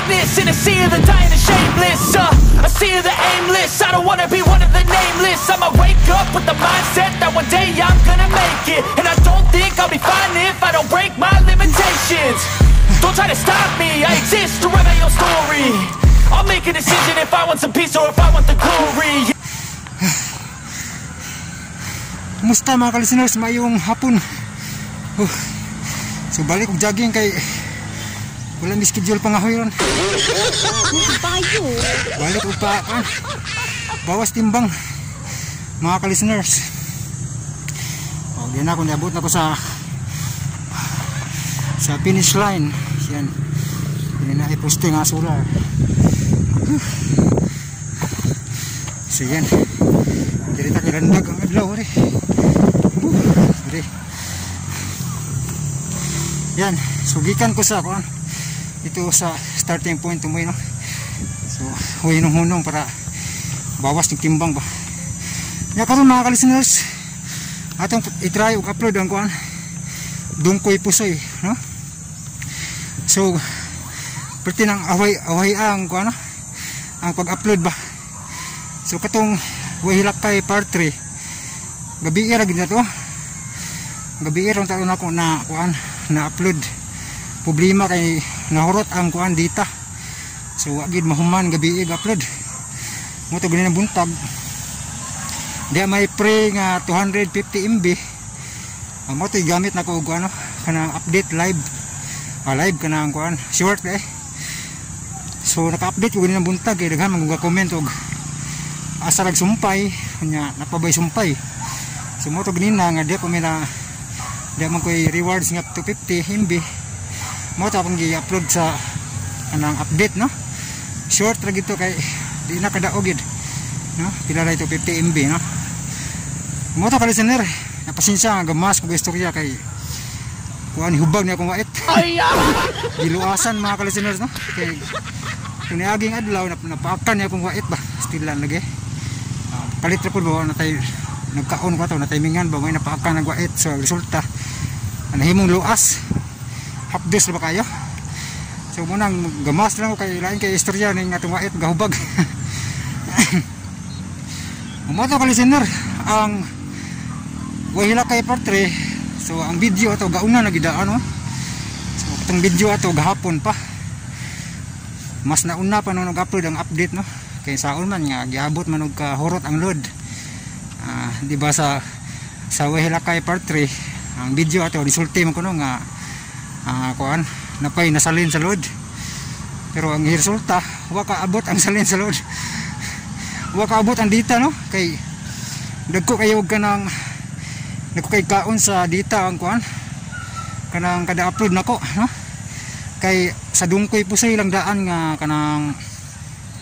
greatness in a sea of the dying and shameless. A sea of the aimless. I don't wanna be one of the nameless. I'ma wake up with the mindset that one day I'm gonna make it. And I don't think I'll be fine if I don't break my limitations. Don't try to stop me, I exist to write my own story. I'll make a decision if I want some peace or if I want the glory. Kumusta, mga ka-listeners? Mayong hapon. So balik og jogging kay wala mi schedule pa nga ron. Tayo. Balik og pa bawas timbang, mga ka-listeners. O, yan na, kung niabot na ko sa finish line. Yan. Yan na iposte nga solar. So yan. Diri ta kay landag ang adlaw ri. Diri. Yan, sugikan ko sa kuan. Ito sa starting point tumoy, no. So, huwi nung hunong para bawas ng timbang ba. Ya, karon, mga ka-listeners, atong i-try og upload ang kuan, Dungkoy Pusoy, no? So, perti nang away away ang kuan, no? Ang pag-upload ba. So katong Wahilakay part 3, gabi ra gid na to. Gabi ra taon ako na kuan na upload. Problema kay nahurot ang kuan dita. So wa gid mahuman gabi upload. Mo to gani buntag. Di may pre nga 250 MB. Mo to gamit na ko og ano kanang update live. Live kanang kuan short eh. So naka-update ko gani ng buntag kay daghan man comment og asa rag sumpay nya, napabay sumpay. So mo to ganina nga di pa mi na di man koy rewards nga 250 MB, mo to akong gi-upload sa kanang update, no? Short ra gito kay di na kadaog gid, no? Pila ra 250 MB, no? Mo to, ka-listener, napasensya nga gamas kog istorya kay kuan, hubag niya akong wait. Giluasan, mga ka-listeners, no? Kay kung niaging adlaw napaakan niya akong wait ba, still lang lagi. Palit ra pud ba na tay nagkaon ko to na timingan ba, may napaakan nagwait. So resulta nahimong luas, hapdos na ba kayo. So munang gamas lang ko kay lain kay istorya ning atong wait gahubag. Mo to, ka-listener, ang Wahilakay part 3. So ang video ato gauna na gidaan, no? So katong video ato gahapon pa, mas nauna pa nung nag-upload ang update, no? Kay saon man nga giabot man og kahurot ang load. Di ba sa Wahilakay part 3, ang video ato resulte man kuno nga kuan napay nasalin sa load, pero ang resulta wa ka abot ang salin sa load, wa ka abot ang data, no? Kay dagko kayo og kanang dagko kay kaon sa data ang kuan kanang kada upload nako, no? Kay sa Dungkoy Pusoy lang daan nga kanang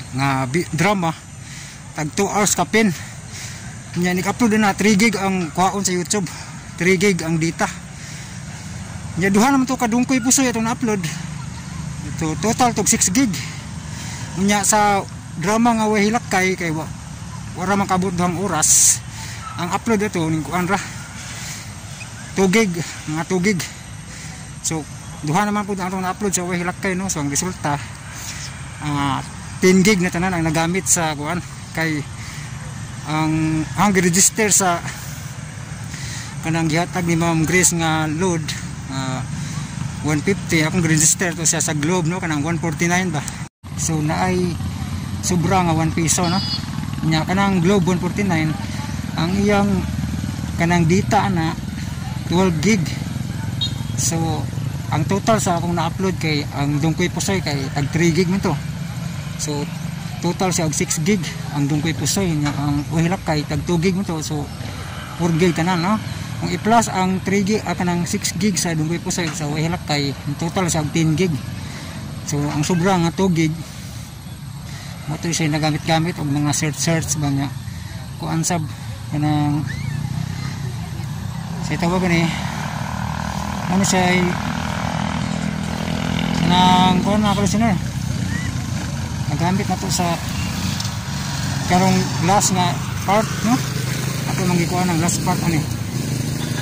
nga drama tag 2 hours kapin nya nik-upload na 3 gig ang kuhaon sa YouTube, 3 gig ang data nya. Duha naman to ka Dungkoy Pusoy atong na-upload ito, total tog 6 gig. Nya sa drama nga Wahilakay kay wara man kabot 2 oras ang upload ato ning kuan ra, 2 gig, mga 2 gig. So duha naman po ang atong na-upload sa Wahilakay, no? So ang resulta 10 gig na tanan ang nagamit sa kuan kay ang register sa kanang gihatag ni Ma'am Grace nga load 150. Akong register to siya sa Globe, no? Kanang 149 ba, so naay sobra nga 1 piso, no? Nya kanang Globe 149, ang iyang kanang data na 12 gig. So ang total sa akong na-upload kay ang Dungkoy Pusoy kay tag 3 gig man to, so total siya og 6 gig ang Dungkoy Pusoy. Nya ang Uhilak kay tag 2 gig man to, so 4 gig tanan, no? Kung i-plus ang 3 gig kanang 6 gig sa Dungkoy Pusoy sa Wahilakay, total siya og 10 gig. So ang sobra nga 2 gig mo to siya nagamit-gamit og mga search search ba nga kuan sab kanang sa tawag ni ano siya ay kanang kuan, mga ka-listener, nagamit na to sa karong last nga part, no? Ato man gikuha ng last part ani.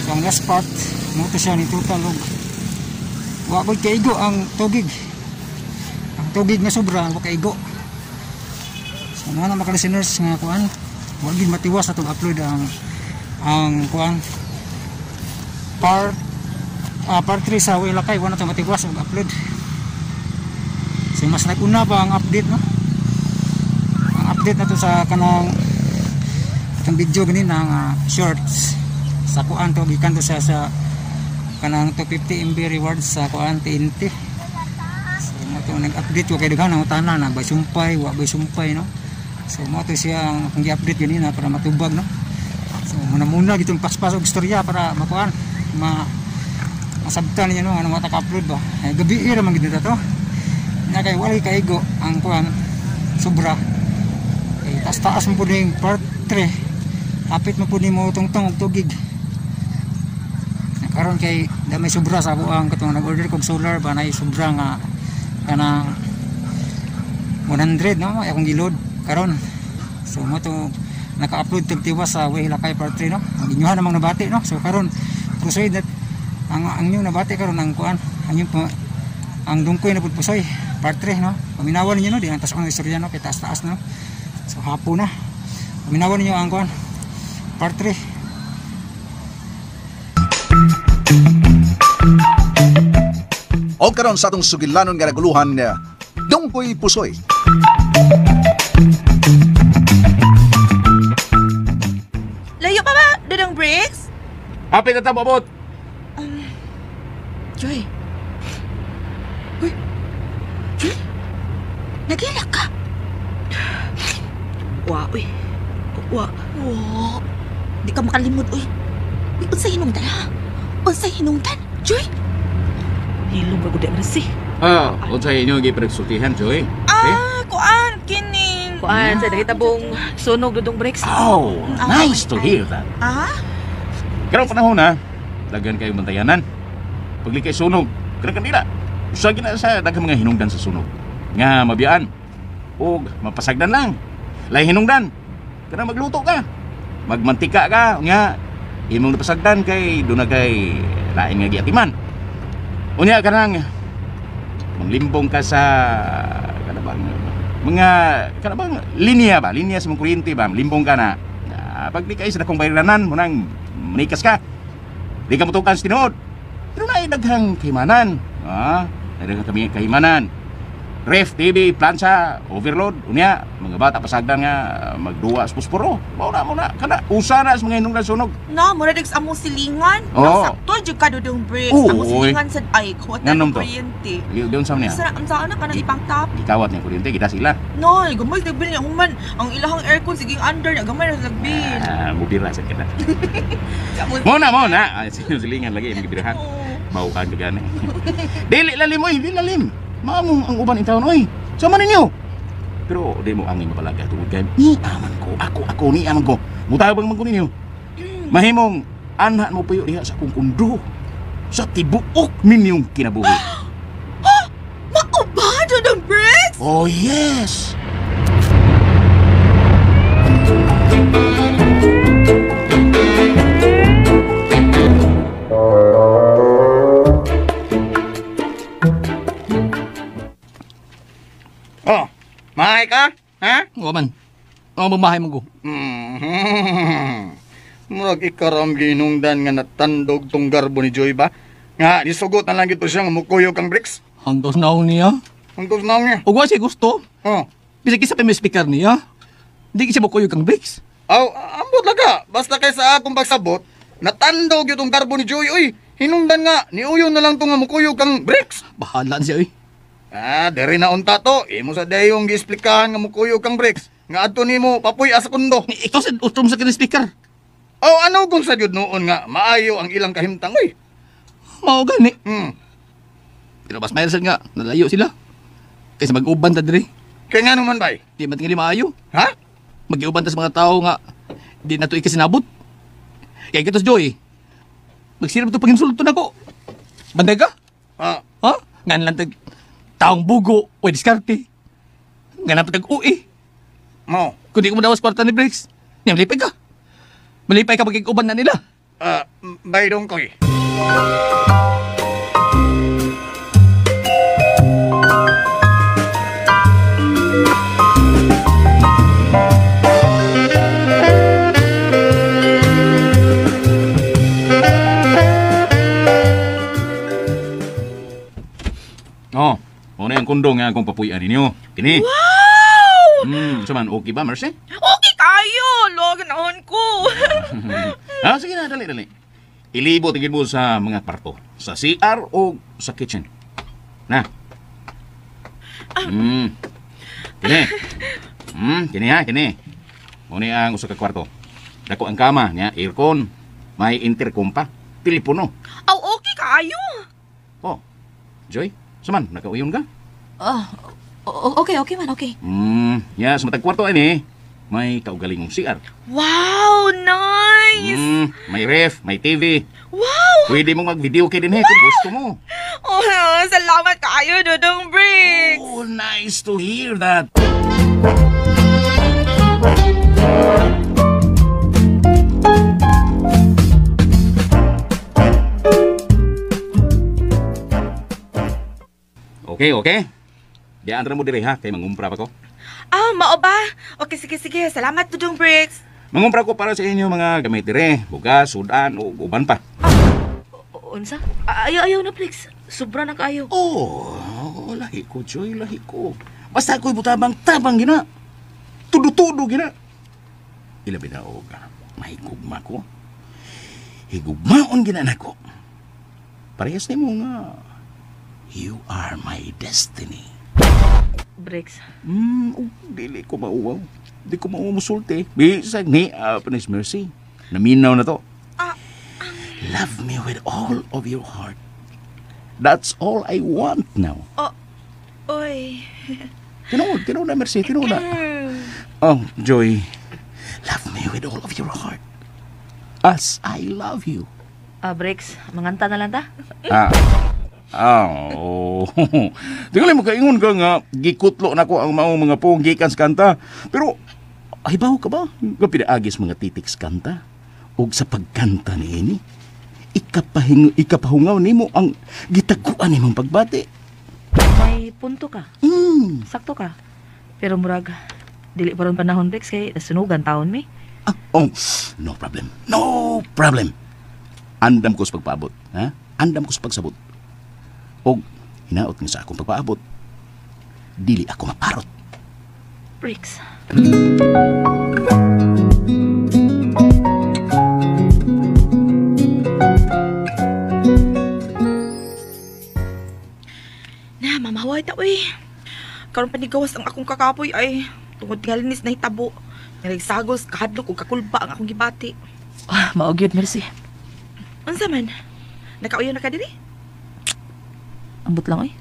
So ang last part mo to siya ni total og wa gud kaigo ang 2 gig. Ang tugig nga sobra wa kaigo. So mga na mga listeners nga kuan, wa gid matiwas atong upload ang kuan part part 3 sa Way Lakay, wa na to matiwas og upload. So mas nag-una pa ang update, no? Ang update na to sa kanang itong video ganina nga shorts sa kuan to gikan to sa kanang 250 MB rewards sa kuan TNT. So mo to nag-update ko kay daghan ang utana na bay sumpay, wa bay sumpay, no? So mo to siya ang akong gi-update ganina para matubag, no? So muna-muna gitong paspas og istorya para makuan masabtan ninyo, no, ano mata ka-upload ba. Ay, gabi ra man gid to. Nya kay walay kaigo ang kuan sobra. Eh, taas-taas mo pud ning part 3. Hapit mo pud nimo tungtong og tugig. Karon kay damay sobra sa ako ang katong nag-order kog solar ba nay sobra nga kanang 100, no, ay akong giload karon. So mo to naka-upload tag tiwas sa Way Lakay part 3, no. Ang inyuhan namang nabati, no. So karon proceed that ang inyong nabati karon ang kuan ang inyong ang dungkoy na pud pusoy part 3, no. Paminawan ninyo, no, di ang taas ang istorya, no, kay taas-taas, no. So hapon na. Paminawan ninyo ang kuan part 3. O karon sa atong sugilanon nga naguluhan, Dungkoy Pusoy. Layo pa ba, Dudong Briggs? Hapit na tamo abot. Joy. Uy. Joy? Nagilak ka? Wa, uy. Wa. Wa. Di ka makalimod, uy. Uy, unsay hinungdan, ha? Unsay hinungdan, Joy? Hilom ra gud si. Ah, unsay inyo gipagsultihan, Joy? Ah, kuan, kining. Kuan sa nahitabong sunog Dudong Briggs. Oh, nice to hear that. Ah? Karong panahon na, daghan kayo bantayanan. Paglikay sunog, kanang kandila. Usa gina sa daghang mga hinungdan sa sunog nga mabiyaan og mapasagdan lang. Lahi hinungdan. Kanang magluto ka, magmantika ka nga imong napasagdan kay doon na kay lain nga giatiman. Unya kanang manglimbong ka sa kanabang mga kanabang linya ba, linya sa mga kuryente ba, limbong ka na. Pag di kayo sa dakong bayranan, munang manikas ka. Di ka mutukan sa tinuod. Pero na daghang kahimanan. Ah, daghang kami kahimanan. Ref, TV, plansa, overload, unya, mga bata pasagdan nga magduwa sa pusporo. Mao na, kana usa na sa mga hinungdan sunog. No, mura dig sa among silingan. Oo. Ang sakto jud ka, Dudong Briggs. Oo, Among oy. silingan sad ay kuwat na Nganom to? kuryente. Doon sa niya. Sa ang saan na kanang ipang-top. Gikawat niya kuryente, kita sila. No, gamay nagbil niya human ang ilahang aircon sige under niya gamay ra nagbil. Ah, mubira sa kita. Sa among Mo na. Ay, silingan lagi imong gibirahan. Oo. Bau ka gani. Dili lalim oy, dili lalim. Maamong ang uban intawon oy. Sama ninyo. Pero di mo angin mabalaga tungod kay ni aman ko, ako ni aman ko. Mutabang man ko ninyo. Mahimong anhan mo puyo diha sa akong kundo. Sa tibuok ninyong kinabuhi. Mao ba, Dudong Briggs? Oh yes. Oh, mahay ka? Ha? Wa man. Ang mamahay mo ko. Murag ikaw ang ginungdan nga natandog tong garbo ni Joy ba? Nga, nisugot na lang ito siya nga mukuyog kang bricks. Hangtos na niya. Hangtos na niya. Ug wa siya gusto. Oh. Bisag kinsa pa may speaker niya. Di siya mukuyog kang bricks. Aw, ambot laga. Basta kay sa akong pagsabot, natandog yung tong garbo ni Joy. Uy, hinungdan nga, niuyon na lang tong nga mukuyog kang bricks. Bahala siya oy. Ah, diri na unta to. Imo sa dayong giesplikahan nga mukuyog kang bricks. Nga adto nimo papuy sa kundo. Ikaw sa utrom sa kini speaker. Aw, ano kung sa jud noon nga maayo ang ilang kahimtang oy. Mao gani. Hmm. Pero mas mayroon nga nalayo sila. Kaysa mag-uban ta diri. Kay nga naman bay? Di man tingali maayo. Ha? Mag-uban ta sa mga tao nga di na to ikasinabot. Kay kitos Joy. Magsirap to paginsulto nako. Banday ka? Ah. Ha? Ngan lang tag taong bugo o diskarte. Nga na tag ui. Mo. Kung di ko madawas kwarta ni Briggs, niya malipay ka. Malipay ka magkikuban na nila. Ah, bay dong koy. kondo nga akong papuy-an ninyo. Kini. Wow! Saman, okay ba, Mercy? Okay kayo! Lo, ganahon ko. Sige na, dali, dali. Ilibot tigil mo sa mga kwarto. Sa CR o sa kitchen. Na. Kini. Kini ha, kini. Muna ang usa ka kwarto. Dako ang kama niya, aircon, may intercom pa, telepono. Aw, okay kayo. Oh, Joy, saman, nakauyon ka? Okay, okay man, okay. Ya, sa matag kwarto ani, may kaugalingong CR. Wow, nice! May ref, may TV. Wow! Pwede mong mag-video kay dinhe kung gusto mo. Oh, salamat kayo, Dudong Briggs. Oh, nice to hear that. Okay, okay. Diyan ra mo diri ha, kay mangumpra pa ko. Ah, mao ba? Okay, sige, sige. Salamat, Dudong Briggs. Mangumpra ko para sa inyo mga gamit dire, bugas, sudan, o uban pa. Unsa? Ayaw, ayaw na, Briggs. Sobra na kayo. Oh, lahi ko, Joy, lahi ko. Basta ako'y butabang-tabang gina. Tudo-tudo gina. Ilabi na og mahigugma ko. Higugmaon gina nako. Parehas nimo nga you are my destiny. Briggs. Dili ko mauwaw. Di ko mauwaw musulti. Bisag ni Panis Mercy. Naminaw na to. Love me with all of your heart. That's all I want now. Oh, oy. Tinuod, tinuod na, Mercy. Tinuod na. Oh, Joy. Love me with all of your heart. As I love you. Briggs, manganta na lang ta? Oh. Tingali mo kaingon ka nga, gikutlo na ko ang maong mga pong gikan sa kanta. Pero, ay baho ka ba? Nga pinaagis mga titik sa kanta. Og sa pagkanta ni ini, ikapahungaw nimo ang gitaguan nimong pagbati. May punto ka. Sakto ka. Pero murag, dili pa ron panahon, Briggs, kay nasunugan taon mi. Oh, no problem. No problem. Andam ko sa pagpaabot. Ha? Andam ko sa pagsabot. Og hinaot nga sa akong pagpaabot, dili ako maparot. Briggs. Na, mamaway ta, uy. Karon pa ni gawas ang akong kakapoy ay tungod nga linis na hitabo. Nalagsagos, kahadlok ug kakulba ang akong gibati. Mao gyud, Mercy. Unsa man? Nakauyon na ka diri? Ambot lang, oy.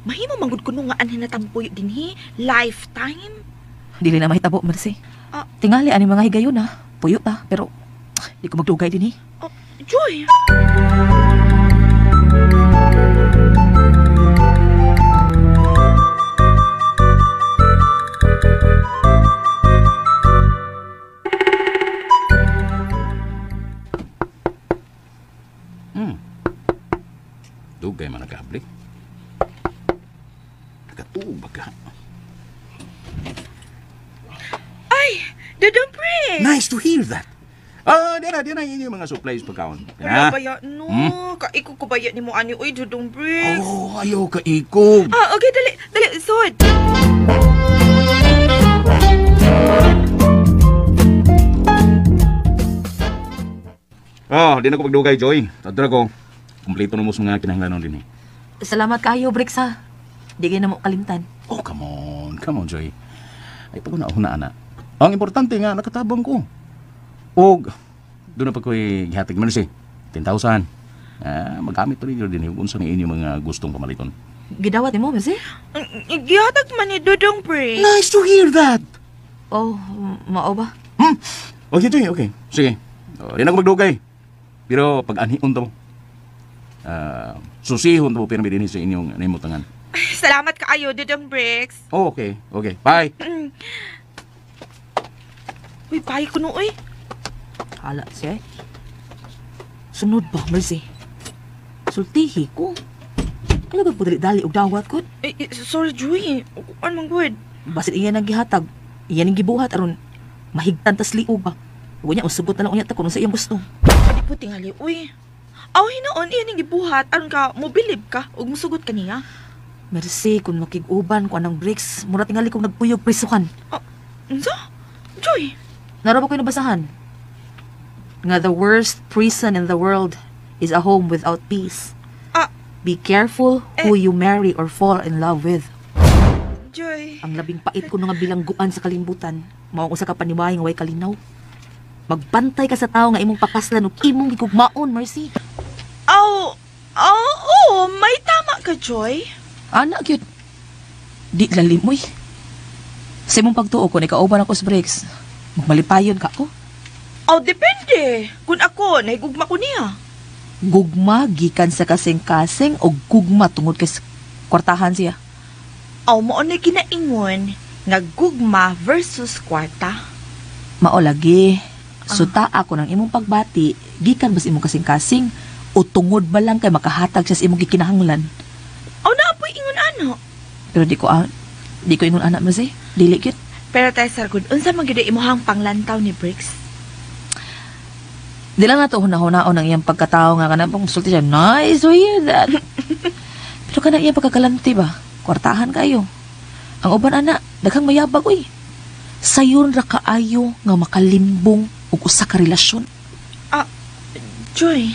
Mahimo manggod kuno nga anhin na tampuyo dinhi lifetime. Dili na mahitabo, Mercy. Tingali ani mga higayon ha. Puyo ta, pero di ko magdugay dinhi. Oh, Joy. Dugay man nagkaabli. Nakatubag ka. Ay, Dudong Briggs. Nice to hear that. Diyan na inyong mga supplies pagkaon. Wala ba ya? No, kaikog ko ba ya ni mo ani oy, Dudong Briggs? Oh, ayaw kaikog. Okay, dali, dali, sud. Oh, di na ko pagdugay, Joy. Tadra ko. Kompleto na mo sa mga kinahanglanon din eh. Salamat kayo, Briggs ha. Di kayo na mo kalimtan. Oh, come on. Come on, Joy. Ay, pag una-una, ana. Ang importante nga, nakatabang ko. Og, doon na pa ko'y gihatag Mercy. 10,000. Magamit pa rin yun din yung unsa ni inyong mga gustong pamaliton. Gidawat ni mo, Mercy? Gihatag man ni Dudong Briggs. Nice to hear that! Oh, mao ba? Okay, Joy, okay. Sige. Oh, di na ako magdugay. Pero pag-anhion to mo. Susihon to mo pirmi din sa inyong nimutangan. Salamat kaayo, Dudong Briggs. Oh, okay. Okay. Bye. Uy, bye ko no, uy. Hala siya eh. Sunod ba, Mercy? Sultihi ko. Ano ba po dali-dali og dawat ko? Eh, sorry, Joy. Ano man good? Basin iya nang gihatag. Iya nang gibuhat aron mahigtan tas liog ba. Unya, usugot na lang unya ta kung sa iyang gusto. Adi po tingali, uy. Aw, hinoon, iyan ang gibuhat. Aron ka, mobilib ka, ug musugot ka niya. Mercy, kung makig-uban ko anang breaks, mura tingali kong nagpuyog prisuhan. Unsa? Joy. Naro ba ko'y nabasahan? Nga the worst prison in the world is a home without peace. Ah. Be careful who you marry or fall in love with. Joy. Ang labing pait ko nga bilangguan sa kalimbutan, mao ang usa ka paniway nga way kalinaw. Magbantay ka sa tawo nga imong pakaslan ug imong gigugmaon, Mercy. Aw, aw, oo, may tama ka, Joy. Ana gyud. Di lalim oy. Sa imong pagtuo ko nikauban ako sa breaks, magmalipayon ka ko. Aw, depende. Kung ako, nahigugma ko niya. Gugma gikan sa kasing-kasing o gugma tungod kay kwartahan siya. Aw, mao na ginaingon nga gugma versus kwarta. Mao lagi. Suta ako ng imong pagbati, gikan ba sa imong kasing-kasing o tungod ba lang kay makahatag siya sa imong gikinahanglan? Aw, naapoy ingon ano. Pero di ko di ko ingon anak mo siya. Dili gyud. Pero tayo, Sargod, unsa man gyud imuhang panglantaw ni Briggs? Di lang nato hunahunao ng iyang pagkatao nga kanang pang sulti siya. Nice to hear that. Pero kanang iyang pagkakalanti ba? Kwartahan kayo. Ang uban ana, daghang mayabag uy. Sayon ra kaayo nga makalimbong og usa ka relasyon. Ah, Joy.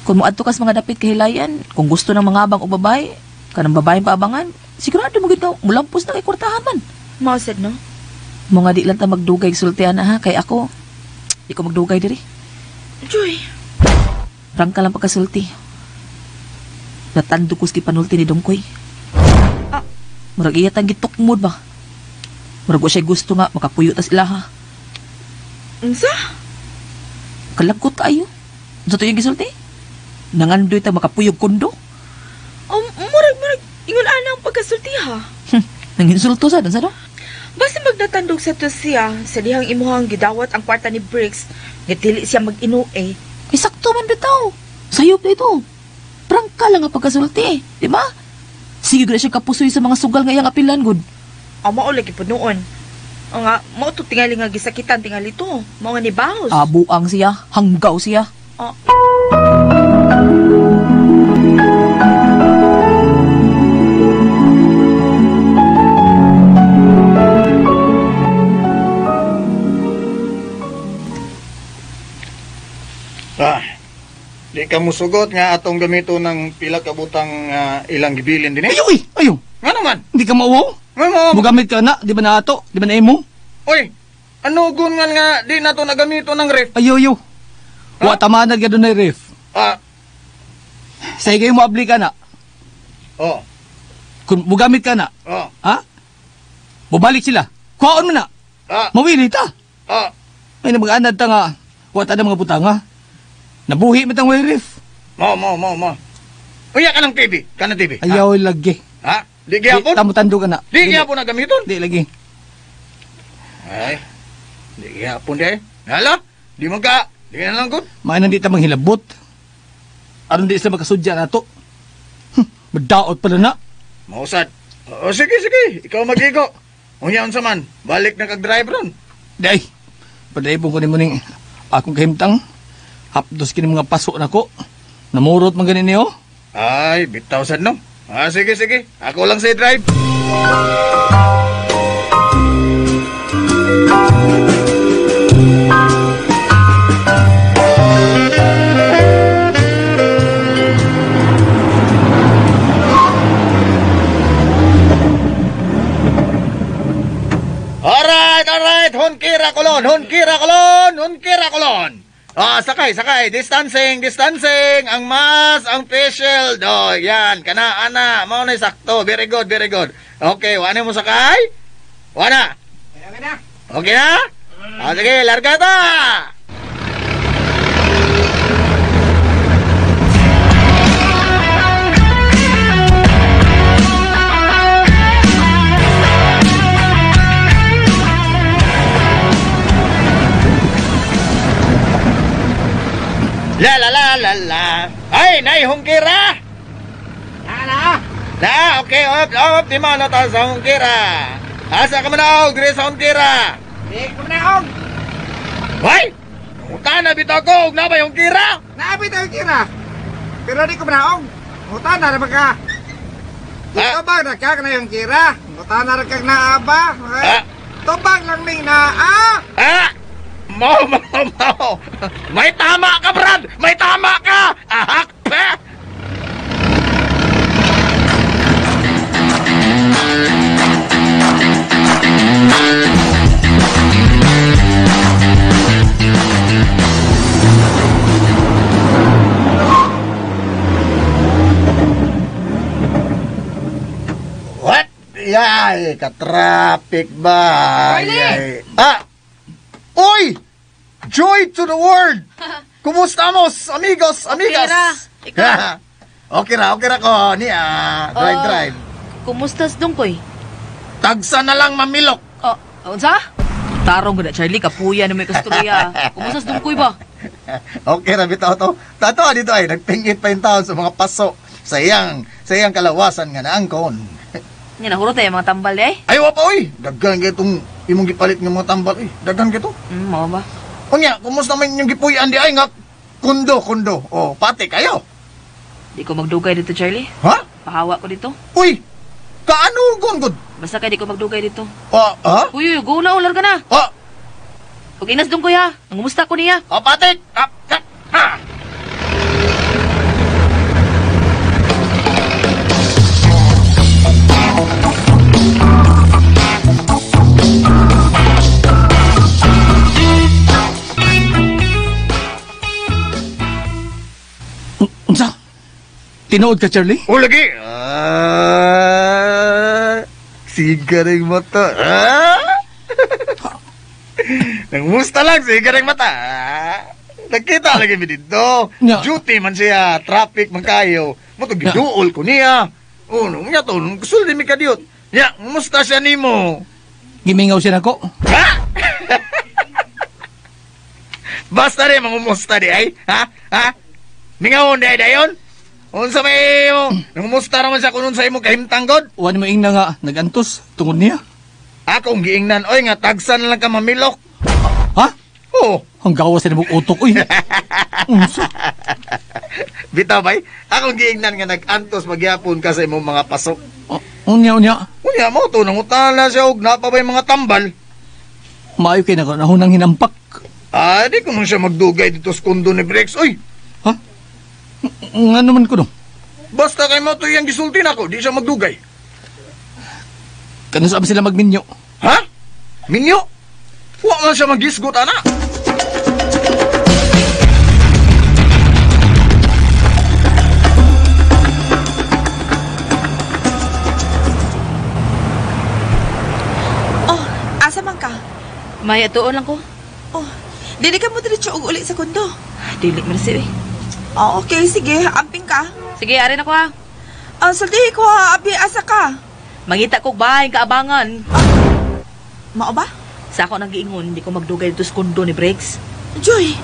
Kung moadto ka sa mga dapit kahilayan, kung gusto ng mga abang o babae, kanang babaeng paabangan, sigurado mo gid ka mulampos na kay kwartahan man. Mao sad no? Mo nga di lang ta magdugay sultian na ha, kay ako di ko magdugay diri. Joy. Prangka lang pagkasulti. Natando ko sa gipanulti ni Dongkoy. Ah. Murag iya tang gitukmod ba? Murag wa siya gusto nga makapuyo tas ilaha. Unsa? Kalagkot kaayo. Unsa to yung gisulti? Nangandoy ta makapuyog kundo. Oh, murag ingon ana ang pagkasulti ha. Nanginsulto sa unsa do? Basta magdatandog sa to siya, sa dihang imuhang gidawat ang kwarta ni Briggs, nga dili siya mag-inue. Ay, sakto man bitaw. Sayop na ito. Prangka lang ang pagkasulti, di ba? Sige gud siya kapusoy sa mga sugal nga iyang apilan gud. Aw, mao lagi po noon. O nga, mao to tingali nga gisakitan tingali to. Mao nga ni Baos. Abuang siya, hanggaw siya. Oh. Ah, di ka musugot nga atong gamito ng pila ka butang ilang gibilin din eh. Ayo, uy! Ayo! Nga naman? Hindi ka mauwaw? Nga mo? Mugamit ka na, di ba na ato? Di ba na imo? Uy, ano gun nga nga di na to nagamito ng ref? Ayo, ayo. Wa tama na gado na ref. Ah. Sa kayo mo abli ka na. Oh. Kung mugamit ka na. Oh. Ha? Bubalik sila. Kuhaon mo na. Ah. Mawili ta. Ah. May namag-anad ta nga. Wa ta na mga butang ha. Nabuhi mo tang way ref. Mo. Uya ka ng TV. Ka ng TV. Ayaw lagi. Ha? Di gyapon? Di, tamo-tando ka na. Di gyapon na gamiton? Di lagi. Ay. Di gyapon di. Hala? Di man ka. Di na lang gud. May nandito ta manghilabot. Aron di sila makasudya na to. Madaot pala na. Mausad. O sige. Ikaw magigo. Unya unsa man. Balik na kag drive ron. Di ay. Padaybong ko nimo ning akong kahimtang. Hapdos kini mga paso nako. Namurot man gani niyo. Ay, bitaw sad no. Ah, sige. Ako lang sa drive. Alright. Hunkira kolon. Ah, sakay. Distancing. Ang mask, ang face shield. Oh, yan. Kana, ana. Mao na sakto. Very good. Okay, wala mo sakay? Wala. Okay na? Ah, sige, larga ta. La la la la la. Ay, nay hungkira. Na. Na, okay, op, di man na sa hungkira. Asa ka man og diri sa hungkira? Di ko man og. Hoy! Utana bitaw ko og nabay hungkira. Naa bitaw hungkira. Pero di ko manaog. Utana ra ba ka? Tubag na kag na yung kira. Mutanar kag naaba. Ah. Tubag lang ning naa. Ah! Mo, mo, mo! May tama ka, Brad! May tama ka! Ahak pa! What? Yay! Ka-traffic ba? Ay, ah! Uy! Joy to the world! Kumusta mos, amigos, amigas? Okay ra. Ikaw? Okay ra ko. Niya, drive, Oh. drive. Kumusta dungkoy? Tagsa na lang mamilok. Oh, unsa? Tarong gud na Charlie, kapuya na may kasturya. Kumusta dungkoy ba? Okay ra bitaw to. Tato dito ay nagpingit pa yung taon sa mga paso sa iyang kalawasan nga naangkon. Nga nahurot ay mga tambal eh. Ay wa pa oy, daghan kay itong imong gipalit nga mga tambal oy. Daghan kay to. Mao ba? Unya, kumusta man inyong gipuy-an di ay nga kundo. Oh, pati kayo. Di ko magdugay dito, Charlie. Ha? Pahawa ko dito. Uy, kaano gon gud? Basta kay di ko magdugay dito. Ah, ha? Uy, uy, go na, ular ka na. Ah, Ug inas dungkoy ha. Nangumusta ko niya. oh, patik. Ah, ah, ah. Unsa? Tinuod ka, Charlie? O lagi. Ah, sigaring mata. Ah? Nangumusta lang, sigaring mata. Ah, Nakita lagi mi dito. Nya. Duty man siya, traffic man kayo. Mo to giduol ko niya. Oh, nung nya to, nung suldi mi kadiyot. Nya, ngumusta siya nimo? Gimingaw siya nako. Ha? Basta rin, mangumusta di ay. Ha? Ha? Mingawon di ay dayon? Unsa may imo? Nangumusta raman siya kun unsa imo kahimtang god? Wa ni mo ingna nga nagantos tungod niya. Akong giingnan oy nga tagsan lang ka mamilok. Ha? Oo. Ang gawas sa nabog utok oy. Unsa? Bitaw bay, akong giingnan nga nag-antos magyapon ka sa imong mga pasok. Oh, unya unya. Unya mo to nangutana siya og napa bay mga tambal. Maayo kay nako nahunang hinampak. Ah, di ko man siya magdugay dito sa kondo ni Brex oy. Ha? Nga naman ko no. Basta kay mo to iyang gisulti nako, di siya magdugay. Kano sa sila magminyo? Ha? Minyo? Wa man siya magisgot ana. Oh, asa man ka? May atuon lang ko. Oh, dili ka mo diretso og uli sa kondo. Dili man si eh. Oh, okay, sige, amping ka. Sige, ari na ko ha. Ah, sultihi ko ha, abi, asa ka? Mangita kog bahay kaabangan. Mao ba? Sa ako nang giingon, di ko magdugay dito sa kondo ni Briggs. Joy!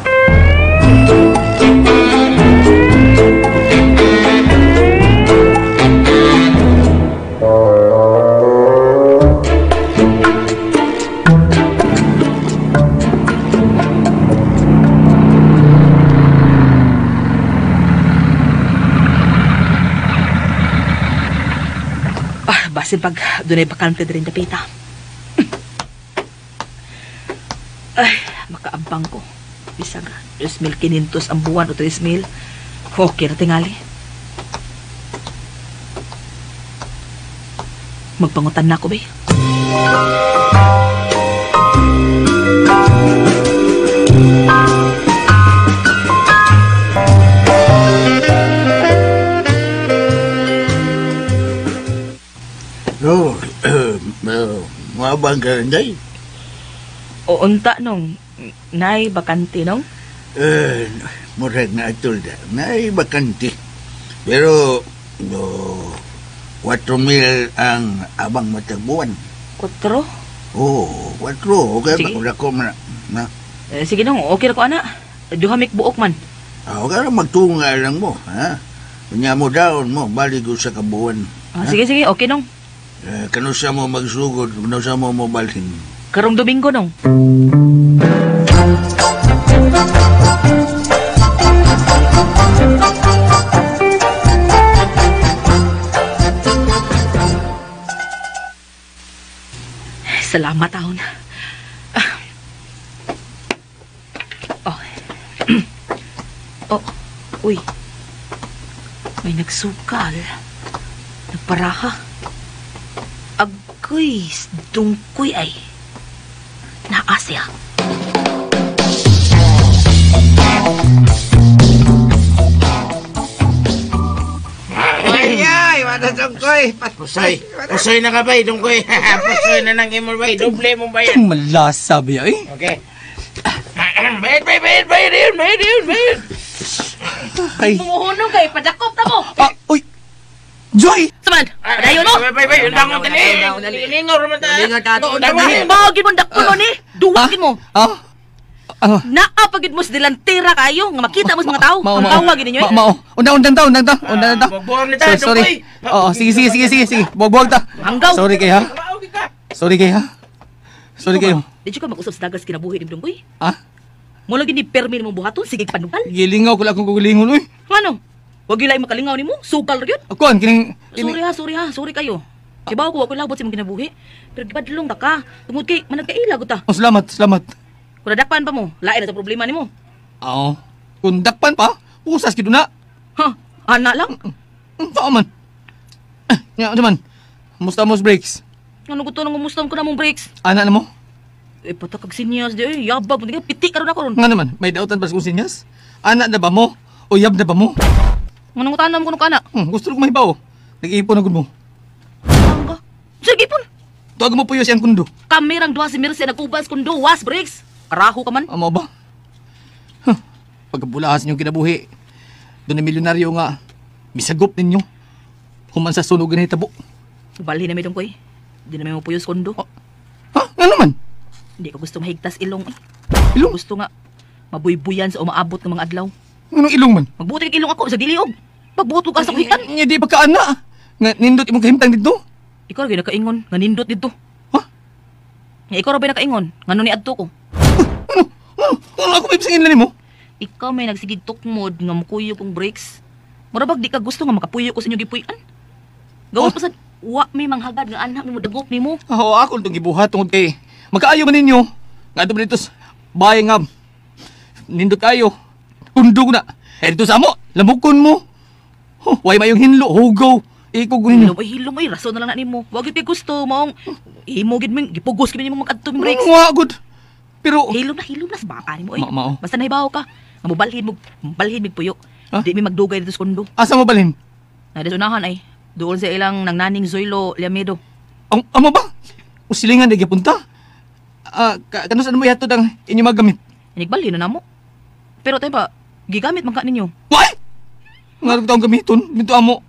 Ah, basin pag dunay bakante diri dapita. Ay, makaampang ko. Bisag 2,500 ang buwan o 3,000. Okay ra tingali. Magpangutan na ako, be. No, mabang ka rin, day. O unta nung nay bakante nung. Eh, murag na atol da. Nay bakante. Pero, no, 4,000 ang abang matagbuan. 4? Oo, oh, 4. Okay, Sige. ba? Ko man na. Eh, sige nung, okay ra ko ana. Duha mik buok man. Ah, okay ra magtunga lang mo, ha? Unya mo daon mo, baligo sa kabuan. Ah, sige sige, okay nung. Eh, kanusa mo magsugod, kanusa mo mobalhin. Karong Domingo nung. Salamat, taon. Oh. Oh, uy. May nagsukal. Nagparaha. Agoy, dungkoy ay. Naa siya. Ay, ay, wala dungkoy. Pusoy. Pusoy na ka bay, dungkoy. Pusoy na ng imo bay. Doble mo bayad. Malasa ba eh? Okay. Bayad, bayad, bayad, bayad, bayad, bayad, bayad. Ay. Pumuhunong kay, padakop na mo. Ah, uy. Joy! Saman, padayon mo. Bay, bay, bay, undang mo tali. Lingaw raman ta. Lingaw ta. Bagin mo, dakpo mo ni. Duwagin mo. Ah? Ano? Naapagid mo sa dilantera kayo nga makita mo sa mga tao. Mao, Ang mao. tawag ninyo eh. Mao. Undang, undang ta, undang ta. Undang ta. Bubuwag na ta, Sorry, sorry. dungkoy. Oo, sige, sige, sige, sige, sige. Buwag ta. Hanggaw. Sorry kayo, ha? Sorry kayo, ha? Sorry kayo. Di ka mag-usap sa dagas kinabuhi ni Dungkoy. Ah? Mo lagi ni permi mong buhaton, sige panugal. Gilingaw ko lang akong gugulingon, uy. Ano? Wag yun lang makalingaw nimo, sugal ra gyud. Ako, ang kining... Sorry ha, sorry ha, sorry kayo. Kibaw ko wa ko labot sa imong kinabuhi. Pero gibadlong ta ka. Tungod kay managkaila gud ta. Oh, salamat, salamat. Kung nadakpan pa mo, lain na sa problema nimo. Oo. Kung dakpan pa, usas gid na. Ha, ana lang. Tao man. Nya, ano man? Musta mo sa breaks? Ano ko to nang umustam ko na mong breaks? Ana na mo? Eh, patak kag sinyas di eh. Yabag mo, piti karon ako ron. Nga naman, may dautan ba sa kong sinyas? Ana na ba mo? O yab na ba mo? Nga nangutanan mo kuno ka ana? Gusto ko mahibaw. Nag-iipon na gud mo. Ang ka? Sige ipon. Tuwag mo puyo siyang kundo. Kamerang duha si Mercy nagubas kundo was breaks. Karaho ka man. Amo ba? Huh. Pagkabulahas ninyong kinabuhi. Doon na milyonaryo nga. Misagop ninyo. Human sa sunog na hitabo. Balhin na mi dong koy. Di na mi mo puyos kundo. Oh. Ha? Nga naman? Hindi ko gusto mahigtas ilong eh. Ilong? Gusto nga mabuybuyan sa umaabot ng mga adlaw. Anong ilong man? Magbuti kag ilong ako sa diliog. Pagbuot ko ka sa kuhitan. Nga di pa ka ana. Nga nindot imong kahimtang dito. Ikaw ra gyud nakaingon nga nindot dito. Ha? Nga ikaw ra ba nakaingon ngano ni adto ko? Ano? Ano? Ano ako may bisangin lang nimo? Ikaw may nagsigig tukmod nga mukuyo kong breaks. Mura bag di ka gusto nga makapuyo ko sa inyong gipuy-an. Gawas pa sad wa may manghagad nga anak mo dagop nimo. Oo, ako itong gibuhat tungod kay magkaayo man ninyo. Nga doon dito sa bahay nga nindot kayo. Kundo na. Eh dito sa amo, lamukon mo. Huh, way mayong hinlo, hugaw. Ikog ninyo. Hilom ay hilom ay rason na lang na nimo. Wa gyud kay gusto maong imo gid ming gipugos gid nimo magadto ming breaks. Wa gud. Pero Hilom na sa baka nimo oy. Mao. Basta nahibaw ka. Nga mobalhin mo balhin mig puyo. Ha? Di mi magdugay dito sa kondo. Asa mo balhin? Na dito unahan ay doon sa ilang nangnaning Zoilo Liamedo. Ang amo ba? Usilingan di gipunta. Ah, kanus ano mo ihatod ang inyong magamit? Inigbalhin na namo. Pero tayo pa, gigamit man ka ninyo. Why? Nga rin gamiton, dito amo.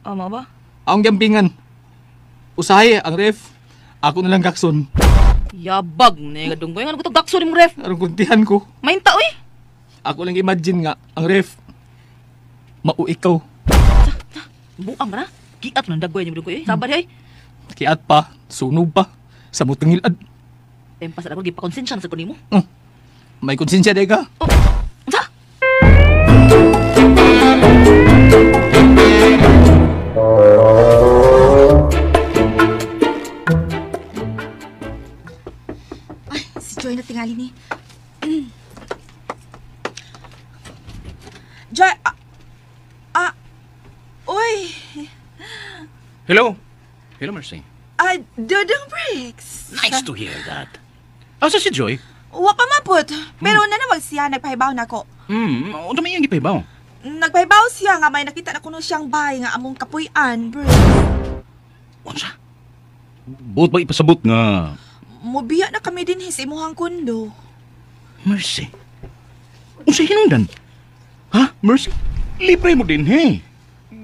Ama ba? Akong gampingan. Usahay ang ref. Ako na lang gakson. Yabag ni gadunggoy nga ko gakso nimong ref. Aron kuntihan ko. Mainta oy. Ako lang imagine nga ang ref. Mao ikaw. Buang ka na. Giat nang daggoy ni dunggoy. Sabad hey. Kiat pa, sunog pa, sa mutangilad. Tempas ako gipakonsensya na sa ko nimo. May konsensya di ka. Oh, unsa? Ay, si Joy na tingali ni. Joy, uy, Hello. Hello, Mercy. Dudong Briggs. Nice to hear that. Asa si Joy? Wa pa maput, pero nanawag siya, nagpahibaw na ko. Unsa may iyang gipahibaw? Nagpahibaw siya nga may nakita na kuno siyang bahay nga among kapuy-an, Briggs. Unsa? Buot ba ipasabot nga Mubiya na kami din sa imuhang kundo. Mercy? Unsa hinungdan? Ha, Mercy? Libre mo din, he.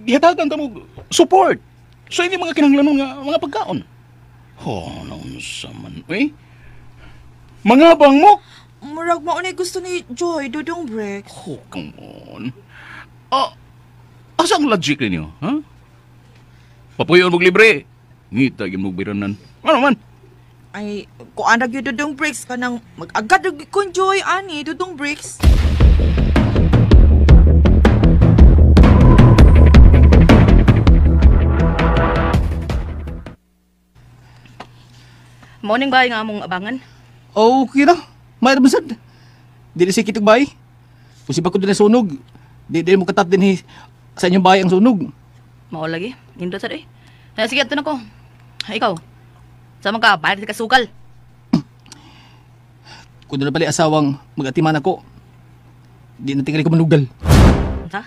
Gihatagan ta mo support. So hindi mga kinahanglanon nga mga pagkaon. Oh, naunsa man, eh. Mga bang mo? Murag maunay gusto ni Joy, Dudong Briggs. Oh, come on. Ah, asa ang logic ninyo, ha? Papuyon mo libre. Ngita gyud mo biranan. Ano man? Ay, kuan ra gyud Dudong Briggs kanang mag-agad ra gyud kon Joy ani Dudong Briggs. Morning bahay nga among abangan. Okay na. Mayroon man sad. Dili si kitog bahay. Kung si ko din sunog, di mo katap din sa inyong bahay ang sunog. Mao lagi. Nindot sad eh. Ay, sige, ato na ko. Ay, ikaw. Sama ka, bayad ka sukal. Kung doon na pala asawang mag-atiman ako, di na tingali ko manugal. Ha?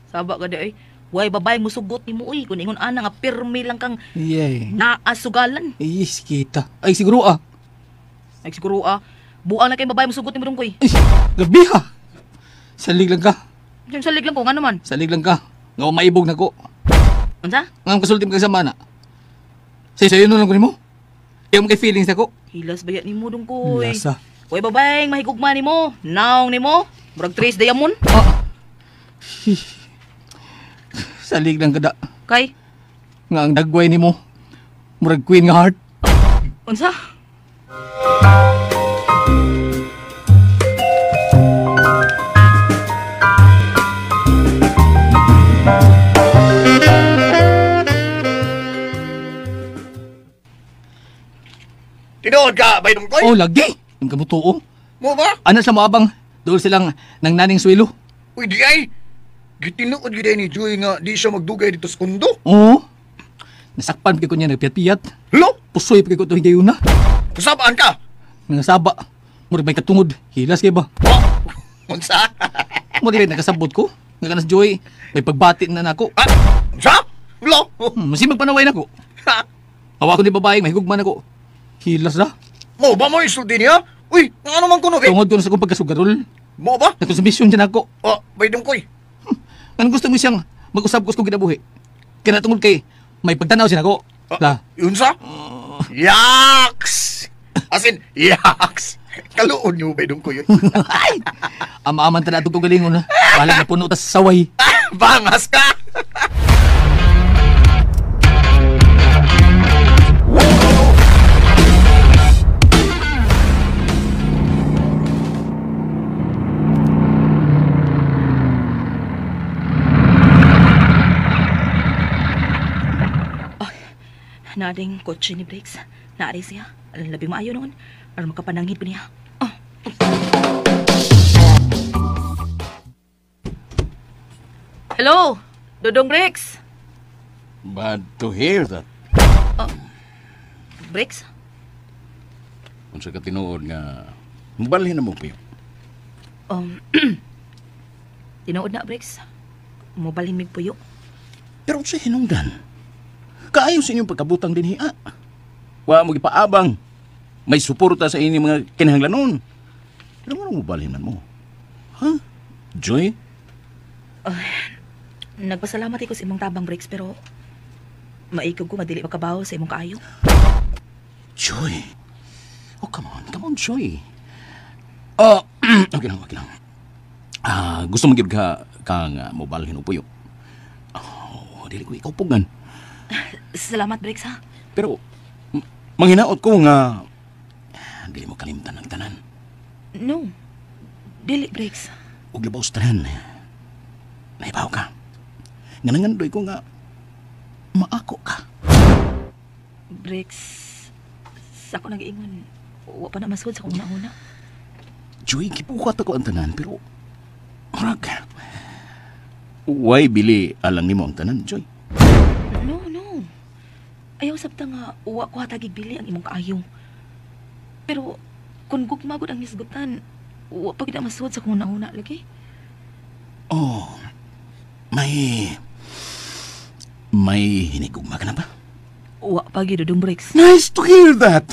Saba ka di ay. Way babae musugot nimo uy. Kung ingon ana nga pirmi lang kang Yay. naasugalan. Ay, kita. Ay, siguro ah. Ay siguro ah. Buang na kay babae musugot nimo dungkoy. Ay, gabi ha. Salig lang ka. Yung salig lang ko ngano man. Salig lang ka. Nga maibog na ko. Unsa? Nga kasulti mo kay sama na. Sayo nun lang ko nimo. Iyo mo kay feelings ako. Hilas bayat nimo dungkoy. Lasa. Way babae mahigugma nimo. Naong nimo. Murag tres diamond. Ah. Salig lang kada. Kay Nga ang dagway nimo. Murag queen nga heart. Unsa? Tinuod ka, bay dungkoy? Oh, lagi. Yung kamutuo. Mo ba? Ano sa moabang? Doon silang nang naning swelo. Uy, di ay. Gitinuod gid ni Joy nga di siya magdugay dito sa kundo. Oo. Nasakpan pa ko niya nagpiyat-piyat. Hello? Pusoy pa ko ito higayon na. Kusabaan ka? Nangasaba. Murag may katungod. Hilas kay ba? Oh, unsa? Murag may nakasabot ko. Nga kanas Joy, may pagbati na nako. Ah, unsa? Hello? Masi magpanaway nako. Awa ko ni babae, mahigugman ako. Hilas na. Mo ba mo isulti niya? Uy, ano man kuno, be? Tungod ko na sa kong pagkasugarol. Mo ba? Nagkonsumisyon dyan ako. Oh, bay dungkoy. Anong gusto mo siyang mag-usab ko sa kong kinabuhi? Kaya tungod kay may pagtanaw siya nako. La. Unsa? Yaks! As in, yaks! Kaluon niyo bay dungkoy. Ay! Ama-aman tala itong galingon na. Bahala na puno tas saway. Bangas ka! Nading kotse ni Briggs. Naari siya. Alam labing maayo noon. Aron makapananghid ko niya. Oh. Hello, Dodong Briggs. Bad to hear that. Briggs? Unsa ka tinuod nga mubalhin na mo piyo. Tinuod na, Briggs. Mubalhin mig puyo. Pero sa hinungdan, kaayo sa inyong pagkabutang din hiya. Wa mo gipaabang. May suporta sa inyong mga kinahanglanon. Pero nga mubalhin man mo? Ha? Joy? Nagpasalamat ko sa imong tabang, Briggs, pero maikog ko madili makabaw sa imong kaayo. Joy. Oh, come on. Come on, Joy. Oh, okay lang, okay lang. Gusto mo gyud ka kang mobalhin o puyo. Oh, dili ko ikaw pugan. Salamat, Briggs, ha? Pero manghinaot ko nga dili mo kalimtan ang tanan. No. Dili, Briggs. Ug labaw sa tanan. Nahibaw ka. Nga nangandoy ko nga maako ka. Briggs, sa ako nag-iingon, wa pa na masud sa akong una-una. Joy, gibuhat ako ang tanan, pero murag way bili alang nimo ang tanan, Joy. No, no. Ayaw sabta nga, wa ko hatagig bili ang imong kaayo. Pero, kung gugma gud ang hisgutan, wa pa gid na masud sa akong una-una lagi. Oh, may hinigugma ka na ba? Wa pa gid, Dodong Briggs. Nice to hear that.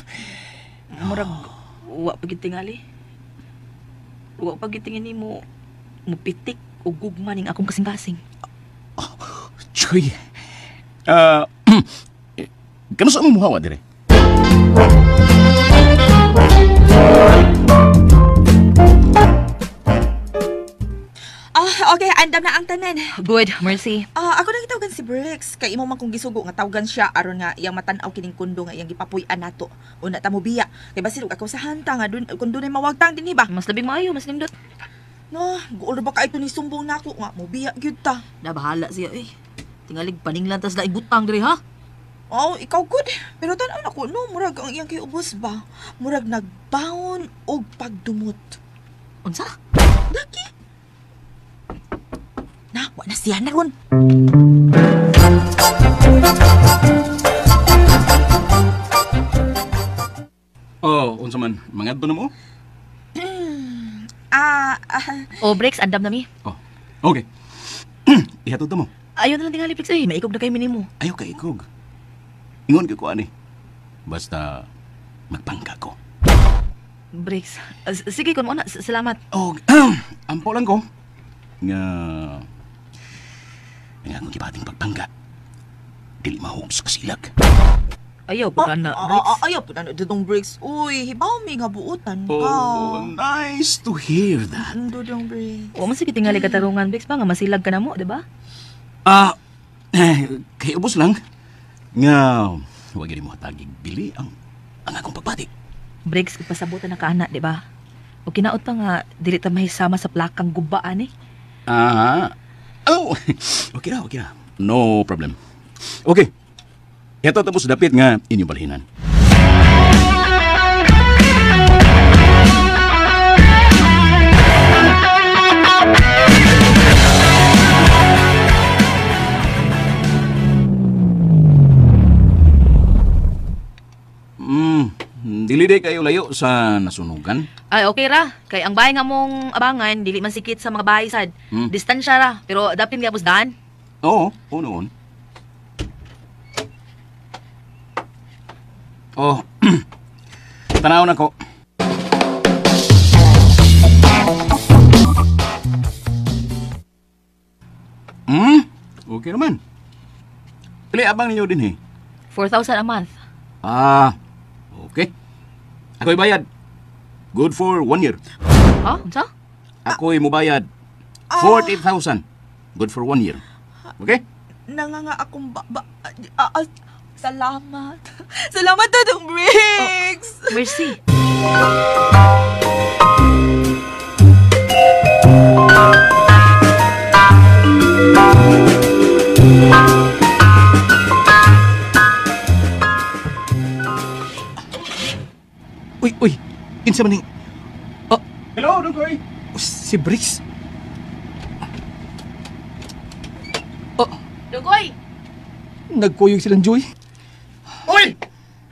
Murag, wa pa gid tingali. Wa pa gid tingin nimo mupitik o gugma ning akong kasing-kasing. Joy, kano sa mo muhawa dire? Ah, okay, andam na ang tanan. Good, Mercy. Ah, ako nang gitawagan si Briggs. Kay imo man kong gisugo nga tawagan siya aron nga iyang matan-aw kining kundo nga iyang gipapuy-an nato. Una ta mo biya. Kay basin og ako sa hanta nga dun kun dunay mawagtang dinhi ba. Mas labing maayo, mas nindot. No, guol ba kay ni sumbong nako nga mo biya gyud ta. Na bahala siya eh. Tingalig paninglan tas laing butang diri ha. Oh, ikaw good. Pero tan-aw nako no, murag ang iyang kiubos ba? Murag nagbaon og pagdumot. Unsa? Lagi. Na, wa na siya na ron. Oh, unsa man, mangadto na mo? Oh, Bricks, andam na mi. Oh, okay. Ihatod mo. Ayaw na lang tingali, Bricks. Uy, maikog na kayo minimo. Ayaw ka ikog. Ingon ka ko ani. Basta magpangka ko. Bricks. Sige, kun mo na. Salamat. Oh, ampo lang ko. Nga nga akong gibating pagpangka. Dili mahog sa kasilag. Ayaw po ka na, Bricks. Ayaw po na dudong Bricks. Uy, hibaw mi nga buotan ka. Oh, nice to hear that. Dudong Bricks. Wa man sige tingali katarungan, Bricks pa nga masilag ka na mo, di ba? Kay ubos lang. Nga, wag yun mo hatagig bili ang akong pagbati. Bricks, ipasabutan na ka ana, di ba? O kinaot pa nga dili ta mahisama sa plakang gubaan eh. Oh, okay ra, okay ra. No problem. Okay. Ito tapos dapit nga inyong balhinan. Dili day kayo layo sa nasunugan. Ay, okay ra. Kay ang bahay nga mong abangan, dili man sikit sa mga bahay sad. Distansya ra, pero dapit nga daan. Oo, oo noon. Oh, tanaw na ko. Okay naman. Pili abang ninyo din eh. 4,000 a month. Ah, okay. Ako'y bayad. Good for 1 year. Ha? Unsa? Ako'y mubayad. 40,000. Good for 1 year. Okay? Nanganga akong salamat. Salamat, Dudong Bricks. Oh, Mercy. Uy, uy. Kinsa man ning... Oh. Hello, Dungkoy. Si Bricks. Oh. Dungkoy! Nagkuyog silang Joy. Uy!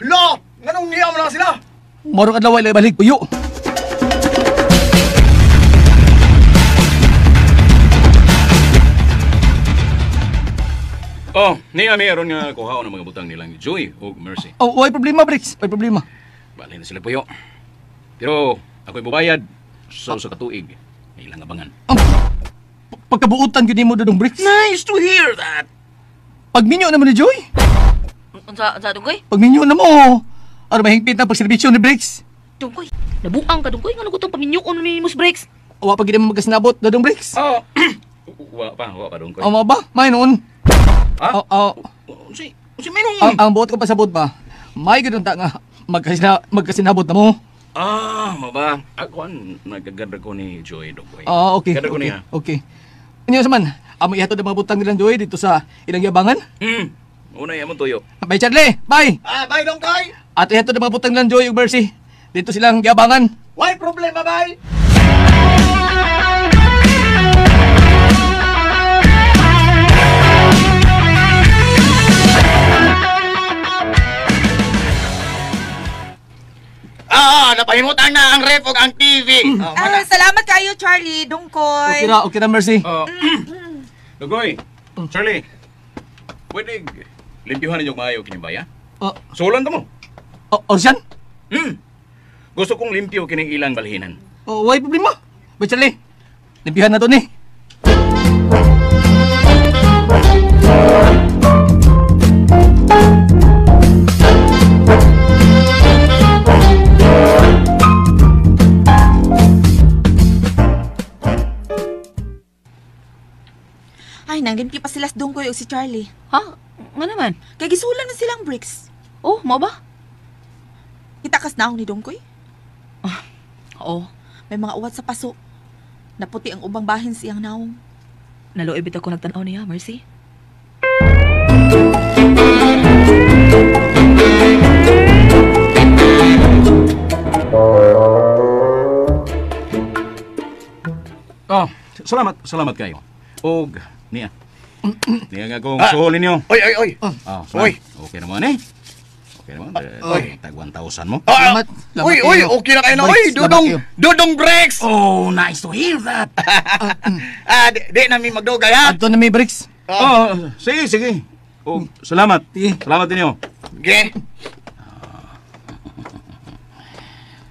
Lo! Nganong niya mo lang sila? Marong adlaw ay balik puyo. Oh, niya meron nga kuhaon ang mga butang nilang Joy o Mercy. Oh, way problema, Bricks. Way problema. Bali na sila puyo. Pero ako'y bubayad sa usa ka tuig. Ilang abangan. Pagkabuutan gyud nimo Dudong Bricks. Nice to hear that. Pagminyo naman ni Joy. Unsa Dungkoy? Pagminyo na mo. Aron mahingpit na pagserbisyo ni Bricks. Dungkoy, nabuang ka Dungkoy ngano gutong paminyoon ni Mus Bricks. Wa pa gid mo magkasinabot Dudong Bricks. Oh. Wa pa Dungkoy. Oh, ba? May noon. Ha? Oh. Unsi may noon. Ang buot ko pasabot ba? May gud unta nga magkasinabot na mo. Ah, maba. Ako ang nagagadra ko ni Joy Dungkoy. Ah, okay. Gadra ko okay. niya. Okay. Inyo sa man, amo ihatod ang mga butang nilang Joy dito sa ilang yabangan? Una yamon tuyo. Bye Charlie, bye. Ah, bye Dungkoy. At ihatod ang mga butang nilang Joy ug Mercy dito silang yabangan. Why problema, bye? Napahimutan na ang ref ug ang TV. Oh, Salamat kayo, Charlie. Dungkoy. Okay ra, Mercy. Dungkoy, Charlie, pwede limpyuhan ninyo maayo kining baya? Oh. Sulan ta mo. Oh, siyan? Gusto kong limpyo kining ilang balhinan. Oh, way problema. Bye Charlie, limpyuhan na to ni. Ay, nanglimpyo pa sila sa Dungkoy o si Charlie. Ha? Nga naman? Kay gisulan na silang Bricks. Oh, mao ba? Kita kas naong ni Dungkoy? Oo. May mga uwat sa paso. Naputi ang ubang bahin siyang naong. Naluibit ako nagtanaw niya, Mercy. Salamat, salamat kayo. Og niya. Niya nga kong suhol ninyo. Oy, oy, oy. Ah, salamat. Oy. Okay naman eh. Okay naman. Oy. Tag 1,000 mo. Ah, Salamat. Salamat Uy, uy, kayo. okay na kayo na. Bricks, Uy, salamat Dudong, kayo. Dudong Bricks! Oh, nice to hear that. Ah, di namin magdugay, ha? Adto na may Bricks. Oh, sige, sige. Oh, salamat. Sige. Salamat ninyo. Okay.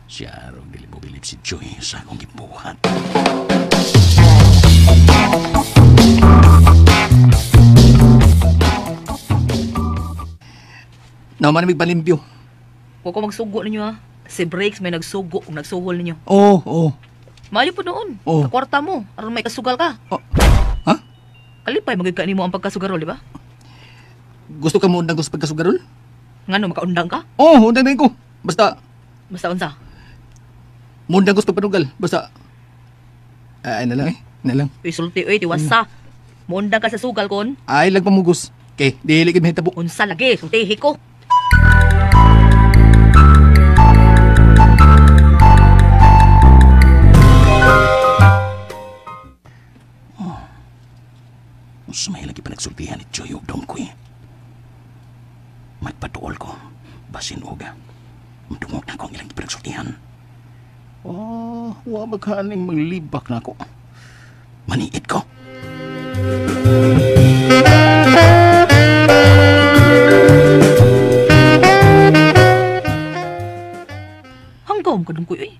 Siya rog dili mo bilib si Joy sa akong gibuhat. Naman may balimbyo. Huwag ko magsugo ninyo ha. Si Briggs may nagsugo kung nagsuhol ninyo. Oo, oo. Maayo po noon. Oh. Kwarta mo. Aron may kasugal ka. Oh. Ha? Kalipay magiging ka nimo ang pagkasugarol, di ba? Gusto ka mo undang ko sa pagkasugarol? Ngano makaundang ka? Oo, undang din ko. Basta, Basta unsa? mundang ko sa pagpanugal. Basta, ay na lang eh. Na lang. Uy, sulti uy, tiwasa. Muundang ka sa sugal kon. Ay, lang pamugos. Okay, dili gid mahitabo. Unsa lagi, sultihi ko. Unsa may lagi panagsultihan ni Joy og Dongkoy. Magpatuol ko, basin oga. Madungog na ko ang ilang pinagsultihan. Oh, wa magkaning maglibak na ako. Maniit ko. Hanggaw mo ka Dongkoy uy.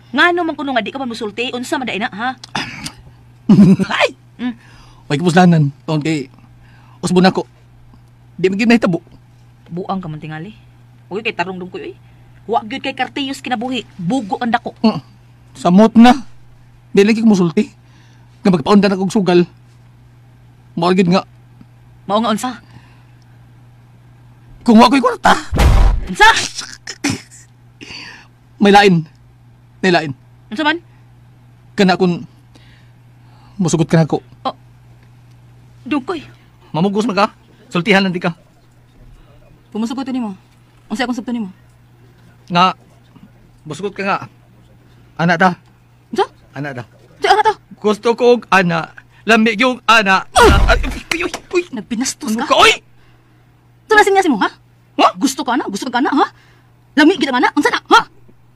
Ngano man kuno nga di ka man musulti, unsa man dai na ha? Ay! Way kapuslanan. Tuon kay, usbo na ko. Di man gid mahitabo. Buang ka man tingali. Uy kay tarong Dongkoy uy. Wa gyud kay kartiyos kinabuhi, bugo ang dako. Samot na. Di lagi ko musulti. Nga magpaundan ako og sugal. Mao gyud nga. Mao nga unsa? Kung wa ko'y kwarta. Unsa? May lain. May lain. Unsa man? Kana kun musugot ka nako. Oh. Dongkoy. Mamugos man ka. Sultihan lang di ka. Pumusugot nimo. Unsa akong sabto nimo? Nga musugot ka nga. Ana ta. Unsa? Ana ta. Unsa ana ta? Gusto ko og ana. Lami yung ana. Ay, uy, uy, uy. Nagpinastos Ano ka? ka, oy? Ito na sinyas mo, ha? Ha? Gusto ka na? Gusto ka na, ha? Lami gid ang ana? Unsa na, ha?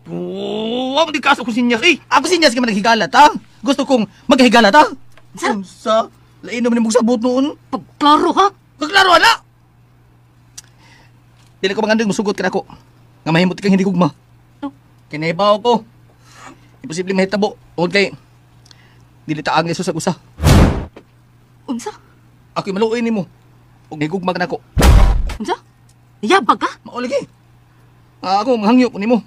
Oh, wa man di kaso kung sinyas. Eh, ako sinyas ka man naghigala ta. Gusto kong maghigala ta. Unsa? Unsa? Lain naman imong sabot noon. Pagklaro, ha? Pagklaro, ana! Dili ko mangandong musugot ka nako. Nga mahimot kang hindi gugma. Oh. Kinahibaw ko. Imposible mahitabo. Tungod kay dili ta ang Jesus ag usa. Unsa? Ako'y maluoy nimo. Ug nahigugma ka nako. Unsa? Yabag ka? Mao lagi. Ako manghangyo ko nimo.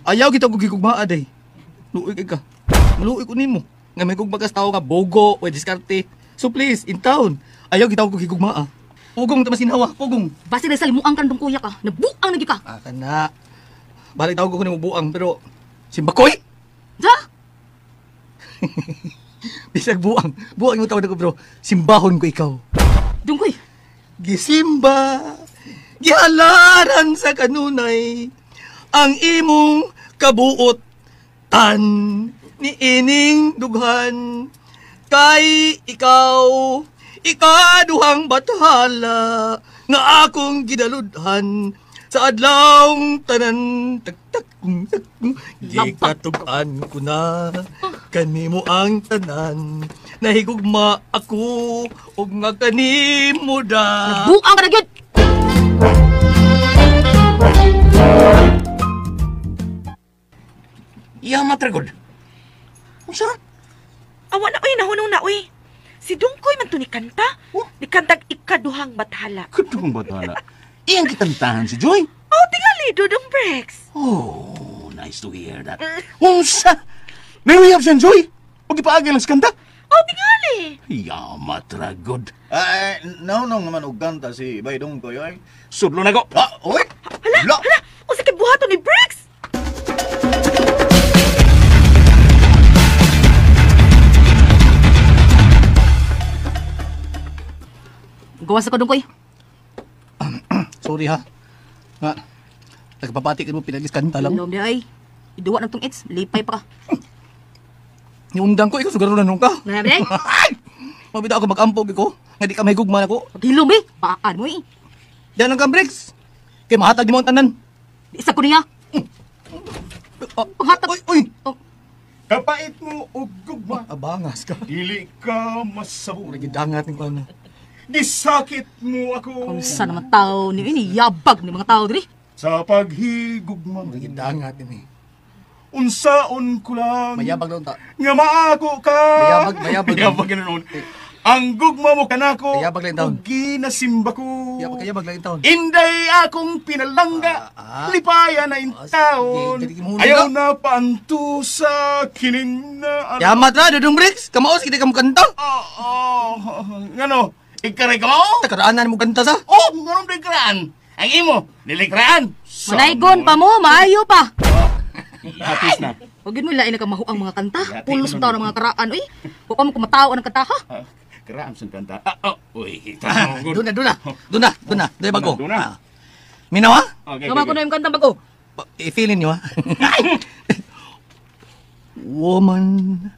Ayaw kita og gigugmaa day. Luoy kay ka. Maluoy ko nimo. Nga may gugma ka sa tawo nga bogo o diskarte. So please, in town. Ayaw kita og gigugmaa. Pugong ta masinhawa, pugong. Basi na salimuang kan dong kuya ka. Nabuang lagi ka. Ah, kana. Balik tawag ko nimo buang pero simbakoy. Unsa? Bisag buang. Buang yung tawag ko bro. Simbahon ko ikaw. Dungkoy. Gisimba, gihalaran sa kanunay ang imong kabuot tan ni ining dughan kay ikaw ikaduhang bathala nga akong gidaludhan sa adlawng tanan tagtakong takong gikatug-an ko na kanimo ang tanan nahigugma ako ug nga kanimo da. Nabuang ka na gyud. Iya matragod. Unsa? Awa na, uy, nahunong na, uy. Si Dungkoy man to ni kanta. Oh. Ni kantag ikaduhang bathala. Kaduhang bathala. Iyang kitantahan si Joy. Oh, tingali, Dudong Bricks. Oh, nice to hear that. Unsa? Nahiyap siya, Joy. Huwag ipaagay lang sa kanta. Oh, tingali. Yamat ragod. Ay, nahunong naman og kanta si Bay Dongkoy, oy. Sudlo na ko. Ah, oy! Hala, Hala! hala. Unsa kay buhaton ni Bricks? Gawas ako Dungkoy. Sorry ha. Nga, nagpapati ka mo pinagis kanta lang. Lom di ay. Iduwa na tong its, lipay pa ka. Niundang ko, ikaw sugarunan nung ka. Grabe. Ay! Mabita ako mag-ampog ko. Nga di ka may gugma na ko. Hilom eh. Paan mo eh. Diyan ang ka, Briggs. Kay mahatag di mo ang tanan. Di isa ko niya. Panghatag. Uy, uy! Oh. Kapait mo og gugma. Abangas ka. Dili ka masabot. Gidangat ni ko ano. Gisakit mo ako. Unsa naman tao ni ini yabag ni mga tao diri. Sa paghigugma mo. Gidangat ni. Unsaon ko lang. Mayabag daw ta. Nga maako ka. Mayabag, mayabag. Mayabag na noon. Ang gugma mo kanako. Mayabag lang taon. Ug ginasimba ko. Mayabag, mayabag lang taon. Inday akong pinalangga. Lipaya na in taon. Ayaw na paanto sa kining na. Yamat na, Dudong Briggs. Kamaos, hindi ka mo kanta. Oo. Ngano? Ikaray ka mo? Takaraanan mo kanta sa? Oh, nganong dikraan? Ang imo, nilikraan. Manaygon pa mo, maayo pa. Hatis na. Huwag yun mo lain na kamahu ang mga kanta. Pulos mo tao ng mga karaan, uy. Huwag pa mo kumatao ng kanta, ha? Karaan sa kanta. Uy, Doon na, doon na. Doon na, doon na. Doon bago. Doon na. Minaw, ha? Okay, Tama ko na yung kanta bago. I-feelin nyo, ha? Woman,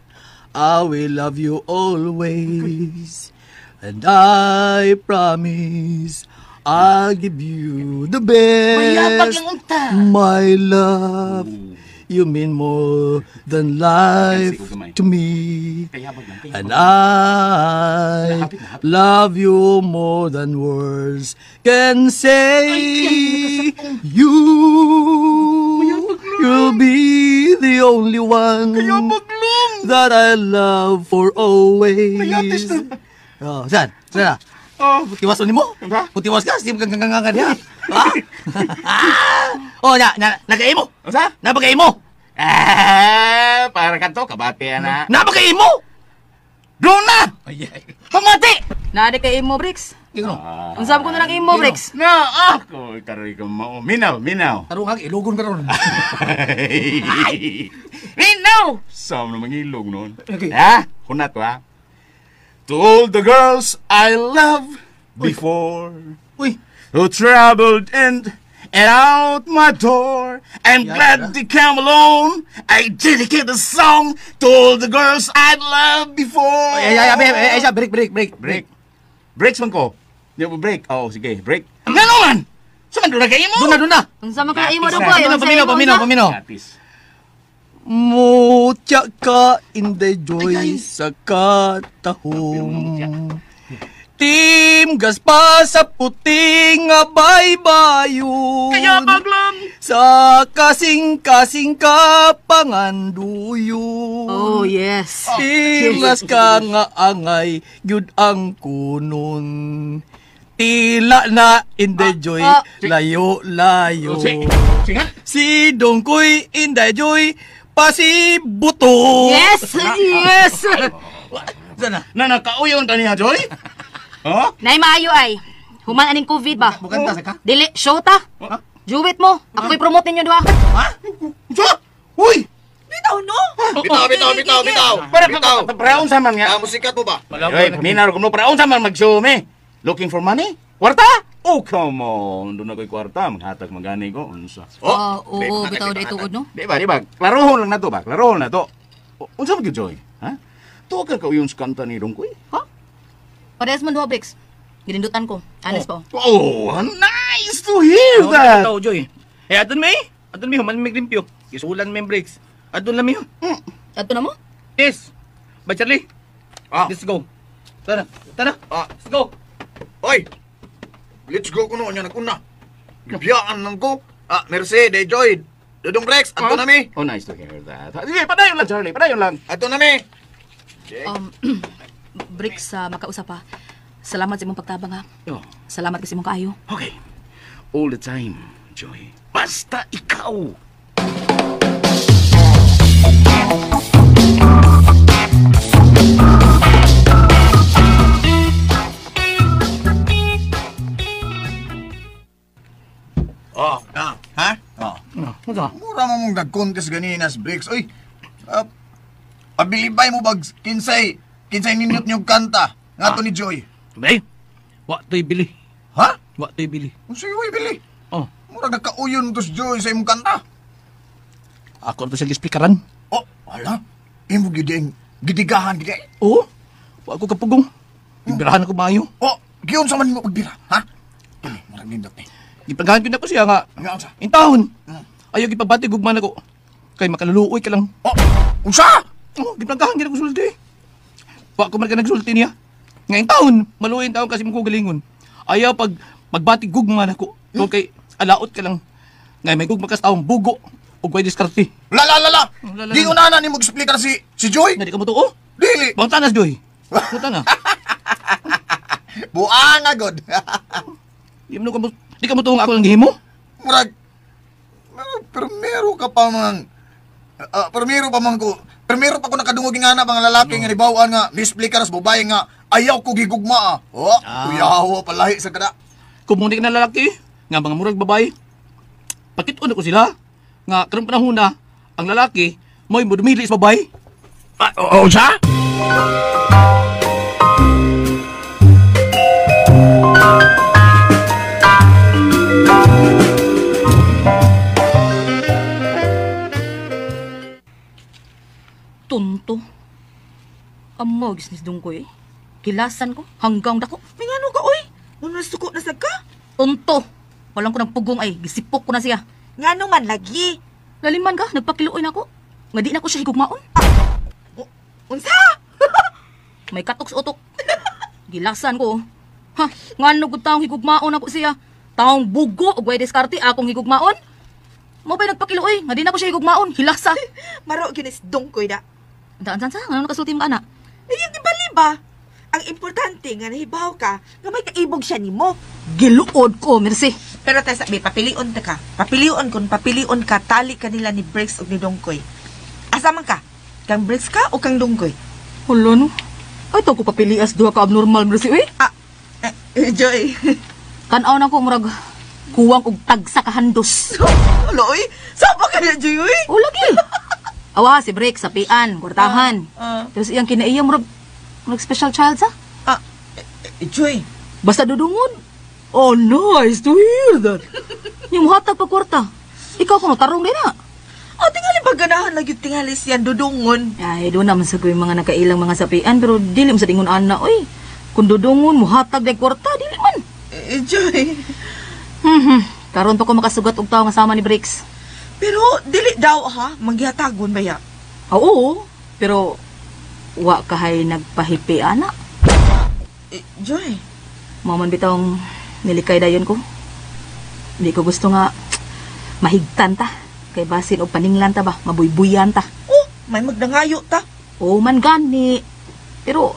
I will love you always. And I promise I'll give you the best. My love, you mean more than life to me. And I love you more than words can say. You'll be the only one that I love for always. Oh, saan? Saan na? Oh, Tiwas ni mo? Kung tiwas ka, sige kang kang niya. Ha? Oh, na na nagaimo. Unsa? Nabagaimo. Ah, para kanto kabati na. Nabagaimo. Doon na. Ay ay. Pamati. Naade kay imo, Briggs. Ingno. Unsa ko na lang imo, Briggs? Na, ako karoy ka mo. Minaw, minaw. Tarong ang ilogon karon. Minaw. Sa mo mangilog noon. Okay. Ha? Hunat to ha. To all the girls I love before. Uy. Who traveled in and out my door. I'm Yeah, glad yeah. to come alone. I dedicate the song to all the girls I loved before. Ay ay ay ay, ay, break break break Break. Breaks man ko. Di mo break. Oh, sige, break. Ngano man? Sa man doon na kayo mo? Doon na, doon na. Unsa man kay imo Gatis dong na. boy? Paminaw, Unsa paminaw, imo, paminaw, unsa? paminaw. Gatis. Mutya ka in the joy sa katahom. Team Gaspa sa puting nga baybayon. Kaya baglang. Sa kasing-kasing ka panganduyon. Oh, yes. Tilas ka nga angay, yun ang kunon. Tila na in the joy, layo-layo. Singa? Si Dongkoy in the joy, pasibuto. Yes, yes. Sana. Na nakauyon ka niya, Joy? Huh? Nay maayo ay. Human aning COVID ba? Bukanta sa ka? Dili, show ta. Juwit mo. Ako'y promote ninyo duha. Ha? Unsa? Uy! Bitaw, no? Bitaw, bitaw, bitaw, bitaw. Para Bitaw. para unsa man nga? Ah, musikat mo ba? Oy, paminaw ko no, para unsa man mag-show me? Looking for money? Kwarta? Oh, come on. Doon ako'y kwarta. Maghatag magani ko. Unsa? Ah, oo, bitaw na ituod, no? Di ba, di ba? Klarohon lang na to ba? Klarohon na to. Unsa man gyud, Joy? Ha? Tuwa ka kauyon sa kanta ni Dongkoy? Ha? Parehas man duha, Briggs. Ginindutan ko. Honest po. Oh, nice to hear that. Tao, Joy. Eh, aton may. Aton mi, human may limpyo. Isulan may breaks. Aton lang mi. Adto na mo? Yes. Ba, Charlie? Ah. Let's go. Tara, tara. Ah. Let's go. Oy! Let's go kuno nya naguna. Gibiyaan lang ko. Ah, merci, day Joy. Dudong Rex, adto na mi. Oh, nice to hear that. Sige, padayon lang, Charlie. Padayon lang. Adto na mi. Briggs, sa makausap ha. Salamat sa imong pagtabang ha. Oh, Salamat kasi imong kaayo. okay. All the time, Joy. Basta ikaw. Oh, ah, ha? Oh. Unsa? Mura mo mong nag-contest ganina sa Briggs. Uy, abilibay mo bag kinsay, kinsay ninyot niyong kanta. Nga to ni Joy. Bay. Wa to'y bili. Ha? Wa to'y bili. Unsa yung bili? Oh. Mura nagkauyon to si Joy sa imong kanta. Ako to siya gispikaran. Oh, ala. Imo gyud ang Gidigahan gid. Oo. Wa ko kapugong. Gibirahan ako maayo. Oh, giun sa man mo pagbira, ha? Dili, murag nindot ni. Gipagahan ko na ko siya nga. Nga unsa? Intahon. Ayaw gipabati gugma nako. Kay makaluluoy ka lang. Oh, unsa? Oh, gipagahan gid ako sulti. Wa ko man ka nagsulti niya. Nga intahon, maluoy taon kasi mo ko galingon. Ayaw pag magbati gugma nako. Tungod kay alaot ka lang. Nga may gugma ka sa taong bugo ug way diskarte. La la la la. La, la, Di la. ko na ni mo explicar si Joy. Nga di ka mo tuo. Dili. Bangtanas Joy. Bangtana. Buang agad. Di mo ka mo di ka mo tuo nga ako ang gihimo. Murag primero ka pa man. Primero pa man ko. Primero pa ko nakadungog nga na mga lalaki nga nibawaan nga misplicar sa babae nga ayaw ko gigugma. Ah. Oh, kuyawa palahi sa kada. Kung ka na lalaki, nga mga murag babae, pakit-on ako sila, nga karong panahon na, ang lalaki, mo'y mudumili sa babae. Ah, unsa? Tunto. Amo, gisnis dungkoy eh. Kilasan ko, hanggang dako. May ngano ka oy? Uno suko na sad ka? Tunto. Walang ko nagpugong ay, gisipok ko na siya. Ngano man lagi? Laliman ka, nagpakiluoy na ako. Nga di na ko siya higugmaon. Unsa? May katok sa utok. Gilasan ko. Ha, ngano gud taong higugmaon ako siya. Taong bugo ug way diskarte akong higugmaon. Mo ba'y nagpakiluoy? Nga di na ko siya higugmaon. Hilasa. Maro ginis dungkoy da. Daan sa, ngano nakasulti mo ka, anak? Eh, yung ibali ba? Ang importante nga nahibaw ka nga may kaibog siya nimo. Giluod ko, merci. Pero tayo sabi, papilion ta ka. Papilion kung papilion ka, tali ka nila ni Briggs ug ni Dongkoy. Asa man ka? Kang Briggs ka o kang Dongkoy? Hala no. Ay, to ko papilias duha ka abnormal, merci, uy. Ah, Joy. Tan-aw na ko, murag kuwang og tagsa ka handos. Hala, oy. Saba ka na, Joy, oy. O, lagi. Awa, si Briggs, sapian, kwartahan. Pero sa iyang kinaiya, murag special child sa? Joy. Basta dudungon. Oh, nice to hear that. Yung hatag pa kwarta. Ikaw kuno tarong din na. Oh, tingali ba ganahan lagi tingali siyan dudungon? Ay, doon naman sa ko yung mga nakailang mga sapian, pero dili mo sa dingon ana, oy. Kung dudungon, muhatag day kwarta, dili man. Joy. Karon pa ko makasugat og tawo nga sama ni Briggs. Pero dili daw ha, manggihatagon ba ya? Oo, pero wa kahay nagpahipi ana. Joy. Mao man bitawng nilikay dayon ko. Hindi ko gusto nga mahigtan ta. Kay basin og paninglan ta ba, mabuybuyan ta. Oh, may magdangayo ta. Oo man gani. Pero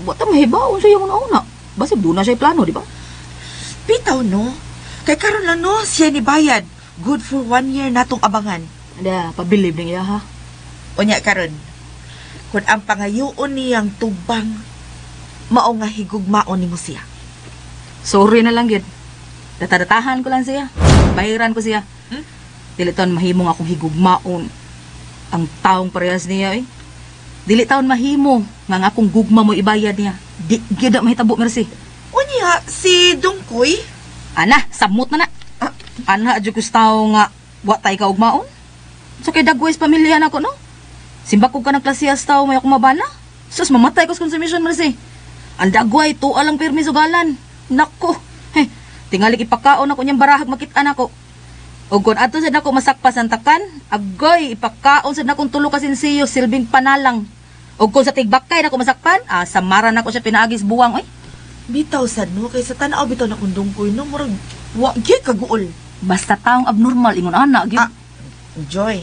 wa ta mahibaw sa iyong una-una. Basig doon na siya plano, di ba? Bitaw no. Kay karon lang no, siya ni bayad. Good for 1 year natong abangan. Da, pabilib ning iya ha. Unya karon. Kun ang pangayoon niyang tubang, mao nga higugmaon nimo siya. Sorry na lang gid. Datadatahan ko lang siya. Bahiran ko siya. Dili taon mahimo nga akong higugmaon. Ang taong parehas niya eh. Dili taon mahimo nga ang akong gugma mo ibayad niya. Di gyud na mahitabo, Mercy. Unya si Dungkoy? Ana, samot na na. Ana adyo ko sa tawo nga wa tay kaugmaon. Sa kay dagway sa pamilya nako no. Simbak ko ka ng klasiyas tao may akong mabana. Sus, mamatay ko sa consumption, Mercy. Ang dagway, tuwa lang pirmi sugalan. Nako, heh, tingali ipakaon ako niyang barahag makit-an ako. O kung ato sad nako masakpas ang takan, agoy, ipakaon sad nakong tulo ka sinsiyo, silbing panalang. O kung sa tigbakay nako masakpan, samaran nako siya pinaagis buwang, oy. Bitaw sad no, kay sa tan-aw bitaw na kung Dungkoy no, murag wa gyud kaguol. Basta taong abnormal ingon ana gyud. Joy.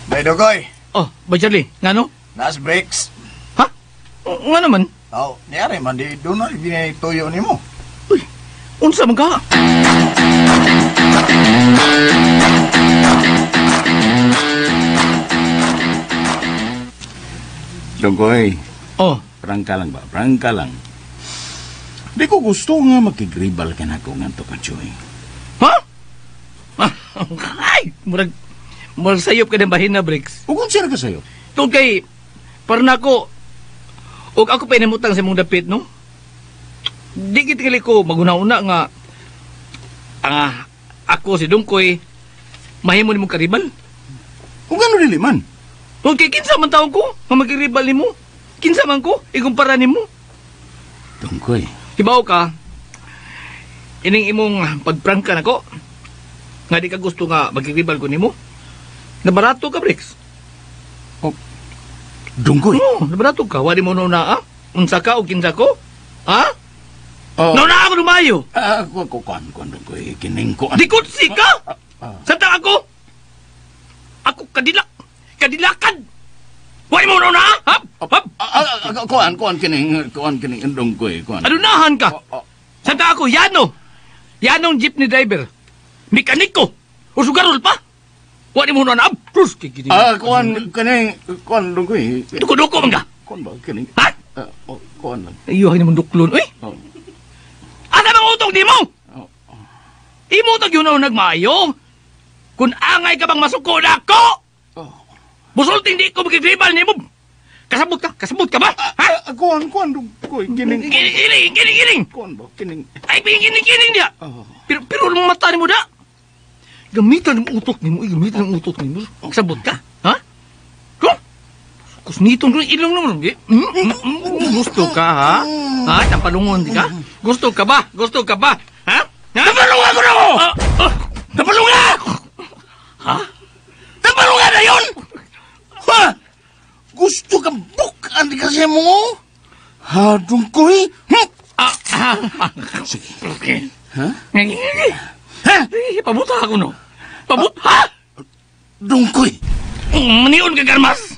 Bay Dugoy. Oh, Bay Charlie, ngano? Nas breaks. Ha? Nga naman? Oh, niyari man di doon na ginituyo nimo. Uy, unsa man ka? Dongkoy. Oh. Prangka lang ba? Prangka lang. Di ko gusto nga makigribal ka na ko nga to ka, Joy. Ha? Ay, murag sayop ka ng bahin na, Briggs. Ug unsa ra ka sayop? Tungkol kay, para nako, Og ako pa inimutang sa imong dapit, no? Di gid ko maguna-una nga ako si Dungkoy mahimo nimo karibal. Kung ano dili man? Og kay kinsa man taon ko nga magiribal nimo? Kinsa man ko ikumpara nimo? Dungkoy. Hibaw ka ining imong pagprangka nako nga di ka gusto nga magiribal ko nimo. Nabarato ka, Brix. Oh, Dungkoy. Oh, nabarato ka. Wadi mo na, ah? Unsa ka o kinsa ko? Ha? Oh. Nauna ako lumayo. Kuan, Dungkoy. Kining kuan. Di kutsi ka! Samtang ako! Ako kadilak! Kadilakan! Wadi mo na, ah? Hap! Hap! Kuan, kining, Dungkoy. Kuan. Adunahan ka! Samtang ako, yano! Yanong jeepney driver. Mekaniko! O sugarol pa! Wadi mo na, ah? Kuan, kining, kuan, Dungkoy. Duko-duko man ka! Kuan ba, kining? Ha? Kuan lang. Ayuhin naman duklon, uy! Oh. Asa bang utog di mo? Oh. Imo tag yun ang nagmaayo. Kung angay ka bang masuko na ako! Oh. Busulting di ko magkikribal ni mo. Kasabot ka? Kasabot ka ba? Ha? Kuan, Dungkoy, kining. Kining. Kuan ba, kining. Ay, kining niya. Oh. Pero ang mata ni mo da. Gamitan ang utok ni mo. Gamitan ang utok ni mo. Kasabot ka? Ha? Kung? Kusnitong ko ilong naman. Gusto ka, ha? Ha? Tampalungon di ka? Gusto ka ba? Gusto ka ba? Ha? Napalunga ko na ako! Napalunga! Ha? Napalunga na yun! Ha? Gusto ka bukan di kasi mo? Ha, Dungkoy? Sige. Okay. Ha? Ha? Pabuta ako, no? Pabuta? Ha? Dungkoy! Manion ka, Garmas!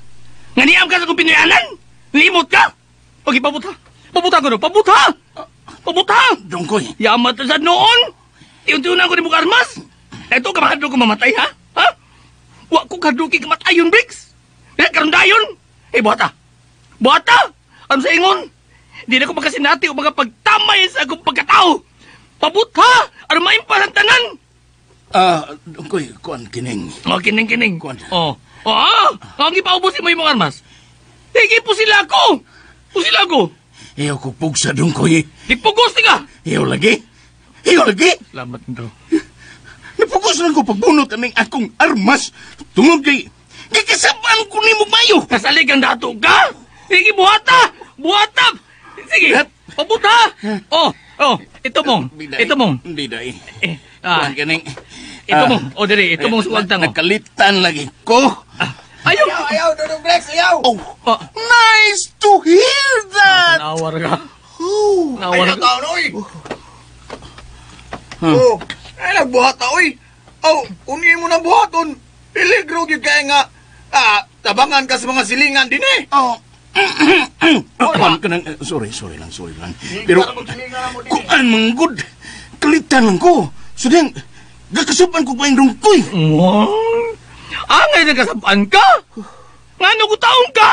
Nganiam ka sa kong Pinoyanan? Limot ka? Okay, pabuta. Pabuta ko, no? Pabuta! Pabuta! Dungkoy! Yamat sa noon! Iunti-unan ko ni mong armas! Ito ka makadlo ko mamatay, ha? Ha? Wa ko kadluki kamatayon, Briggs! Kaya karon dayon! Eh, buhata! Buhata! Ano sa ingon? Di na ko makasinati o mga pagtamay sa akong pagkatao! Pabuta! Ano maimpas ang tanan? Dungkoy, kuan kining. Oh, kining. Kuan. Oh. Oh, ang ipaubusin mo yung mga armas. Sige, pusila ko! Pusila ko! Iyaw ko pugsa, Dungkoy. Di pugos ka! Iyaw lagi! Iyaw lagi! Salamat nito. Napugos lang ko pagbunot aning akong armas tungod kay gikasabaan ko nimo mayo. Kasalig ang dato ka! Sige, buhata! Buhata! Sige, pabuta! Oh, ito mong. Ito mong. Hindi day. Ah, Kuan kining. Ito mong. Oh, dire, ito mong suwag tango. Nakalitan lagi ko. Ayaw! Ayaw, Dudong Briggs, ayaw! Oh, nice to hear that! Nawar ka. Oh. Nawar Ay, ka. taon, oy! Oh, ay, nagbuhat ta, oy! Oh, uni mo na buhaton. Peligro gyud kay nga tabangan ka sa mga silingan din eh. Oh. Kuan ka nang, sorry lang. Pero, kuan man good. Kalitan lang ko. So then, gakasupan ko pa yung Dungkoy. Wow! Angay nagkasabaan ka? Ngano ko taong ka?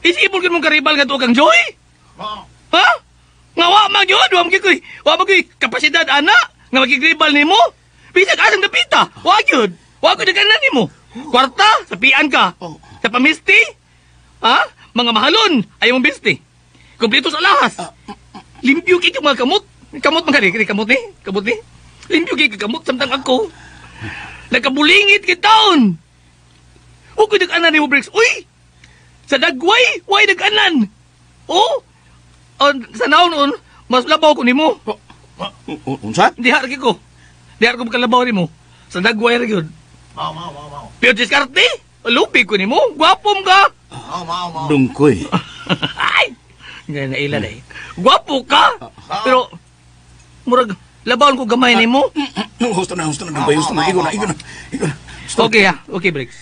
Isipon ka mong karibal nga to kang Joy? Ha? Nga wa man yun, wa man ko'y, wa man ko'y kapasidad ana nga makikribal nimo. Bisag asang dapita, wa gyud. Wa gyud naganan nimo. Kwarta, sapian ka. Sa pamisti? Ha? Mga mahalon, ayaw mong bisti. Kompleto sa alahas. Limpyo kay mga kamot. Kamot man kani, kamot ni, kamot ni. Limpyo kay kamot samtang ako. Nagkabulingit kay taon. Ukoy nag-anan nimo, Briggs. Uy! Sa dagway, way nag-anan. Oh! Sa naon noon, mas labaw ko nimo. Unsa? Diha ra ko. Diha ko makalabaw nimo. Sa dagway ra gyud. Mao. Pero diskarte, lupi ko nimo. Gwapom ka. Mao. Dungkoy. Ay! Nga naila na eh. Gwapo ka! Pero, murag, labawon ko gamay nimo. Husto na, Dungkoy. Husto na. Igo na. Okay ha, okay, Briggs.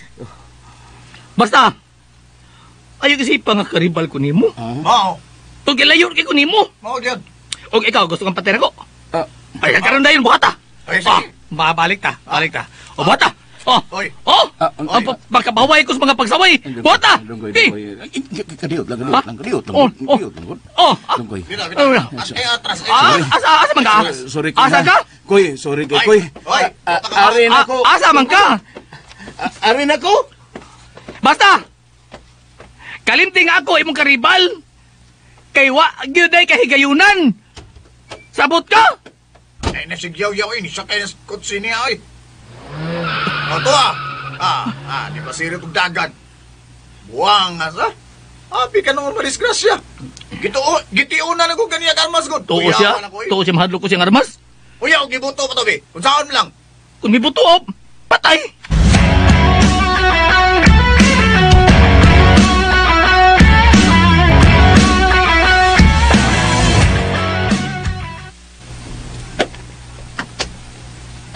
Basta, ayaw kasi pa nga karibal ko nimo. Mao. Tug layo kay ko nimo. Mao gyud. Og ikaw gusto kang patay ko. Ay karon dayon buhata. Ay, sige. Balik ta, balik ta. O buhata. Oh. Oy. Oh. Makabaway ko sa mga pagsaway. Buhata. Dungkoy, Eh. Dungkoy. Kadiot lang, kadiot lang, kadiot lang. Oh, oh. Kadiot lang. Oh. Dungkoy. Ay, atras. Asa man ka? Sorry koy. Asa ka? Koy, sorry kay koy. Oy. Arin ako. Asa man ka? Arin ako. Basta. Kalimti nga ako imong karibal. Kay wa gyud ay kahigayunan. Sabot ka? Ay, nasigyaw-yaw eh. Sakay na kotse niya ay. O, to ah. Di ba sirit og dagan? Buwang nga sa. Happy ka nung madisgrasya. Gitiunan ako ganiya armas ko. Tuo siya? Tuo siya mahadlok ko siyang armas? Uya, og gibuto pa to, be. Kung saan lang. Kung mibuto, oh, patay!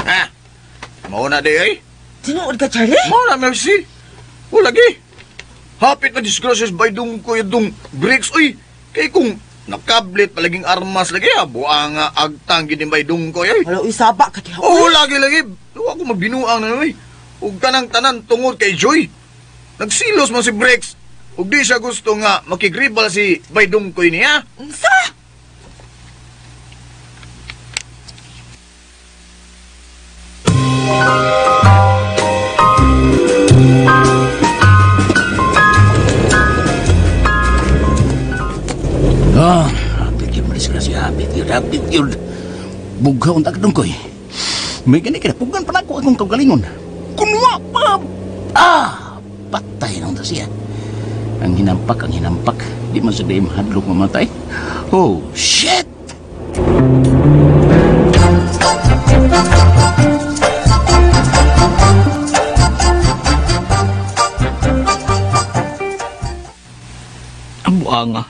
Ha? Mauna di ay? Tinuod ka, Charlie? Mauna, Mercy. O lagi. Hapit na disgrasya by dung ko yung breaks, uy. Kay kung nakablit palaging armas lagi, ha. Buang agtang gini by dung ko, ay. Wala, uy, saba ka diha. Oo, lagi, lagi. Wa ko magbinuang na, uy. Ug kanang tanan tungod kay Joy. Nagsilos man si Brex. Ug di siya gusto nga makigribal si Baydungkoy niya. Unsa? Ah, hapit yun, madisgrasya. Hapit yun. Bughaw ang takdong ko'y. May gani ka na, pugan pa na ako akong kaugalingon. Kunwa pa! Ah! Patay nang ta siya. Ang hinampak. Di man sa di mahadlok mamatay. Oh, shit! Ang buanga.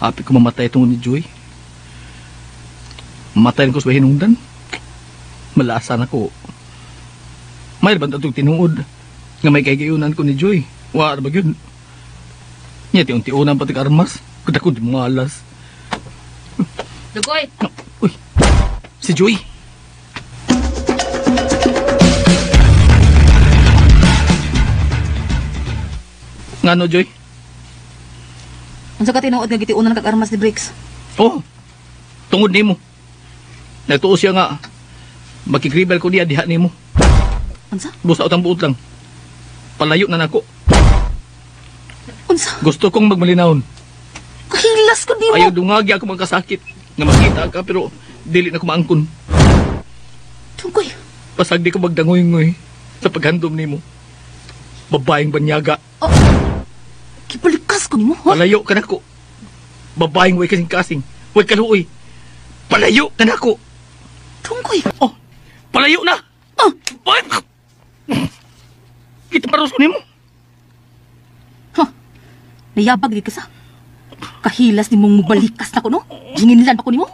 Happy ko mamatay itong ni Joy. Mamatay ko sa hinungdan. Malasan ako. May ba itong tinuod nga may kaigayunan ko ni Joy? Wa ba yun? Nya tiun-tiunan pati armas. Kuda ko di malas. Dugoy! Uy! Si Joy! Ngano, Joy? Unsa ka tinuod nga gitiunan kag armas ni Briggs? Oh, tungod nimo. Nagtuo siya nga makikribal ko niya diha nimo. Unsa? Busa utang buot lang. Palayo na nako. Unsa? Gusto kong magmalinawon. Kahilas ko nimo. Ayaw dungagi ako magkasakit nga makita ka pero dili na ko maangkon. Tungkoy. Pasag di ko magdangoy-ngoy sa paghandom nimo. Babaeng banyaga. Oh. Kibalikas ko nimo, ha? Palayo ka nako. Babaeng way kasing-kasing. Way kaluoy. Palayo ka nako. Tungkoy. Oh, palayo na. Oh. Ay! Kita paros ko nimo. Ha. Nayabag di ka sa. Kahilas nimong mubalikas nako, no? Ginginlan pa ko nimo.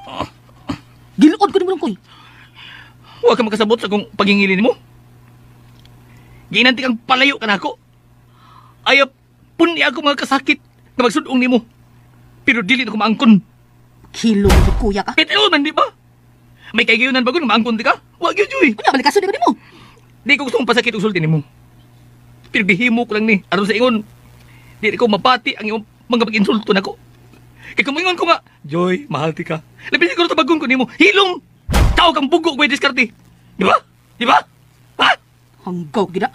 Giluod ko nimo, Tungkoy. Huwag ka makasabot sa kung pagingili nimo. Ginanti kang palayo ka nako. Ayaw puni ako mga kasakit na magsudong nimo. Pero dili na ko maangkon. Kilo mo kuya ka. Kahit ano man, di ba? May kaigayunan ba kung maangkon di ka? Huwag yun, Joy. Ano, balikaso di ko nimo. Di ko gusto mong pasakit og sulti nimo. Pero gihimo ko lang ni. Aron sa ingon, di ko mabati ang imong mga pag-insulto nako. Kaya kung ingon ko nga, Joy, mahal ti ka. Labi siguro tabagon ko nimo. Hilom! Tao kang bugo ko diskarte. Di ba? Di ba? Ha? Hanggaw gida.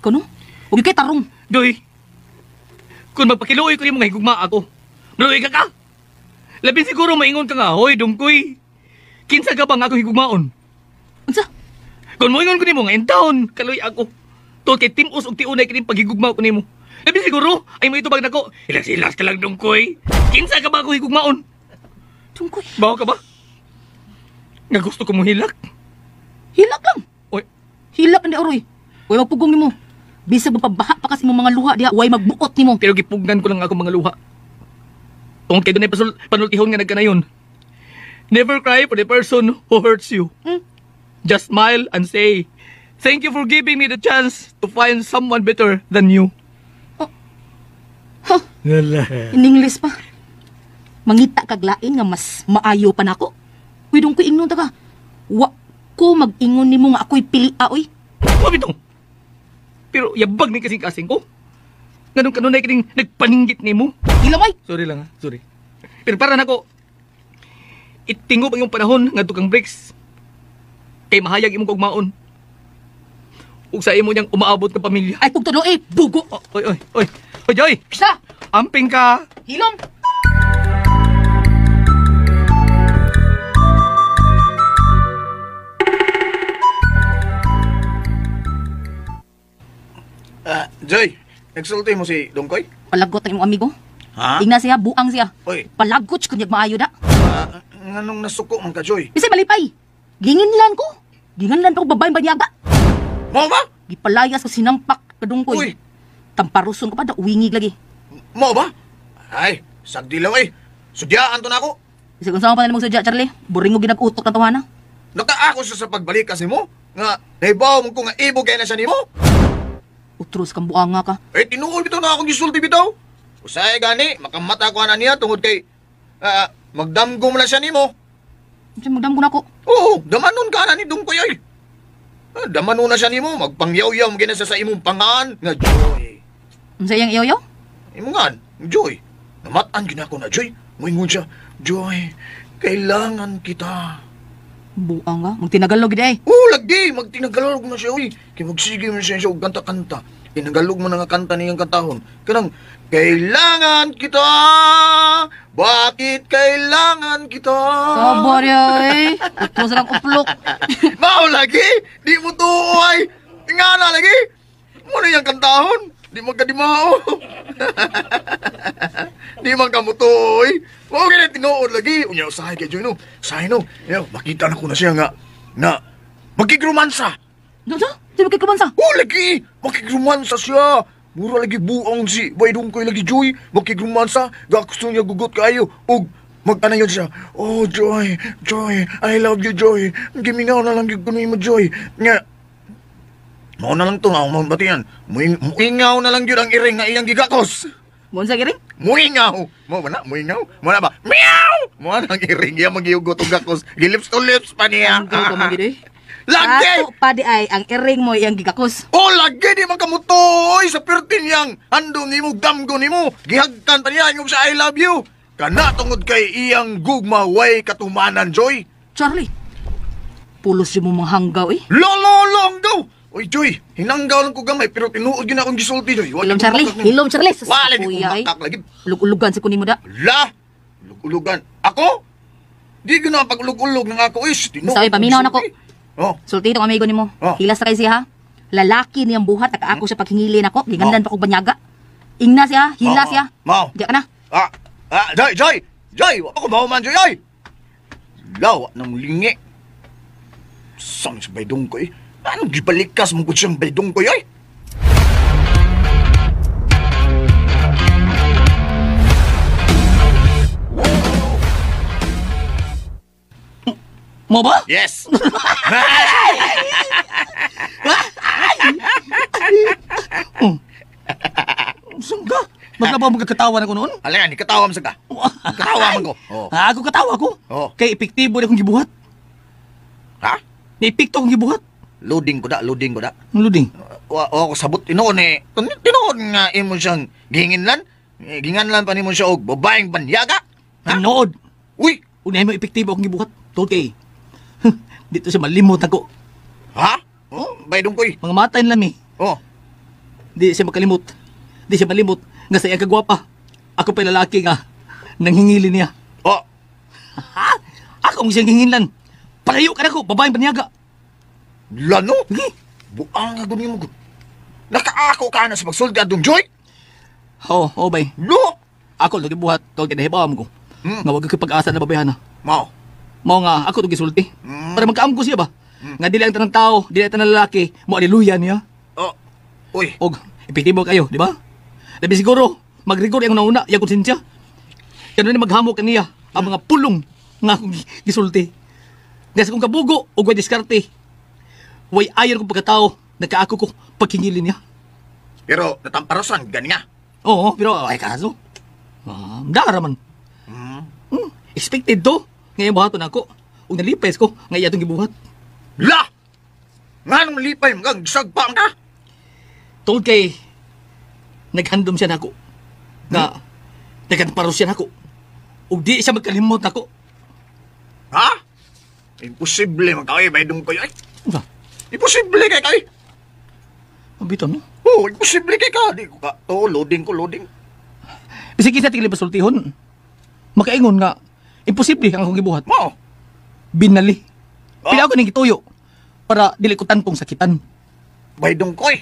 Kuno? Huwag kay tarong. Joy, kung magpakiluoy ko nimo nga higugma ako, maluoy ka ka? Labi siguro maingon ka nga, hoy, dungkoy. Kinsa ka ba nga akong higugmaon? Unsa? Kung moingon ko nimo nga in town, kaluoy ako. Tungod kay timos og tiunay kining paghigugma ko nimo. Labi siguro ay mo itubag nako. Hilas-hilas ka lang dungkoy. Kinsa ka ba ako higugmaon? Dungkoy. Bawo ka ba? Nga gusto ko mo hilak. Hilak lang. Oy. Hilak ni Oroy. Uy, magpugong nimo. Bisag magpabaha pa kasi mong mga luha diha, way magbuot nimo. Pero gipugnan ko lang ako mga luha. Tungod kay dunay panultihon nga nagkanayon. Never cry for the person who hurts you. Hmm? Just smile and say, thank you for giving me the chance to find someone better than you. Oh. Huh. In English pa. Mangita kag lain nga mas maayo pa nako. Uy, dong ko ingnon ta ka. Wa ko mag-ingon nimo nga ako'y pilia, oy. Wa bitaw. Pero yabag ni kasing-kasing ko. Nganong kanunay kining nagpaninggit nimo. Ilamay. Sorry lang ha, sorry. Pero para nako, itingob ang iyong panahon ngadto kang Briggs. Kay mahayag imong kaugmaon. Ug sa imo niyang umaabot ng pamilya. Ay, pugtulo eh, bugo. Oh, oy, oy, oy. Oy, Joy. Sa. Amping ka. Hilom. Joy, nagsulti mo si Dongkoy? Palagot ang imong amigo. Ha? Ingna siya, buang siya. Oy. Palagot siya kunyag maayo da. Nganong nasuko man ka, Joy? Bisay malipay. Ginginlan ko. Ginginlan pa ko babaeng banyaga. Mao ba? Gipalayas ko sinampak kadungkoy. Uy. Tamparuson ko pa da uwingig lagi. Mao ba? Ay, sagdi lang eh. Sudyaan to na ako. Bisag unsa man pa nimo sudya, Charlie? Buring mo ginag-utok na tawana. Nakaako siya sa pagbalik kasi mo. Nga, nahibaw mo ko nga ibog kay na siya nimo. Utros kang buanga ka. Eh, tinuod bitaw na akong gisulti bitaw. Usay gani, makamata ko na niya tungod kay magdamgo mo na siya nimo. Unsa magdamgo nako? Oo, damanon ka na ni Dungkoy ay. Damanon na siya nimo, magpangyaw-yaw mo gina siya sa imong pangan nga Joy. Unsa iyang iyaw-yaw? Imongan, Joy. Namatan gyud ako na Joy. Moingon siya, Joy, kailangan kita. Buang ka, magtinagalog gid ay. Oo, lagi, magtinagalog na siya, uy. Kay magsige man siya og kanta-kanta. Tinagalog mo na nga kanta niyang kantahon. Kanang, kailangan kita, bakit kailangan kita? Sabar ya, eh. Utros lang uplok. Mao lagi, di mo tuo ay. Nga na lagi. Mo na iyang kantahon. Di man ka di mao. Di man ka mo tuo, oy. Mao gani tinuod lagi. Unya usahay kay Joy no. Usahay no. Yo, makita na ko na siya nga na magkigrumansa. Unsa? Di magkigrumansa? Oh, lagi! Makigrumansa siya! Mura lagi buong si Bay Dungkoy lagi, Joy. Makigrumansa. Gusto niya gugot kayo. Og magtanayon siya. Oh, Joy, Joy, I love you, Joy. Gimingaw na lang yung kunin mo, Joy. Nga, mao na lang to nga, mabatian. Muingaw na lang yun ang iring nga iyang gigakos. Mo unsa iring? Muingaw. Mo ba na? Muingaw? Mo na ba? Meow! Mo na ang iring iya magiugot og gakos. Gilips to lips pa niya. Ang ka man gid eh. Lagi! Ato pa di ay ang iring mo iyang gigakos. Oh, lagi di man kamutoy sa pertin yang handom nimo damgo nimo. Gihagkan pa niya ingog sa I love you. Kana tungod kay iyang gugma way katumanan, Joy. Charlie. Pulos yung mong hanggaw eh. Lolo langgaw. Oy, Joy, hinanggaw lang ko gamay pero tinuod gyud akong gisulti, Joy. Wala Hilom Charlie, hilom Charlie. Sus, Wala di ko kuya, eh. makak lagi. Ulug-ulugan sa kunin mo da. La, ulug-ulugan. Ako? Di gyud na pag-ulug-ulog ng ako is. Tinuod Sabi, paminaw na ko. Oh. Sulti itong amigo nimo. Oh. Hilas na kay siya ha. Lalaki niyang buhat, nakaako siya paghingili nako. Gigandan pa kog banyaga. Ingna siya, hila siya. Mao. Diya ka na. Joy, Joy! Joy! Wa ko mao man, Joy, oy! Lawa ng lingi. Sang sa baydong ko eh. Anong gibalikas mo ko siyang baydong ko, oy? Mo ba? Yes! Saan ka? Magka ba magkakatawa na ko noon? Halika, ni katawa mo sa ka. Katawa man ko. Oh. Ha, ako katawa ko. Oh. Kay epektibo na akong gibuhat. Ha? Ni epekto akong gibuhat. Loading ko da, loading ko da. Loading? Wa ako sabot tinuon eh. Tinuon nga imo siyang gihinginlan. Ginganlan pa nimo siya og babaeng banyaga. Tinuod. Uy! Unahin mo epektibo akong gibuhat. Tuod kay. Dito siya malimot ako. Ha? Oh, baydong koy. Mga matay lang eh. Oh. Di siya makalimot. Di siya malimot. Nga sa iyang kagwapa. Ako pa'y lalaki nga. Nanghingili niya. Oh. Ha? Ako ang siyang hinginlan. Palayo ka na ko, babaeng banyaga. Lano? Buang nga gud nimo gud. Nakaako ka na sa pagsulti adtong Joy? Oo, oh, bay. No. Ako lagi buhat tol kay nahibaw ko. Nga wag ko pag-asa na babayhan na. Mao. Mao nga ako to gisulti. Para magkaamgo siya ba? Nga dili ang tanang tao, dili ang tanang lalaki, mo aleluya niya. Oh. Uy. Og epektibo kayo, di ba? Labi siguro magrigor ang nauna, yang konsensya. Kano ni maghamo kaniya ang mga pulong nga akong gisulti. Nga sa kong kabugo og way diskarte. Way ayon kong pagkatao, nagkaako ko pagkingili niya. Pero natamparosan gani nga. Oo, pero ay kaso. Dara man. Expected to. Ngayon buhaton ako. Ug nalipay ko nga iya atong gibuhat. La! Nganong lipay mo kang gisagpa ka? Tungod kay naghandom siya nako. Nga nagkamparos siya nako. Ug di siya magkalimot nako. Ha? Imposible man kay baydong koy ay. Unsa? Imposible kay kay. Mabito no? Oh, imposible kay ka. Di ko ka. Oh, loading ko, loading. Bisag kinsa tingli pasultihon. Makaingon nga imposible ang akong gibuhat. Mao. Binali. Pila ako ning gituyo para dili ko tantong sakitan. Baydong koy.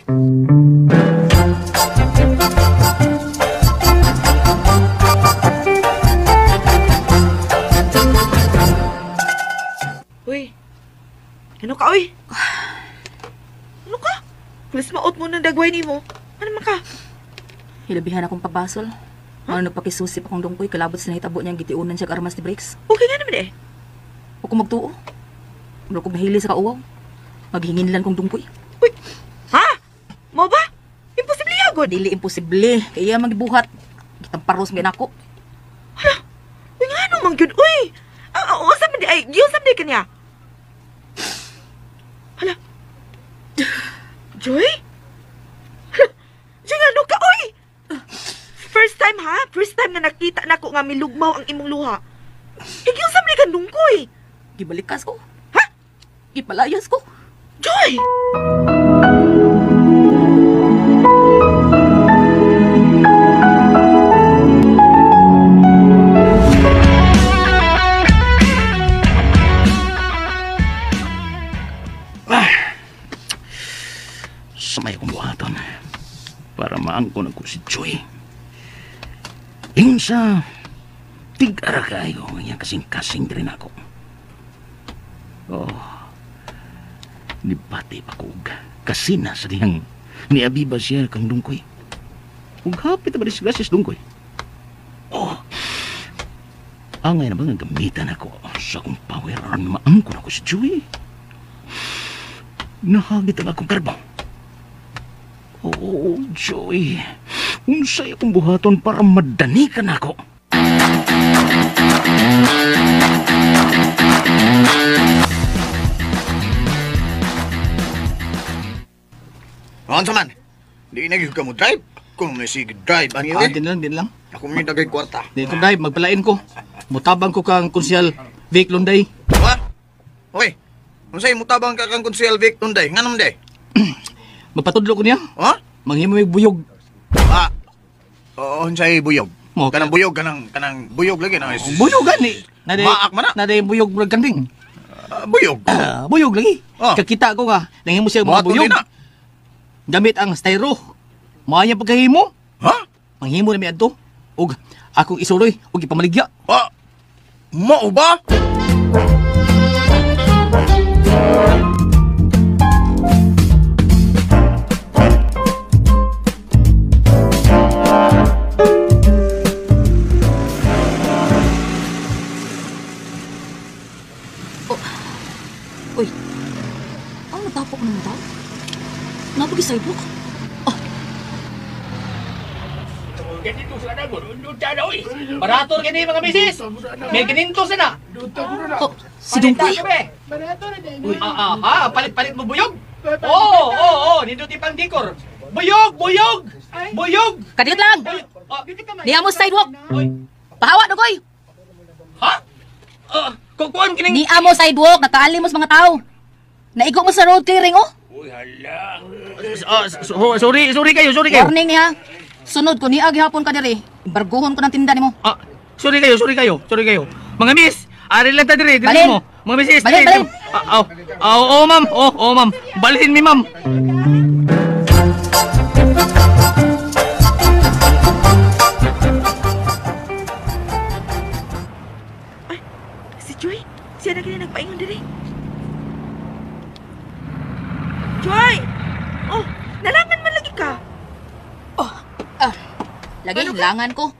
Ano man ka? Hilabihan akong pagbasol. Ano nagpakisusip akong dungkoy, kalabot sa nahitabo niyang gitiunan siya armas ni Briggs. Okay nga naman eh. Huwag ko magtuo. Mura ko mahili sa kauwaw. Maghinginlan kong dungkoy. Uy! Ha? Mo ba? Imposible yagod. Dili imposible. Kaya magibuhat. Kitang paros may nako. Hala! Uy nga ano man gyud uy! Unsa man di ay giunsa man di kanya? Hala! Joy? Hala! Joy nga ano ka uy! First time ha? First time nga nakita nako nga milugmaw ang imong luha. Giunsa man di kang dungkoy? Gibalikas ko. Ha? Gipalayas ko. Joy! Samay akong buhaton para maangkon ako si Joy. Ingon sa tig-ara kayo ang iyang kasing-kasing din ako. Oh, nibati pa ko og kasina sa dihang niabiba siya kang dungkoy. Ug hapit ba disgrasya sa dungkoy. Oh, angay na ba nga gamitan ako sa akong power aron maangkon ako si Joy? Nahagit ang akong karbaw. Oh, Joy. Unsay akong buhaton para madanikan ako. Unsa man? Di na gyud ka mo drive. Kung may sige drive ani eh. Din lang, din lang. Ako may dagay kwarta. Di ko drive, magpalain ko. Mutabang ko kang konsyal Vic Lunday. Ha? Hoy. Unsay mutabang ka kang konsyal Vic Lunday? Nganong day? Magpatudlo ko niya. Ha? Manghimo may buyog. Ah. Oo, unsay buyog? Mo, Kanang buyog, kanang buyog lagi na. Buyog gani. Nade, Maak man na. Nade buyog murag kanding. Buyog. Buyog lagi. Oh. Kakita ko nga, nanghimo siya mga Buhaton buyog. din na. Gamit ang styro. Maayang pagkahimo. Ha? Manghimo na mi adto. Ug akong isuroy ug ipamaligya. Ah. Mao ba? Uy. Ang natapok naman tao? Napag sidewalk? Barator kini mga misis. May gininto sana. Oh, si Dungkoy. Palit-palit mo buyog. Oo, nindot ipang dikor. Buyog, buyog. Buyog. Kadiyot lang! Niya mo sidewalk! Pahawa, Dungkoy! Ha? Kukuan kining Niya mo sidewalk! Nakaali mo sa mga tao! Naigo mo sa road clearing, oh! Sorry, sorry kayo, sorry kayo. Warning niya! Sunod ko niya gihapon ka diri. Barguhon ko ng tinda nimo. Sorry kayo, sorry kayo, sorry kayo. Mga miss, ari lang ta diri, diri Balhin. mo. Mga misis, Balhin, diri. balhin. Oo, ma'am. Oo, ma'am. Balhin mi, ma'am. Si Joy, siya na kini nagpaingon diri. Joy! Oh, nalangan man lagi ka. Lagi, langan ko.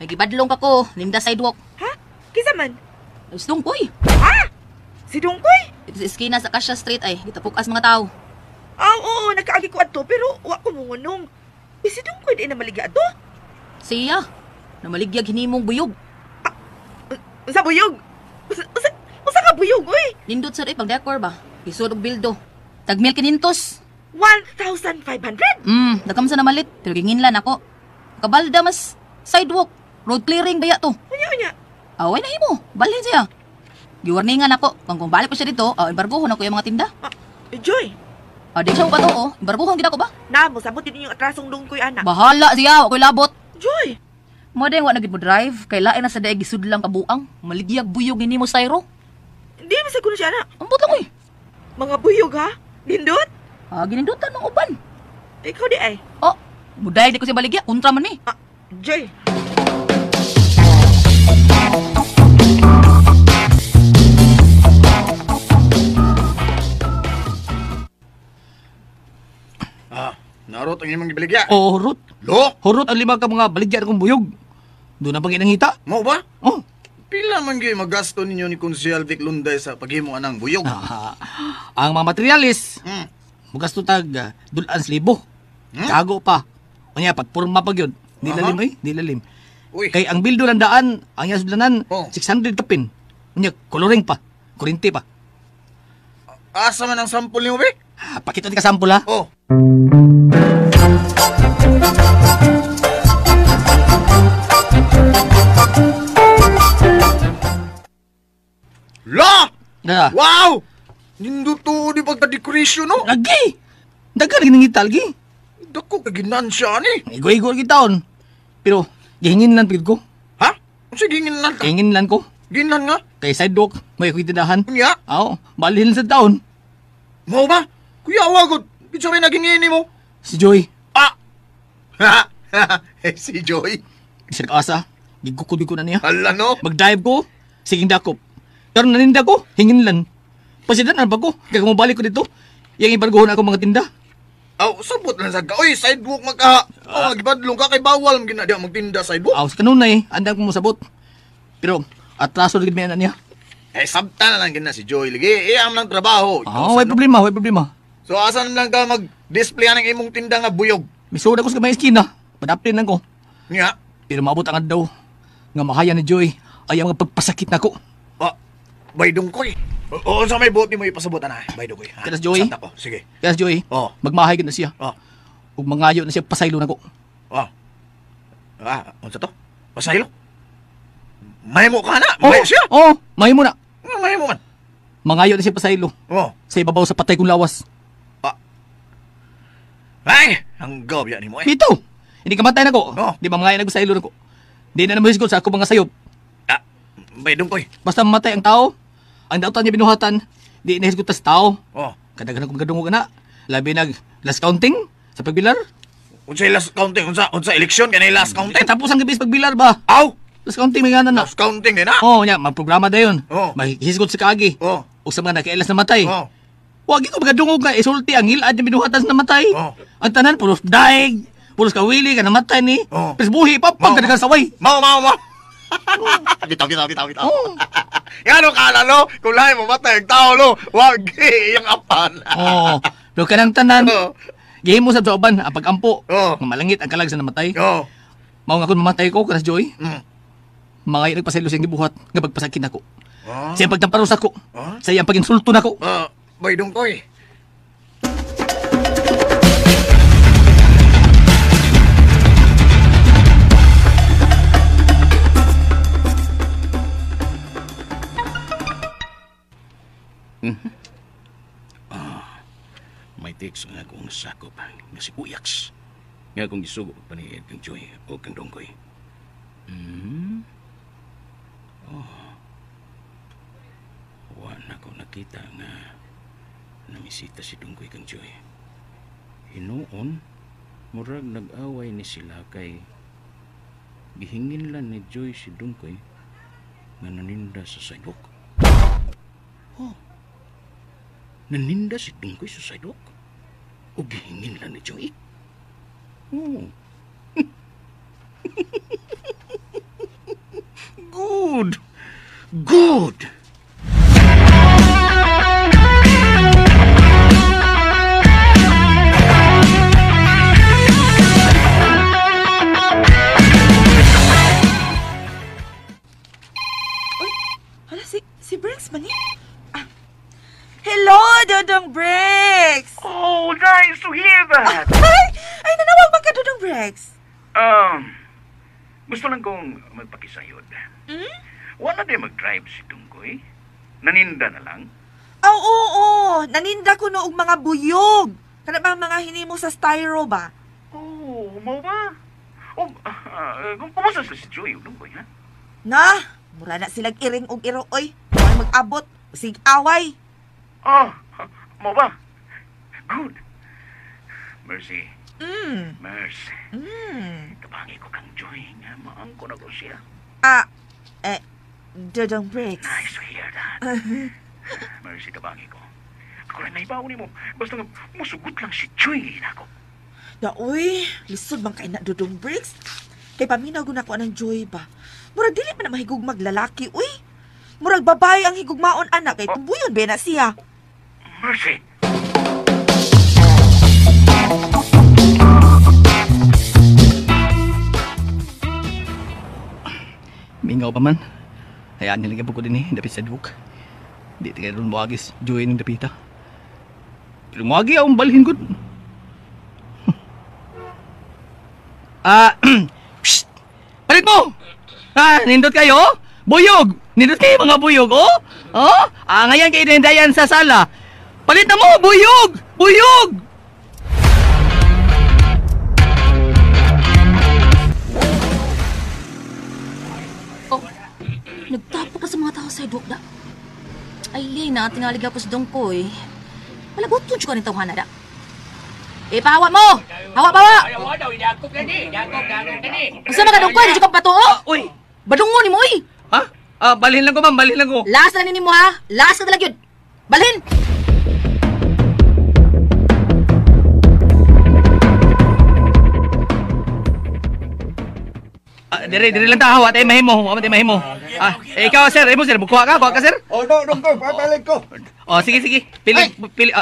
May gibadlong ka ko, ninda sidewalk. Ha? Kinsa man? Si Dungkoy. Ha? Si Dungkoy? Ito sa eskina sa Acacia Street ay, gitapukas mga tao. Ah, oo, nakaagi ko adto pero wa ko mongunong. Eh, si Dungkoy di na maligya adto. Siya, namaligyag hinimong buyog. Unsa buyog? Unsa ka buyog, uy? Nindot sir, pag decor ba? Isod og bildo. Tagmil kinintos. 1,500? Dagkam sa namalit, pero ginginlan ako. Kabalda mas sidewalk, road clearing baya to. Unya, unya. Away na himo, balhin siya. Giwarningan ako, kung balik pa siya dito, embargohon ako yung mga tinda. Joy. Di siya mo oh. Embargohon gid ako ba? Na, mo sabot din yung atrasong Dungkoy anak. Bahala siya, ako'y labot. Joy. Mo din wa na gid mo drive, kay lain na sa daig gisudlang kabuang, maligyag buyog ni mo sayro. Di man sa kuno siya anak. Ambot lang oy. Mga buyog ha? Nindot? Ginindutan mga uban. Ikaw di ay. Oh, muday di ko siya baligya, kontra man ni. Joy. Hurot ang imong gibaligya. Oo, hurot. Lo? Hurot ang 5 ka mga baligya akong buyog. Doon ang panginangita. Mao ba? Oh. Pila man gyud magasto ninyo ni Konsehal Vic Lunday sa paghimo anang buyog? Ang mga materialis, mugasto tag dulan sa libo. Tago pa. Unya, pagpurma pa gyud. Di lalim eh, di lalim. Uy. Kay ang bildo ng daan, ang iyang sudlanan, 600 kapin. Unya, coloring pa, kurinti pa. Asa man ang sample nimo, be? Pakita ka sample ha. Oh. La! Na. Wow! Ninduto di pagka-decoration, no? Lagi! Daga lagi nangita, lagi. Dako ka ginansya ni. Igo-igo lagi taon. Pero, gihingin lang pigid ko. Ha? Unsa gihingin lang ka? Gihingin lang ko. Ginan nga? Kay sidewalk, may ako'y tindahan. Unya? Oo, balhin sa taon. Mao ba? Kuya, wagod. Kinsa may naging ini mo? Si Joy. Ah! Si Joy? Isa asa. Gigukod ko na niya. Hala, no? Mag-dive ko, siging dakop. Pero naninda ko, hingin lang. Pasidan na ba ko? Kaya mabalik ko dito, yang ibarguhon ako mga tinda. Aw, sabot lang sa ka. Uy, sidewalk magka. Oh, gibadlong ka kay bawal man gina diha magtinda sidewalk. Aw, sa kanunay, andang ko mosabot. Pero atraso gid may ana niya. Eh, sabta na lang gina si Joy lagi. Iyam lang trabaho. Ah, way problema, way problema. So asan lang ka mag-display ang imong tinda nga buyog? Misuod ako sa may eskina. Padaplin lang ko. Nya. Pero maabot ang adlaw nga makaya ni Joy ay ang mga pagpasakit nako. Ah, bay dungkoy. Oo, sa may buot nimo ipasabot ana, bay dungkoy. Kanas Joy. Sabta ko. Sige. Kanas Joy. Oh. Magmahay gid na siya. Oh. Ug mangayo na siya pasaylo nako. Oh. Ah, unsa to? Pasaylo? Mahimo ka na. Oh, Mahimo siya. Oh, mahimo na. Mahimo man. Mangayo na siya pasaylo. Oh. Sa ibabaw sa patay kong lawas. Ah. Ay, ang gobya nimo eh. Dito. Hindi ka matay nako. Oh. Di ba mangayo nagpasaylo nako. Di na namuhisgot sa ako mga sayop. Ah, bay dungkoy. Basta mamatay ang tao, ang dautan niya binuhatan, di nahisgot sa tao. Oh. Kadaghan akong magadungog na. Labi nag last counting sa pagbilar. Unsay last counting? Unsa eleksyon kanay last counting? Eh, tapos ang gabi sa pagbilar ba? Aw! Last counting may ngana na. Last counting din na. Oh, nya magprograma dayon. Oh. Mahisgot sa kaagi. Oh. Ug sa mga nakailas na matay. Oh. Wag ko magadungog nga isulti ang hilad niya binuhatan sa namatay. Oh. Ang tanan puros daig, puros kawili ka namatay ni. Oh. Pero buhi pa pagkadagan saway. Mao mao mao. Bitaw bitaw bitaw bitaw. Oh. Ngano ka no? Kung lahi mo matay ang tao no, wag iyang apan. Oo. Pero kanang tanan, Oh. gihimo sa uban ang pagampo. Oh. Nga malangit ang kalag sa namatay. Oh. Mao nga kun mamatay ko kanas Joy. Mm. Mga nagpasaylo siyang gibuhat nga pagpasakit nako. Oh. Sa iyang pagtamparos ako. Oh. Sa iyang paginsulto nako. Bay dungkoy. May text nga akong sakop nga si Uyaks. Nga akong gisugo paniid kang Joy o kang Dongkoy. Hmm? Oh. Wa na ko nakita nga namisita si Dongkoy kang Joy. Hinuon, murag nag-away ni sila kay gihingin lang ni Joy si Dongkoy nga naninda sa sidewalk. Oh. Naninda si Dongkoy sa sidewalk? O gihingin lang ni Joy? Oh. Good! Good! Uy, hala, si Briggs man eh. Ah. Hello, Dodong Briggs! Oh, nice to hear that! Ay, nanawag ba ka, Dodong Briggs? Gusto lang kong magpakisayod. Hmm? Wala din mag-drive si Tungkoy. Naninda na lang. Oo, oo, Naninda ko no og mga buyog. Kana ba mga hinimo sa styro ba? Oh, mau ba? Oh, kung kumusta sila si Joy o Tungkoy, ha? Na, mura na silang iring og iro, oy. Huwag mag-abot. Sig away. Oh, mau ba? Good. Mercy. Mm. Mercy. Mm. Tabangi ko kang Joy nga maangko na ko siya. Ah, Dodong Briggs. Nice to hear that. Mercy, tabangi ko. Ako rin naibaw ni mo. Basta nga, musugot lang si Joy nako. Da, uy, lisod man kay na Dudong Bricks. Kay paminaw gud nako anang Joy ba. Murag dili man na mahigugmag lalaki, uy. Murag babae ang higugmaon anak kay tumbuyon ba na siya. Mercy. Mingaw pa man. Hayaan nila ko din eh, dapit sa duk. Di tayo ron moagis, Joy ng dapita. Pero moagi akong balhin ko. Psst! Palit mo! Nindot kayo? Buyog! Nindot kayo mga buyog, oh? Oh? Ngayon kayo nindayan sa sala. Palit na mo! Buyog! Buyog! Oh, nagtapo ka sa mga tao sa idok da. Ay, naatingalig ako sa dongkoy. Malagot ko rin tawhana da. Eh, pahawa mo! Hawa, pahawa! Unsa man ka dongkoy? Di ka patuo? Uy! Badungon ni mo, uy! Ha? Balhin lang ko, ma'am. Balhin lang ko. Last na nini mo, ha? Last na talaga yun. Balhin! Dire, dire lang ta, hawa tayo mahimo. Hawa tayo mahimo. Ikaw, sir. Imo, sir. Kuha ka, sir. Oh, no, dongkoy. Papalit ko. Oh, sige, sige. Pili, pili.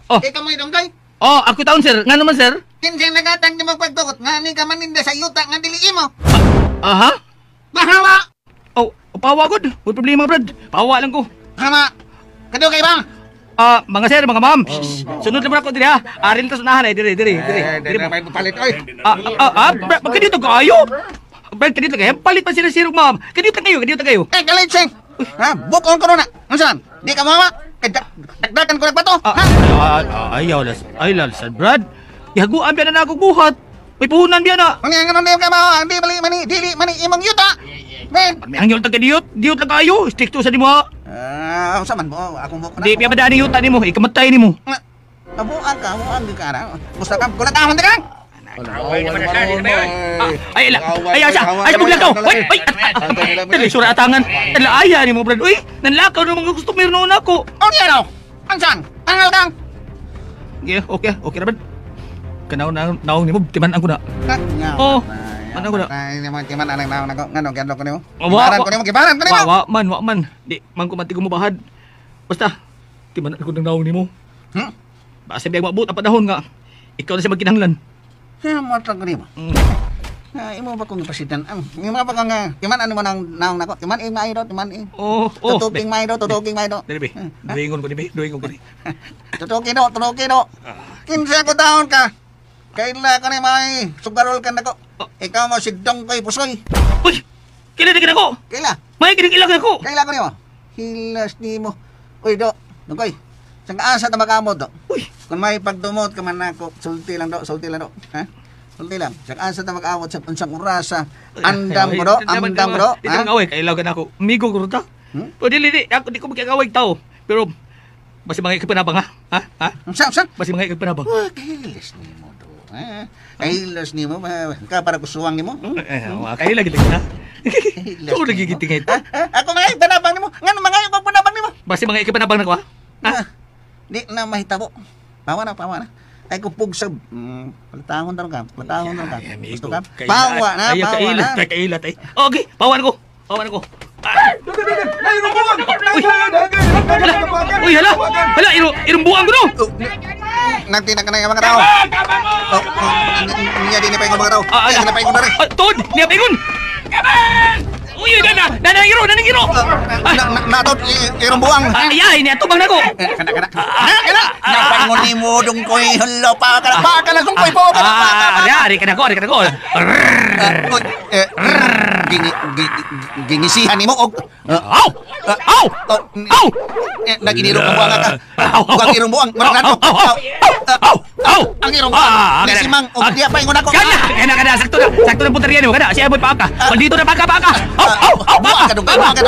Oh. Ikaw mo, dongkoy. Oh, ako taon, sir. Nga naman, sir? Kinsang nagatang ni magpagtukot. Nga ni ka maninda sa yuta nga dili imo. Aha? Bahawa! Oh, pawa gud. Wala problema, brad. Pawa lang ko. Hama. Kadugay ba? Mga sir, mga ma'am. Sunod lang mo ako diri ha. Aril ta sunahan ay diri, diri, diri. Diri may palit oy. Brad, kadito kayo. Brad, kadito kayo. Palit pa sila sir, ma'am. Kadito kayo, kadito kayo. Eh, galit sing. Ha, bukon ko na. Unsan? Di ka mawa. Kay dagdagan ko nagbato. Ha? Ayaw las. Ay las, brad. Gihaguan biya na ako buhat. May puhunan biya na. Ang nga di ka mawa, di bali mani, dili mani imong yuta. Men, may hangyol tag kadiyot, diyot lang kayo. Stricto sa nimo. Unsa man mo? Akong buko na. Di piya padani yuta nimo, ikamatay nimo. Abuan ka, abuan ka na. Basta ka kulatahon ka. Ay, ila. Ay, asa. Ay, buglakaw. Oy, oy. Dali sura atangan. Dala aya nimo, brad. Uy, nanlakaw ng mga customer noon ako. Unya daw. Ansan? Angal kang. Okay, okay, okay ra brad. Kanaw na naong nimo, timan-an ko na. Oh, ano ko na? Ay, nimo timan anang naong nako. Ngano gyud ko nimo? Gibaran ko nimo, gibaran ko nimo. Wa man, wa man. Di man ko mantigo mo bahad. Basta timan-an ko ng naong nimo. Basta biyag maabot ang panahon nga ikaw na siya magkinahanglan. Matag ko nimo. Imo ba kong ipasitan? Imo ba kong timan ano mo nang naong nako? Timan ing maayo, timan ing. Oh, oh. Tutuking maayo, tutuking maayo. Dili be. Duingon ko ni be, duingon ko ni. Tutuking do, tutuking do. Kinsa ko taon ka? Kaila ka ni may sugarol ka nako. Ikaw mo si Dongkoy Pusoy. Uy! Kila na ko. Kaila. May kinig ilag ako. Kaila ko nimo. Hilas nimo. Uy do, Dongkoy. Sang asa ta makamot do? Uy, kung may pagdumot ka man nako, sulti lang do, sulti lang do. Ha? Sulti lang. Sang asa ta mag-awot sa unsang orasa. Andam ko do, andam ko do. Di ta mag-away, kailaw ka nako. Migo ko ta. Pero dili di, ako di ko magkagaway tao. Pero basta mga ikipanabang ha? Ha? Ha? Unsa unsa? Basta mga ikipanabang. Uy, kahilas nimo do. Kahilas nimo ka para kusuwang nimo. Kaila gid na. Tuod lagi gitingay ta. Ako mga ipanabang nimo. Ngano mga ko panabang nimo? Basta mga ikipanabang nako ha? Ha? Di na mahitabo. Pawa na, pawa na. Ay kupog sa palitahon ta ka. Palitahon ta ka. Gusto ka? Pawa na, pawa na. Kaila tay. Okay, pawa na ko. Pawa na ko. Uy, hala. Hala, irong buang ko no. Nagtinag ka na yung mga tao. Niya din pa yung mga tao. Niya pa yung mga tao. Tod, niya pa yung. Uy, dana, dana iro, dana iro. Natot irong buang. Ay, niya tubang nako. Kana kana. Kana. Napangon nimo dungkoy, hello pa ka pa ka na dungkoy po ka. Ari ka nako, ari ka nako. Gingisihan nimo og Aw! Aw! Aw! Naginirong buang ka. Buang irong buang, murag nato. Aw! Aw! Ang irong buang. Ni si Mang og diya pa ingon ako. Kana, kana kana sakto na. Sakto na punteriya nimo kana. Siya boy paaka. Dito na paka paka. Aw aw aw paka.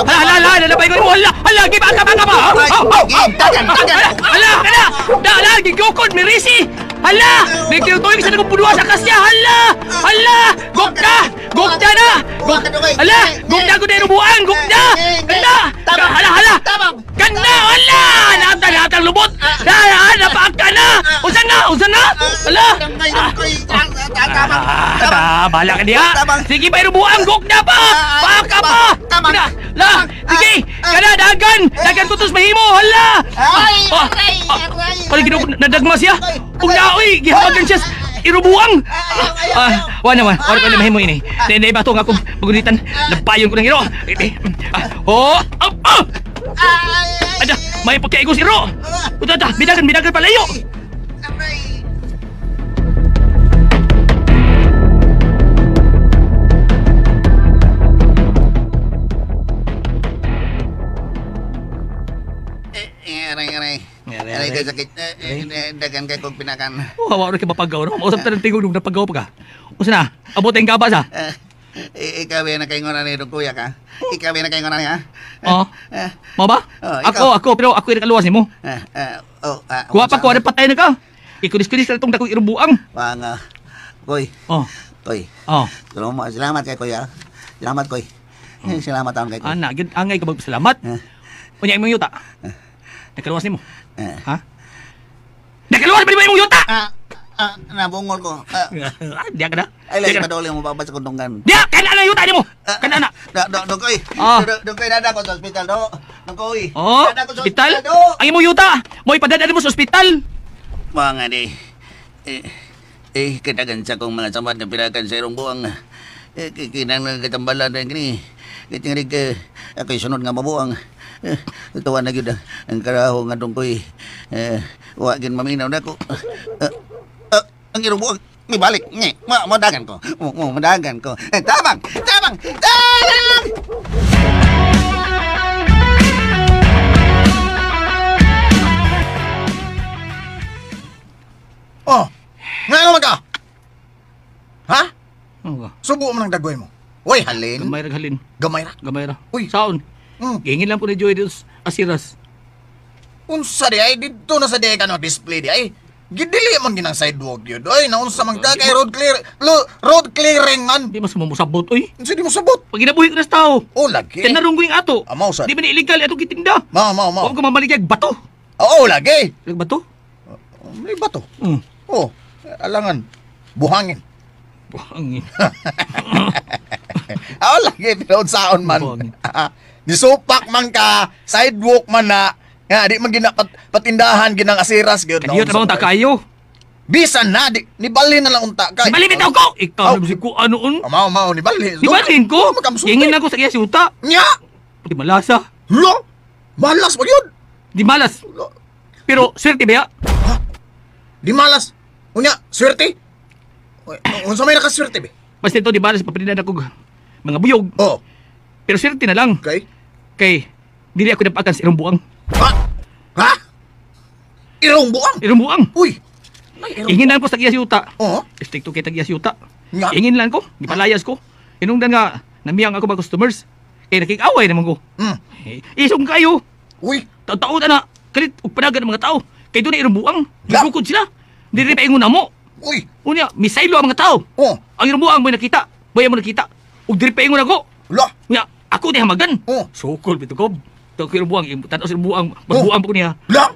Hala hala hala pa ingon mo. Hala hala gi paka paka pa. Aw aw. Dagan dagan. Hala kana. Dala gigukod mirisi. Hala! Nagtinutuig sa nagpupuduha sa kasya! Hala! Hala! Gugta! Gugta na! Hala! Gugta ko na inubuan! Gugta! Ganda! Hala! Hala! Ganda! Hala! Naamtang lubot! Paaka na! Unsa na? Unsa na? Ala! Ah, bahala ka diha. Sige pa irubuang gok na pa. Paaka pa. Kana, la, sige. Kana dagan, dagan tutos mahimo. Hala. Ay, aray, aray. Pala ginoo nadagma siya. Ug naoy gihawagan siya irubuang. Ah, wa naman. Wa ko na mahimo ini. Nay bato nga akong pagunitan. Labayon ko ng iro. Oh, ah. Ada, may pagkaigos iro. Uta ta, bidagan bidagan palayo. Aray, aray. Aray, kay sakit. Dagan kay kong pinakan. Oh, hawa ra kay mapagaw no. Mausap ta ng tingog nung napagaw pa ka. Unsa na? Abot ang gaba sa. Ikaw ba nakaingon na ni kuya ka? Ikaw ba nakaingon na niya? Oh. Mao ba? Oh, Ako, ikaw. ako, pero ako yung nakaluwas nimo. Oh, Kuha pa ko, ano patay na ka. Ikulis-kulis na itong dakong irubuang. Wanga. Koy. Oh. Koy. Oh. Salamat, salamat kay kuya. Salamat koy. Salamat taon kay koy. Ana, gyud angay ka magpasalamat. Unya imong yuta. Nakaluwas nimo. Ha? Nakaluwas ba nimo imong yuta? Nabungol ko. Diya ka na. Ay, lagi Diya ka na. paduli mo babad sa kundungan. Diya, kana na yuta nimo. Kana na. Do, koy. Ah. Do, koy, dada ko sa ospital, do. Do, koy. Oh, Dada ko sa ospital. do. Ang imong yuta, mo'y padadala mo sa ospital. Mga di. Kadagan sa kong mga samad na pinakan sa irong buang. Kinang katambalan na kini. Kitingarig ka, ako'y sunod nga mabuang. Tuwa na gyud ang karaho nga dungkoy. Wa gyud maminaw na ko. Ang irong buang, may balik. Nge, madagan ko. Madagan ko. Tabang! Tabang! Tabang! Oh, nga naman ka? Ha? Ano ka? Subo mo ng dagway mo. Uy, halin. Gamay ra halin. Gamay ra? Gamay ra. Uy. Saon? Gihingin lang ko ni Joy dito sa Asiras. Unsa di ay didto na sa di ka no display di ay. Gidili man ginang sidewalk yun. Ay, naunsa man ka kay road clear road clearing man. Di mas mo musabot oy. Unsa di mo sabot? Pag ginabuhi ko na sa tao. Oh, lagi. Tinarong ko yung ato. Amaw sad. Di ba ni illegal atong gitinda? Mao mao mao. Wa ko mamaligya bato. Oo, lagi. Lag bato? May bato. Oh, alangan. Buhangin. Buhangin. Oo, lagi pero unsaon man. Nisupak man ka, sidewalk man na. Nga di man gina patindahan ginang asiras gyud. Kadiyot na ba unta kayo? Bisan na di nibalhin na lang unta ka. Nibalhin bitaw ko. Ikaw na ko ano un? Mao mao nibalhin. Nibalhin ko. Gihingin lang ko sa iya si uta. Nya. Di malasa. Lo. Malas ba yun? Di malas. Pero swerte ba ya? Di malas. Unya, swerte. Unsa may nakaswerte be? Basta ito di malas papanindan ako mga buyog. Oh. Pero swerte na lang. Okay. Kay dili ako napakan sa irong buang. Ha? Ha? Irong buang? Irong buang. Uy. Ingin lang ko sa iya si uta. Oo. Stick to kay tag iya si uta. Nga. Ingin lang ko, gipalayas ko. Inungdan nga namiyang ako mga customers. Kay nakikaway naman ko. Eh, isong kayo. Uy. Taon-taon na. Kalit og panagan ng mga tao. Kay doon na irong buang. Gibukod sila. Dili pa ingon namo. Uy. Unya, misaylo ang mga tao. Oh. Ang irong buang mo nakita. Baya mo nakita. Ug dili pa ingon ako. La. Unya, ako ni hamagan. Oh. Sukol bito ko. Ito ko irong buang, tan-aw sa irong buang, magbuang pa ko niya. La.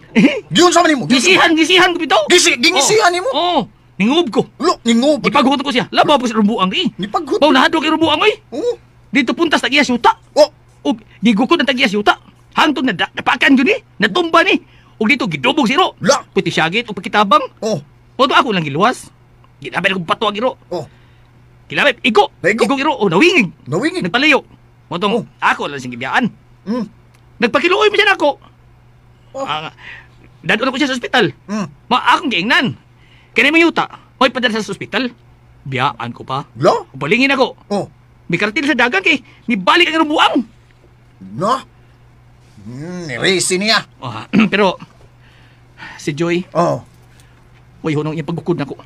Giun sa man nimo. Gisihan, gisihan ko bitaw. Gingisihan nimo? Oo. Ningob ko. Lo, ningob. Gipaghot ko siya. Labaw po sa irong buang eh. Gipaghot. Mao nahadlok irong buang oy. Oo. Dito puntas tag iya yuta. Oh. Ug gigukod ang tag iya yuta. Hangtod na napakan gyud ni, natumba ni. Ug dito gidubog si iro. La. Puti syagit ug pakitabang. Oh. Moto ako lang giluwas. Ginabay ko bato ang iro. Oh. Kilabay, igo. Igo. Igo iro. Oh, nawingig. Nawingig. Nagpalayo. Motong ako lang siyang gibiyaan. Mm. Nagpakiluoy mo siya nako. Oh. Dadon ako siya sa ospital. Mm. Ma akong giingnan. Kani mo yuta, may padala sa ospital. Biyaan ko pa. La? Balingin ako. Oh. May karatil sa dagan kay nibalik ang buang. No. Ni-raise niya. Oh, pero si Joy. Oh. Way hunong iyang pagbukod nako.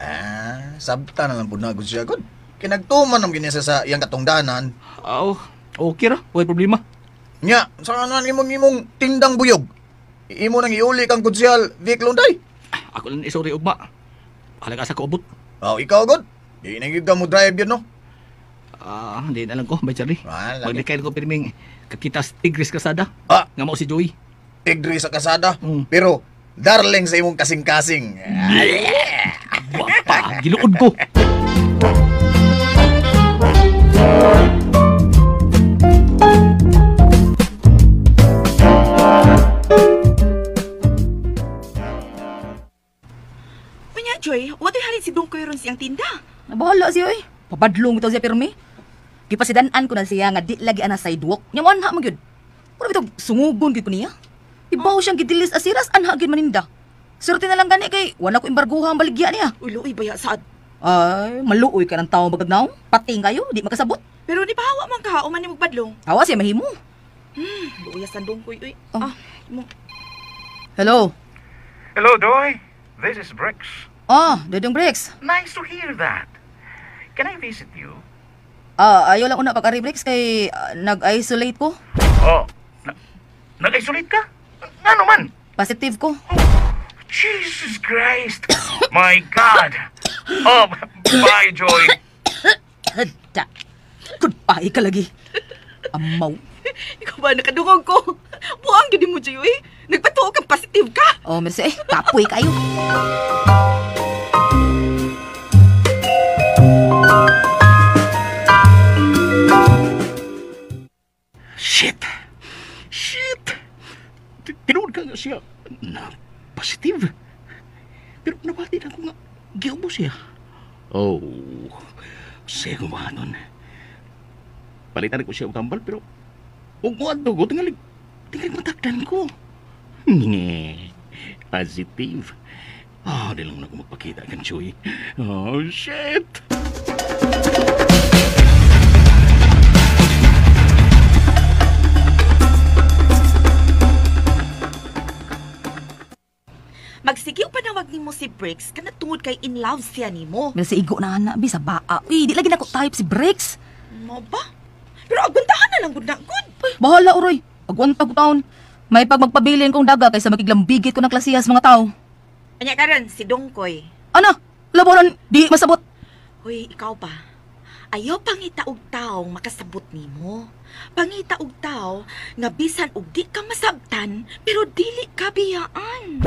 Ah, sabta na lang pud na gud siya gud. Kinagtuman nam gini sa iyang katungdanan. Oh, okay ra, way problema. Nya, sa ano imong imong tindang buyog? Imo nang iuli kang kutsyal Vic Lunday. Ako lang isuri ugma. Halaga sa kaubot. Oh, ikaw gud. Di na gyud ka mo drive yun no. Ah, hindi na lang ko, bay Charlie. Ah, lagi. Maglikay ko pirming kakita sa Tigris Kasada. Ah. Nga mao si Joy. Tigre sa kasada. Pero Darling sa imong kasing-kasing. Wapa, giluod ko. Unya, Joy, wato'y halin si Dungkoy ron siyang tinda? Nabahala siya eh. Pabadlong ito siya pirmi. Gipasidan-an ko na siya nga di lagi ana sidewalk. Nya mo anha man gyud. Mura bitog sungugon gyud ko niya. Ibaw siyang gidilis asiras anha gyud maninda. Swerte na lang gani kay wala ko embargoha ang baligya niya. Uy, luoy baya saad. Ay, maluoy ka ng tao bagagnaw. Pating kayo, di makasabot. Pero di pahawa man ka, o man ni magbadlong. Hawa siya mahimo. Luoy sa Dungkoy, uy. Oh. Ah, mo. Hello. Hello, Doy. This is Bricks. Ah, Dodong Bricks. Nice to hear that. Can I visit you? Ah, ayaw lang una pag-ari Bricks kay nag-isolate ko. Oh, nag-isolate ka? Ngano man? Positive ko. Oh, Jesus Christ! My God! Oh, bye, Joy. Da. Goodbye ka lagi. Amaw. Ikaw ba nakadungog ko? Buang gyud mo, Joy, uy. Nagpatuo kang positive ka. Oh, merci eh. Kapoy kayo. Shit! Shit! Tinuod ka nga siya na positive. Pero nabati na ko nga giubo siya. Oh, siya gumanon. Palitan ko siya og tambal pero og muadto ko tingali matakdan ko. Nge, positive. Ah, di lang na ko magpakita kan Joy. Oh, shit! Magsige og panawag nimo si Bricks kana tungod kay in love siya nimo. Mel si igo na ana bi sa baa. Uy, di lagi nako type si Bricks. Mo ba? Pero agwantahan na lang gud na gud. Uy, bahala uroy. Agwanta ko taon. May pag magpabilin kong daga kaysa makiglambigit ko ng klasiyas mga tao. Anya karon si Dongkoy. Ano? Laboran di masabot. Hoy, ikaw ba? Ayaw pangita og taong makasabot nimo. Pangita og tao nga bisan og di ka masabtan pero dili ka biyaan.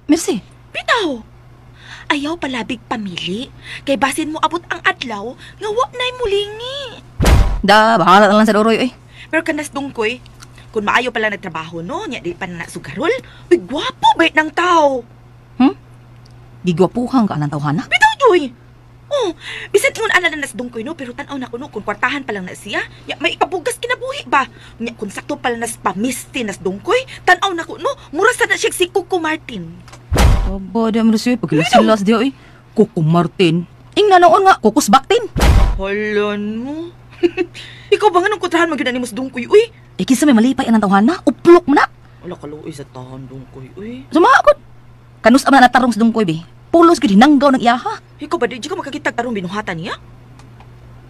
Merci. Bitaw. Ayaw palabig pamili kay basin mo abot ang adlaw nga wa nay mulingi. Da, bahala na lang sa uroy oy. Pero kanas Dungkoy, kung maayo pala nagtrabaho no, nya di pa na sugarol, uy gwapo bait ng tao. Gigwapuhan ka anang tawhana. Bitaw, Joy. Oh, bisan ingon ana na nas Dungkoy no, pero tan-aw na kuno kung kwartahan pa lang na siya, nya may ikabugas kinabuhi ba? Nya kung sakto pala nas pamisti nas Dungkoy, tan-aw na kuno, mura sa na siya si Coco Martin. Aba, di mo siya pagkilas-silas diya oy. Coco Martin. Ing nanoon nga, Cocos Baktin. Halan mo. Ikaw ba nga nung kontrahan magyud ani mo sa Dungkoy, uy? Eh, kinsa may malipay anang tawhana, uplok mo na. Wala kaluoy sa tahan Dungkoy, uy. Sumakot. Kanus ama natarong sa Dungkoy, be. Pulos gud hinanggaw ng iyaha. Ikaw ba di ka makakita tarong binuhatan niya?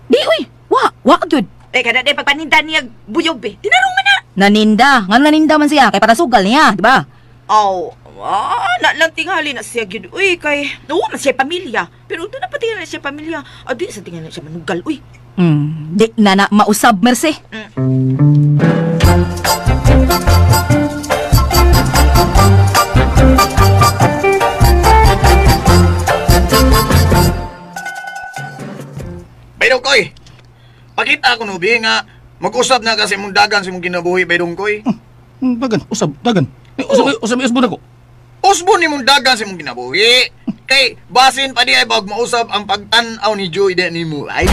Di uy, wa gyud. Eh kada day pagpaninda niya buyog be. Tinarong man na. Naninda, ngano naninda man siya kay para sugal niya, di ba? Aw, na lang tingali na siya gyud uy kay wa man siya pamilya. Pero doon na pati na siya pamilya. Adi sa tingali na siya manugal uy. Di na mausab mercy. Baydong Koy, pakita ako no, bi, nga mag-usab na kasi mong dagan sa mong kinabuhi, Baydong Koy. Dagan, usab, dagan. Usab, usab, usab na ko. Usbo ni mong dagan sa mong kinabuhi. Kay, basin pa di ay bag mausab ang pagtan-aw ni Joy di nimo. Ay!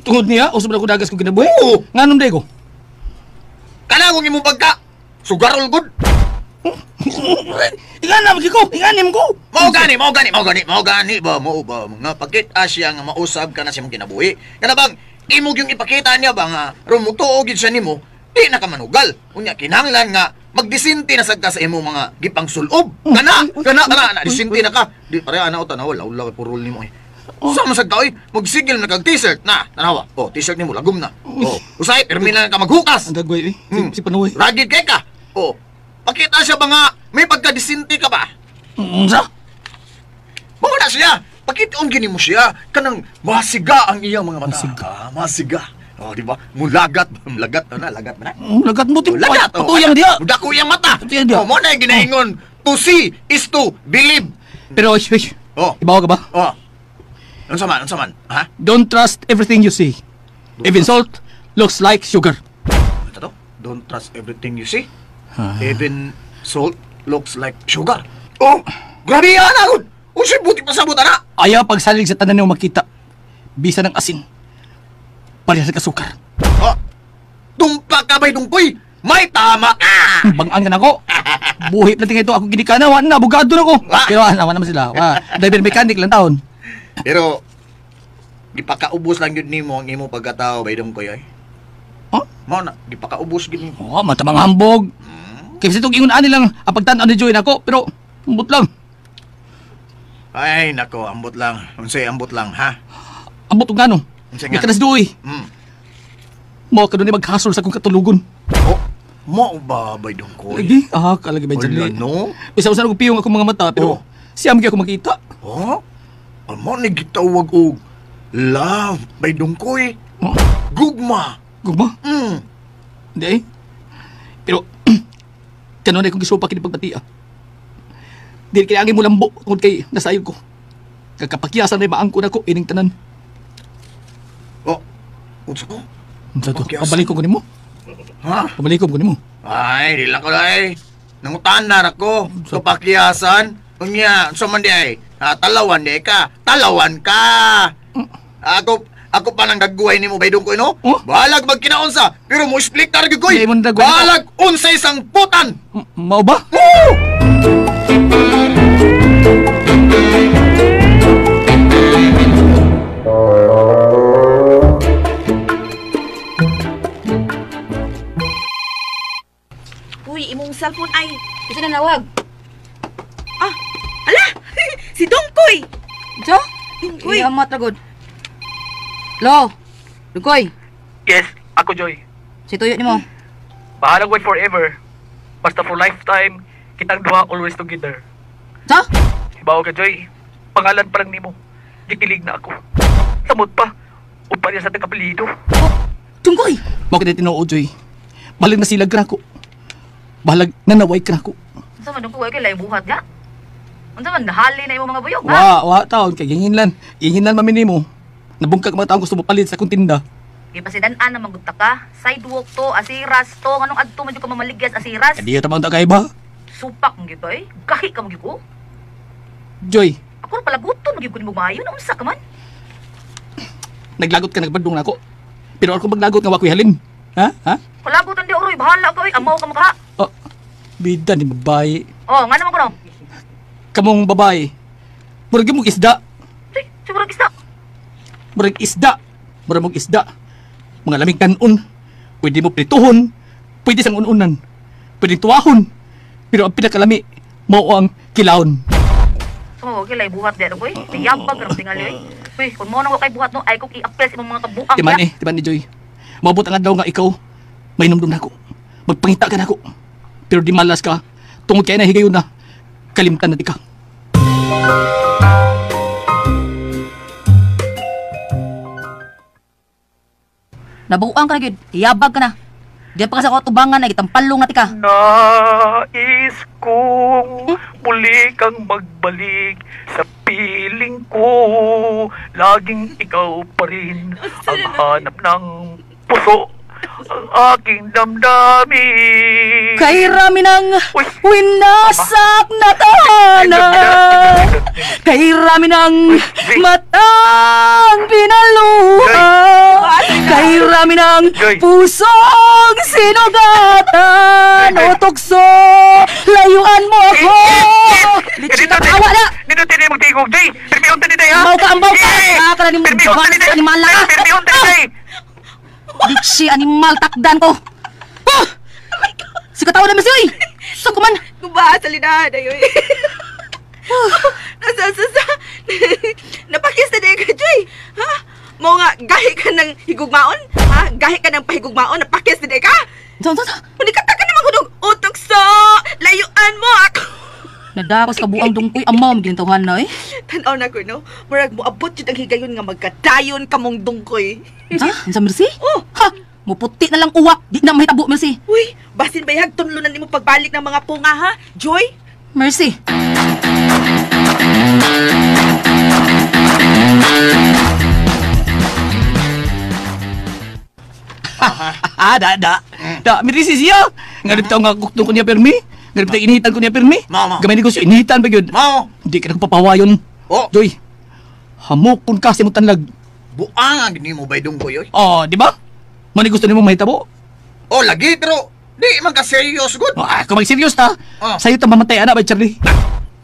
Tungod niya, usab na ko dagas kong kinabuhi? Oo! Nganong day ko? Kana kung imong pagka, sugarol good. Inganam ko, inganim ko. Mao gani ba mao ba nga pakita siya nga mausab ka na sa imong kinabuhi. Kana bang imong yung ipakita niya ba nga ron mutuo gid siya nimo, di na ka manugal. Unya kinahanglan nga magdisinti na sad ka sa imong mga gipangsulob. Kana kana disinti na ka. Di pare ana tanawa lawla kay purol nimo eh. Sa man sad ka oy, magsigil na kag t-shirt na. Tanawa. Oh, t-shirt nimo lagom na. Oh, usay pirmi na ka maghukas. Ang dagway eh. Si Panoy. Ragid kay ka. Oh. Pakita siya ba nga may pagkadisinti ka ba? Unsa? Mao na siya. Pakitaon gini mo siya kanang masiga ang iyang mga mata. Masiga. Masiga. Oh, di ba? Mulagat, mulagat na, lagat na. Lagat mo tim. Lagat. Patuyang diha. Dako yang mata. Patuyang diha. Oh, mo na ginaingon. To see is to believe. Pero oy, oy. Oh. Ibaw ka ba? Oh. Unsa man, unsa man? Ha? Don't trust everything you see. Even salt looks like sugar. Ito to? Don't trust everything you see. Even salt looks like sugar. Oh, grabe yan agad. Unsay buti pasabot ana? Ayaw pagsalig sa tanan nimo makita. Bisa ng asin. Parehas sa kasukar. Oh, tumpa ka ba'y dungkoy? May tama ka! Bangaan ka na ako. Buhi na tingin ito. Ako ginikana. Wala na. Abogado na ko. Pero wala naman sila. Driver mechanic lang taon. Pero, gipakaubos lang yun nimo ang imo pagkatao bay dungkoy ay. Huh? Mao na, gipakaubos gid nimo. Oh, matamang hambog. Kaya sa itong ingon ani lang ang pagtan-aw ni Joy nako, pero ambot lang. Ay nako, ambot lang. Unsay ambot lang, ha? Ambot og ngano? Unsay nga? Nikanas doy. Mao ka doon maghasol sa akong katulugon. Oh, mao ba bay dungkoy? Lagi, kalagi ba Wala, no? Isa-usa ko piyong akong mga mata, pero siyam gyud ako makita. Oh? Amo ni gitawag og love bay dungkoy. Oh. Gugma. Gugma? Hindi eh. Pero, kanunay kong gisupa kini pagbatia. Dili kaya angin mo lambo tungod kay nasayod ko. Kagkapakyasan na maangko na ko ining tanan. Oh, unsa ko? Unsa to? Pabalik ko nimo. Ha? Pabalik ko nimo. Ay, di lang ko ay. Nangutan na ko. Kapakyasan. Unya, unsa man di ay? Ha, talawan di ka. Talawan ka. Ako pa nang gagawin nimo bay dungkoy no? Oh? Bahalag magkinaunsa, pero mo split na gyud koy. Di mo nagway nako. Bahalag unsay sangputan. Mao ba? Oo! Uy, imong cellphone ay. Isa na nawag. Ah, ala! Si Dongkoy! Jo? Dongkoy! Iyamat ra gud. Lo, Dungkoy, Yes, ako Joy. si tuyo nimo. Bahalag wait forever. Basta for lifetime, kitang duha always together. Sa? Hibaw ka Joy. Pangalan pa lang nimo. Gikilig na ako. Samot pa. Upa niya sa tagapelido. Dungkoy! Mao kita tinuod Joy. Bahalag na silag ka nako. Bahalag nanaway ka nako. Unsa man Dungkoy kay laing buhat ga? Unsa man nahali na imong mga buyog ha? Wa, wa taon kay ginginlan. Ginginlan man nimo. Nabungkag mga taong gusto mo palit sa akong tinda. Gipasidan-an na manggod ta ka. Sidewalk to, asiras to, nganong adto man jud ka mamaligyas asiras. Kadiyo ta man ta kay ba? Supak man gyud ba eh. Gahi ka man gyud ko. Joy, Ako ra palaguton man gyud ko nimo maayo na unsa ka man? naglagot ka nagbadlong nako. Pero ako maglagot nga wa ko'y halin. Ha? Ha? Palaguton di oroy, bahala ka oy, amaw ka makaha. Oh, bida ni babae. Oh, ngano man ko no? Kamong babae. Murag mong isda. Siguro isda. Murag isda. Murag mong isda. Mga lamig kanon. Pwede mo prituhon. Pwede sang ununan. Pwede tuwahon. Pero ang pinakalami, mao ang kilawon. So, okay lay buhat di koy. Yabag ra tingali oy. Uy, kung mo nang wa kay buhat no, ay kog i-apply sa imong mga kabuang. Timan eh, timan ni Joy. Maabot ang adlaw nga ikaw, mainumdum na ako. Magpangita ka na ako. Pero di malas ka, tungod kay na higayon na, kalimtan na di ka. Nabuang ka na gyud. Yabag ka na. Diyan pa ka sa katubangan ay gitampalong na tika. Nais kong muli kang magbalik sa piling ko. Laging ikaw pa rin ang hanap ng puso, ang aking damdamin. Kay rami ng winasak na tahanan. Kay rami ng matang pinaluha. Kay rami ng pusong sinugatan. O tukso, layuan mo ako. Litsi na awa na. Nindot ini mong tingog, Jay. Pirmihon ta ni Day, ha? Ambaw ka, ambaw ka. Ah, ka na ni mo. Animal na ka. Pirmihon ta ni Day. Litsi, animal, takdan ko. Oh! Sikatawa na masi, oy! Sa kuman! Guba, salida, dayoy. Nasa, Napakis na din ka, Joy. Ha? Mo nga, gahi ka ng higugmaon? Ha? Gahi ka ng pahigugmaon? Napakis na din ka? Sa, sa, sa. Unikata ka naman kunog utok so! Layuan mo ako! Nadakos ka buang dungkoy amaw gintuhan na eh. Tan-aw na ko no. Murag moabot jud ang higayon nga magkadayon kamong dungkoy. Ha? Unsa Mercy? Oh, ha. Muputi na lang uwak, di na mahitabo Mercy. Uy, basin bayag tunlo na nimo pagbalik ng mga punga ha. Joy? Mercy. Ah, da da. Da, Mercy siya. Nga dito nga gusto ko niya permi. Nga dito inihitan ko niya permi. Mao. Gamay negosyo inihitan pa gyud. Mao. Di ka nagpapawayon. Oh. Joy. Hamukon ka sa imong tanlag. Buang nimo bay dungkoy oy. Oh, di ba? Mani gusto nimo mahitabo? Oh, lagi pero di man ka serious gud. Ah, kung mag-serious ta, Oh. sayo ta mamatay ana ba Charlie?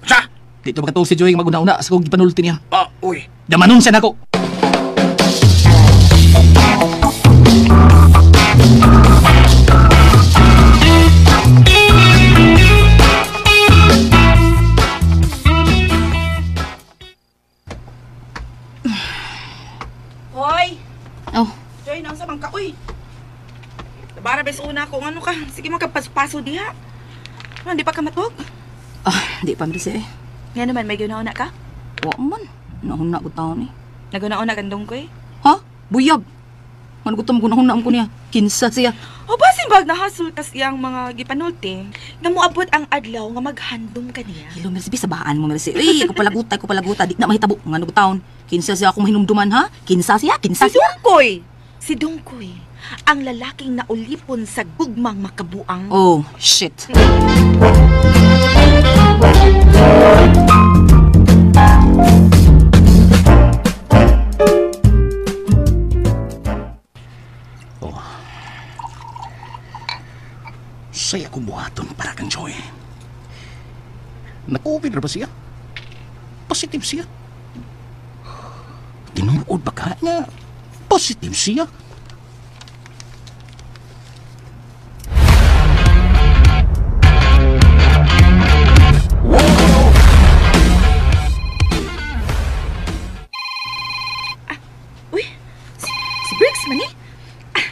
Sa? Dito makatuog si Joy maguna-una sa kong gipanulti niya. Ah, uy. Damanon siya nako. Hoy. Oh. Joy, naunsa man ka uy. Bara bes una ko ano ka. Sige mo paso diha. Ano, di pa ka matug? Ah, di pa Mercy eh. Nga naman may guna-una ka? Wa man. Nahuna ko taon eh. Naguna-una kang dungkoy? Ha? Buyag. Ano ko gunahuna ko niya? Kinsa siya. O basin bag nahasol kas iyang mga gipanulti nga moabot ang adlaw nga maghandom ka niya. Hello, Mercy, sabaan mo, Mercy. Uy, ko palaguta, ko palaguta. Di na mahitabo. Nga ko taon. Kinsa siya akong mahinumduman, ha? Kinsa siya? Kinsa Si siya? Dungkoy! Si Dungkoy, ang lalaking naulipon sa gugmang makabuang. Oh, shit. Saya kong buhaton para kang Joy. Na-COVID ra ba siya? Positive siya. Tinuod ba ka nga? Positive siya. Uy, si Briggs man eh. Ah,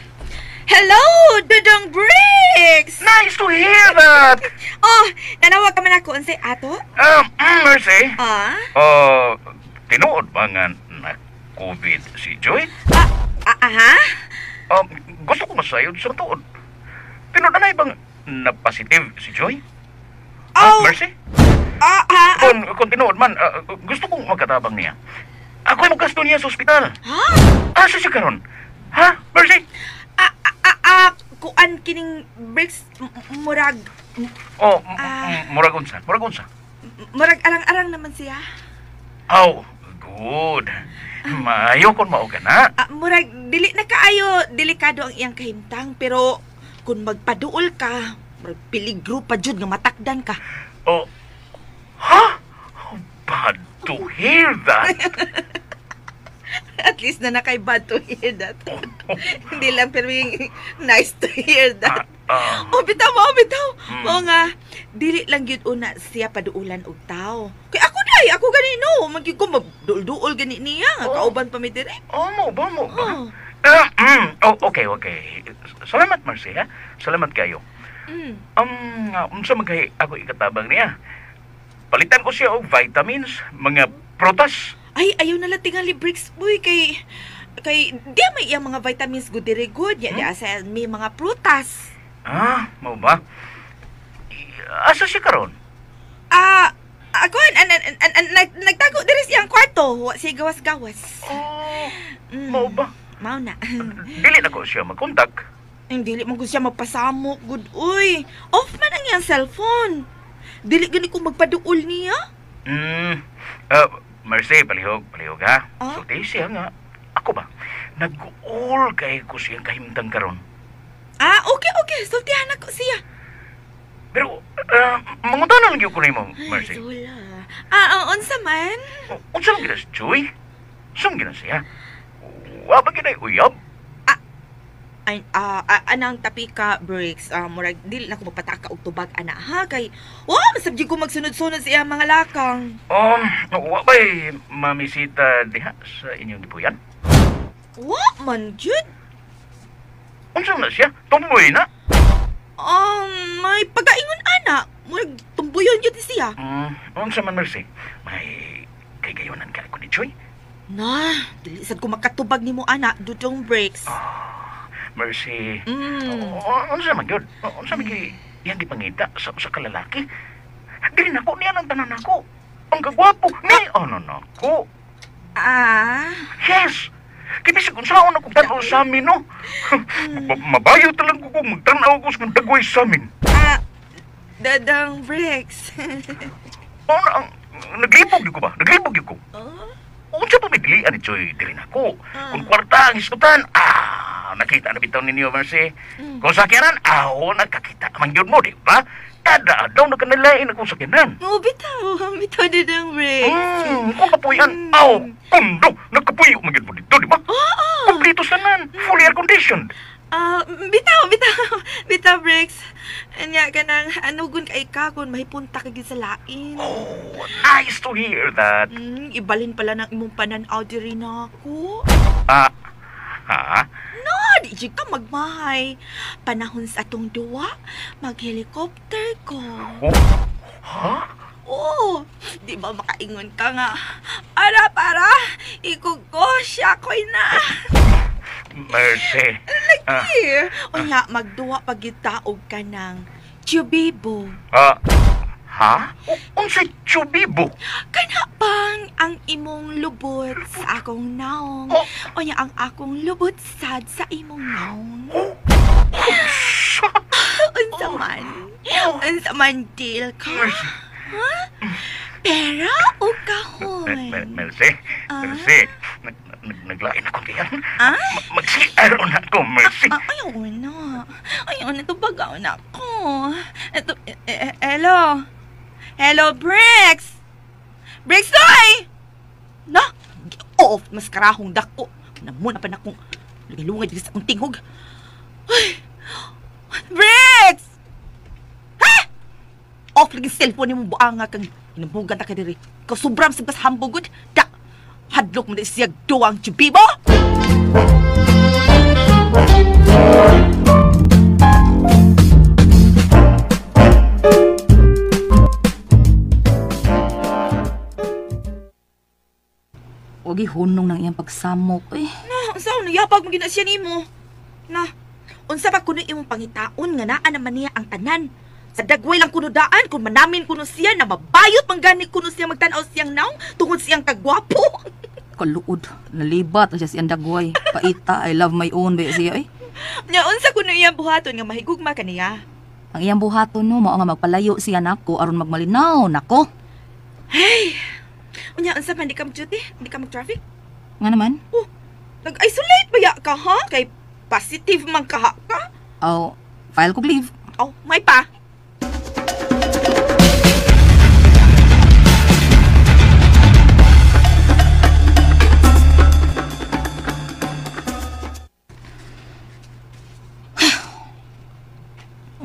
hello, Dudong Briggs! Nice to hear that! Oh, nanawag ka man ako unsay ato? Mercy? Ah? Oh, tinuod ba nga na-COVID si Joy? Aha? Gusto ko masayod sa tuod. Tinuod na bang na-positive si Joy? Oh. Mercy? Kung tinuod man, gusto kong magkatabang niya. Ako'y magkasto niya sa ospital. Ha? Asa siya karon? Ha, Mercy? Kuan kining Briggs murag Oh, murag unsa? Murag unsa? Murag arang-arang naman siya. Oh, good. Maayo kon mao ka na. Murag dili na kaayo delikado ang iyang kahimtang pero kung magpaduol ka, murag peligro pa jud nga matakdan ka. Oh. Ha? Oh, bad to hear that. At least na nakay bad to hear that. Hindi lang pero yung nice to hear that. Oh, bitaw mo, bitaw. Mao nga dili lang gyud una siya paduulan og tao. Kay ako day, ako ganino, magyud ko magduol-duol gani niya, nga kauban pa mi dire. Oh, mo ba, mo ba? Oh, okay, okay. Salamat, Marcy, ha? Salamat kayo. Unsa man kay ako ikatabang niya? Palitan ko siya og vitamins, mga prutas. Ay, ayaw na lang tingali Briggs, boy, kay di may iyang mga vitamins good diri good. Ya, di asa may mga prutas. Ah, mao ba? Asa siya karon? Ako nagtago diri sa iyang kwarto. Wa siya gawas-gawas. Oh, mao ba? Mao na. Dili na ko siya magkontak. Dili man gud siya magpasamok gud uy. Off man ang iyang cellphone. Dili gani ko magpaduol niya. Mercy, palihog, palihog ha. Ah? Sulti siya nga. Ako ba? Nag-uol kay ko siyang kahimtang karon. Ah, okay, okay. Sultihan ako siya. Pero, mangutana lang gyud ko nimo, Mercy. Wala. Unsa man? Unsa man gina si Joy? Unsa man gina siya? Wa ba gina uyab? Ay, anang tapi ka Briggs, murag dili na ko magpataka og tubag ana ha kay wa masab ko magsunod-sunod sa iyang mga lakang. Wa ba'y mamisita diha sa inyong gipuyan? Wa man jud. Unsa man na siya? Tumboy na? May pagaingon ana. Murag tumbuyon yun siya. Unsa man, Mercy? May kaygayonan ka ako ni Joy? Na, dili sad ko makatubag nimo ana, Dudong Bricks. Mercy. Unsa man gyud? Unsa man gyud iyang gipangita sa usa ka lalaki? Dili nako niya ang tanan nako. Ang kagwapo ni ano nako. Ah. Yes. Kay bisag unsaon ako tan-aw sa amin, no? Mabayo talang ko kung magtan-aw ko sa dagway sa amin. Ah, Dadang Bricks. Ano ang naglibog gyud ko ba? Naglibog gyud ko. Unsa pa may dilian ni Joy dili nako? Kung kwarta ang hisgutan, nakita na bitaw ninyo, Mercy. Kung sakyanan, nagkakita man gyud mo, di ba? Kada adlaw nagkanalain akong sakyanan. Oh, bitaw, bitaw Dadang Bricks. Kung kapuyan, kundo, nagkapuyo man gyud mo dito, di ba? Kompleto sa nan, fully air conditioned. Bitaw, bitaw, bitaw, Bricks. Anya ka nang anugon kay ka kung mahipunta ka sa lain. Oh, nice to hear that. Ibalin pala ng imong pananaw diri na ako. Ha? No, di jud ka magmahay. Panahon sa atong duwa, mag-helicopter ko. Oh? Ha? Oo, di ba makaingon ka nga? Ara, para, ikog ko, siya ko'y na. Mercy. Lagi. Unya, magduwa pagitaog ka ng chubibo. Ha? Unsay chubibo? Kana bang ang imong lubot sa akong naong? Unya, ang akong lubot sad sa imong naong. Unsa man? Unsa man deal ka? Ha? Pera o kahon? Mercy, Mercy, naglain akong diyan. Ah? Mag-CR na ako, Mercy. Ayaw na. Ayaw na, tubagaw na ako. Ito, hello? Hello, Bricks! Bricks, doy! Na? Off, maskarahong dako. Namuna pa na akong lungay sa akong tinghog. Ay! Bricks! Ha? Off lagi cellphone ni mo buanga kang inambugan ta ka diri. Ikaw sobrang sa hambugod. Da! Hadlok mo na siyag duwang chubibo! Wagi hunong ng iyang pagsamok eh. Na, unsa nayabag mo gina siya nimo? Na, unsa ba kuno imong pangitaon nga naa naman niya ang tanan? Sa dagway lang kuno daan kung manamin kuno siya na mabayot manggani kuno siya magtan-aw siyang naong tungod siyang kagwapo. Kaluod, nalibat na siya siyang dagway. Paita, I love my own ba siya eh. Nya unsa kuno iyang buhaton nga mahigugma kaniya? Ang iyang buhaton no mao nga magpalayo siya nako aron magmalinaw nako. Hey. Unya unsa man di ka mag-duty? Di ka mag-traffic? Nga naman? Oh, nag-isolate ba ya ka ha? Kay positive man ka ka? Oh, file kog leave. Oh, may pa.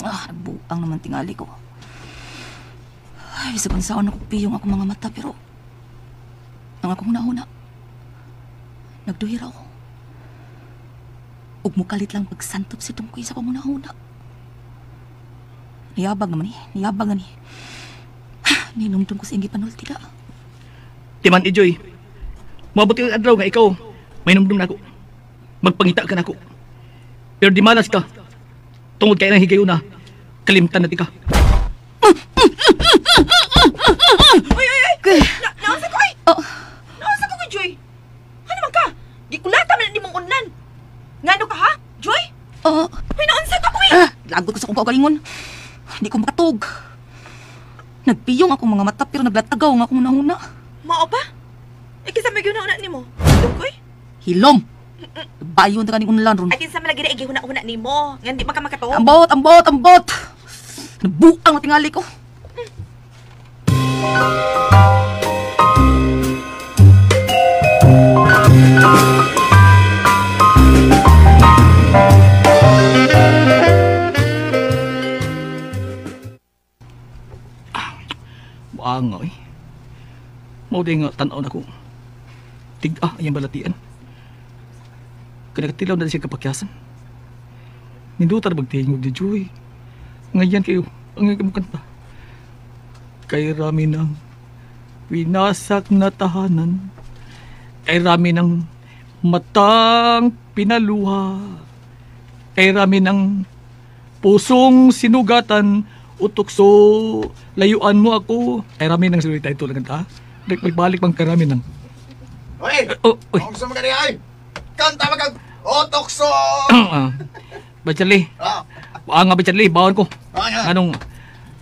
Ah, nagbuang naman tingali ko. Ay, bisag unsaon ako piyong akong mga mata pero ang akong huna-huna, nagduhira ako. Ug mukalit lang pagsantop si Tungkoy sa akong huna-huna. Niyabag naman eh, niyabag na ni. Ninumdum ko sa iyang gipanulti da. Timan, Ijoy, mabuti ang adlaw nga ikaw, may numdum na ako. Magpangita ka na ako. Pero di malas ka. Tungod kay nang higayuna, kalimtan na ti ka. Uy, uy, uy! Naunsa ko, ay! Naunsa ko kay Joy? Ano man ka? Gikulata man ni mong unlan. Ngano ka, ha? Joy? Oo. Uy, naunsa ka, uy! Lagot ko sa akong kaugalingon. Hindi ko makatog. Nagpiyong akong mga mata pero naglatagaw nga akong nahuna. Mao pa? E kinsa may gihuna-huna nimo? Dungkoy? Hilom! Bayon ta kaning unlan ron. Ay kinsa man lagi na igihuna-huna nimo? Nga di man ka makatog. Ambot, ambot, ambot! Nabuang na tingali ko. Buang nga eh. Mao day nga tan-aw na ko. Tig-a iyang balatian. Kanakatilaw na siya kapakyasan. Ninduta na magtingog ni Joy. Ngayon kayo, ang iyong kanta. Kay rami ng winasak na tahanan. Kay rami ng matang pinaluha. Kay rami ng pusong sinugatan. Utukso, layuan mo ako. Kay rami ng salita ito lang ta. Magbalik pang karami ng. Oy! Oh, oy. Ang sa mga ay! Kanta ba kag otokso! Ba Charlie? Ah. Nga ba Charlie, bawon ko. Ah, nga. Anong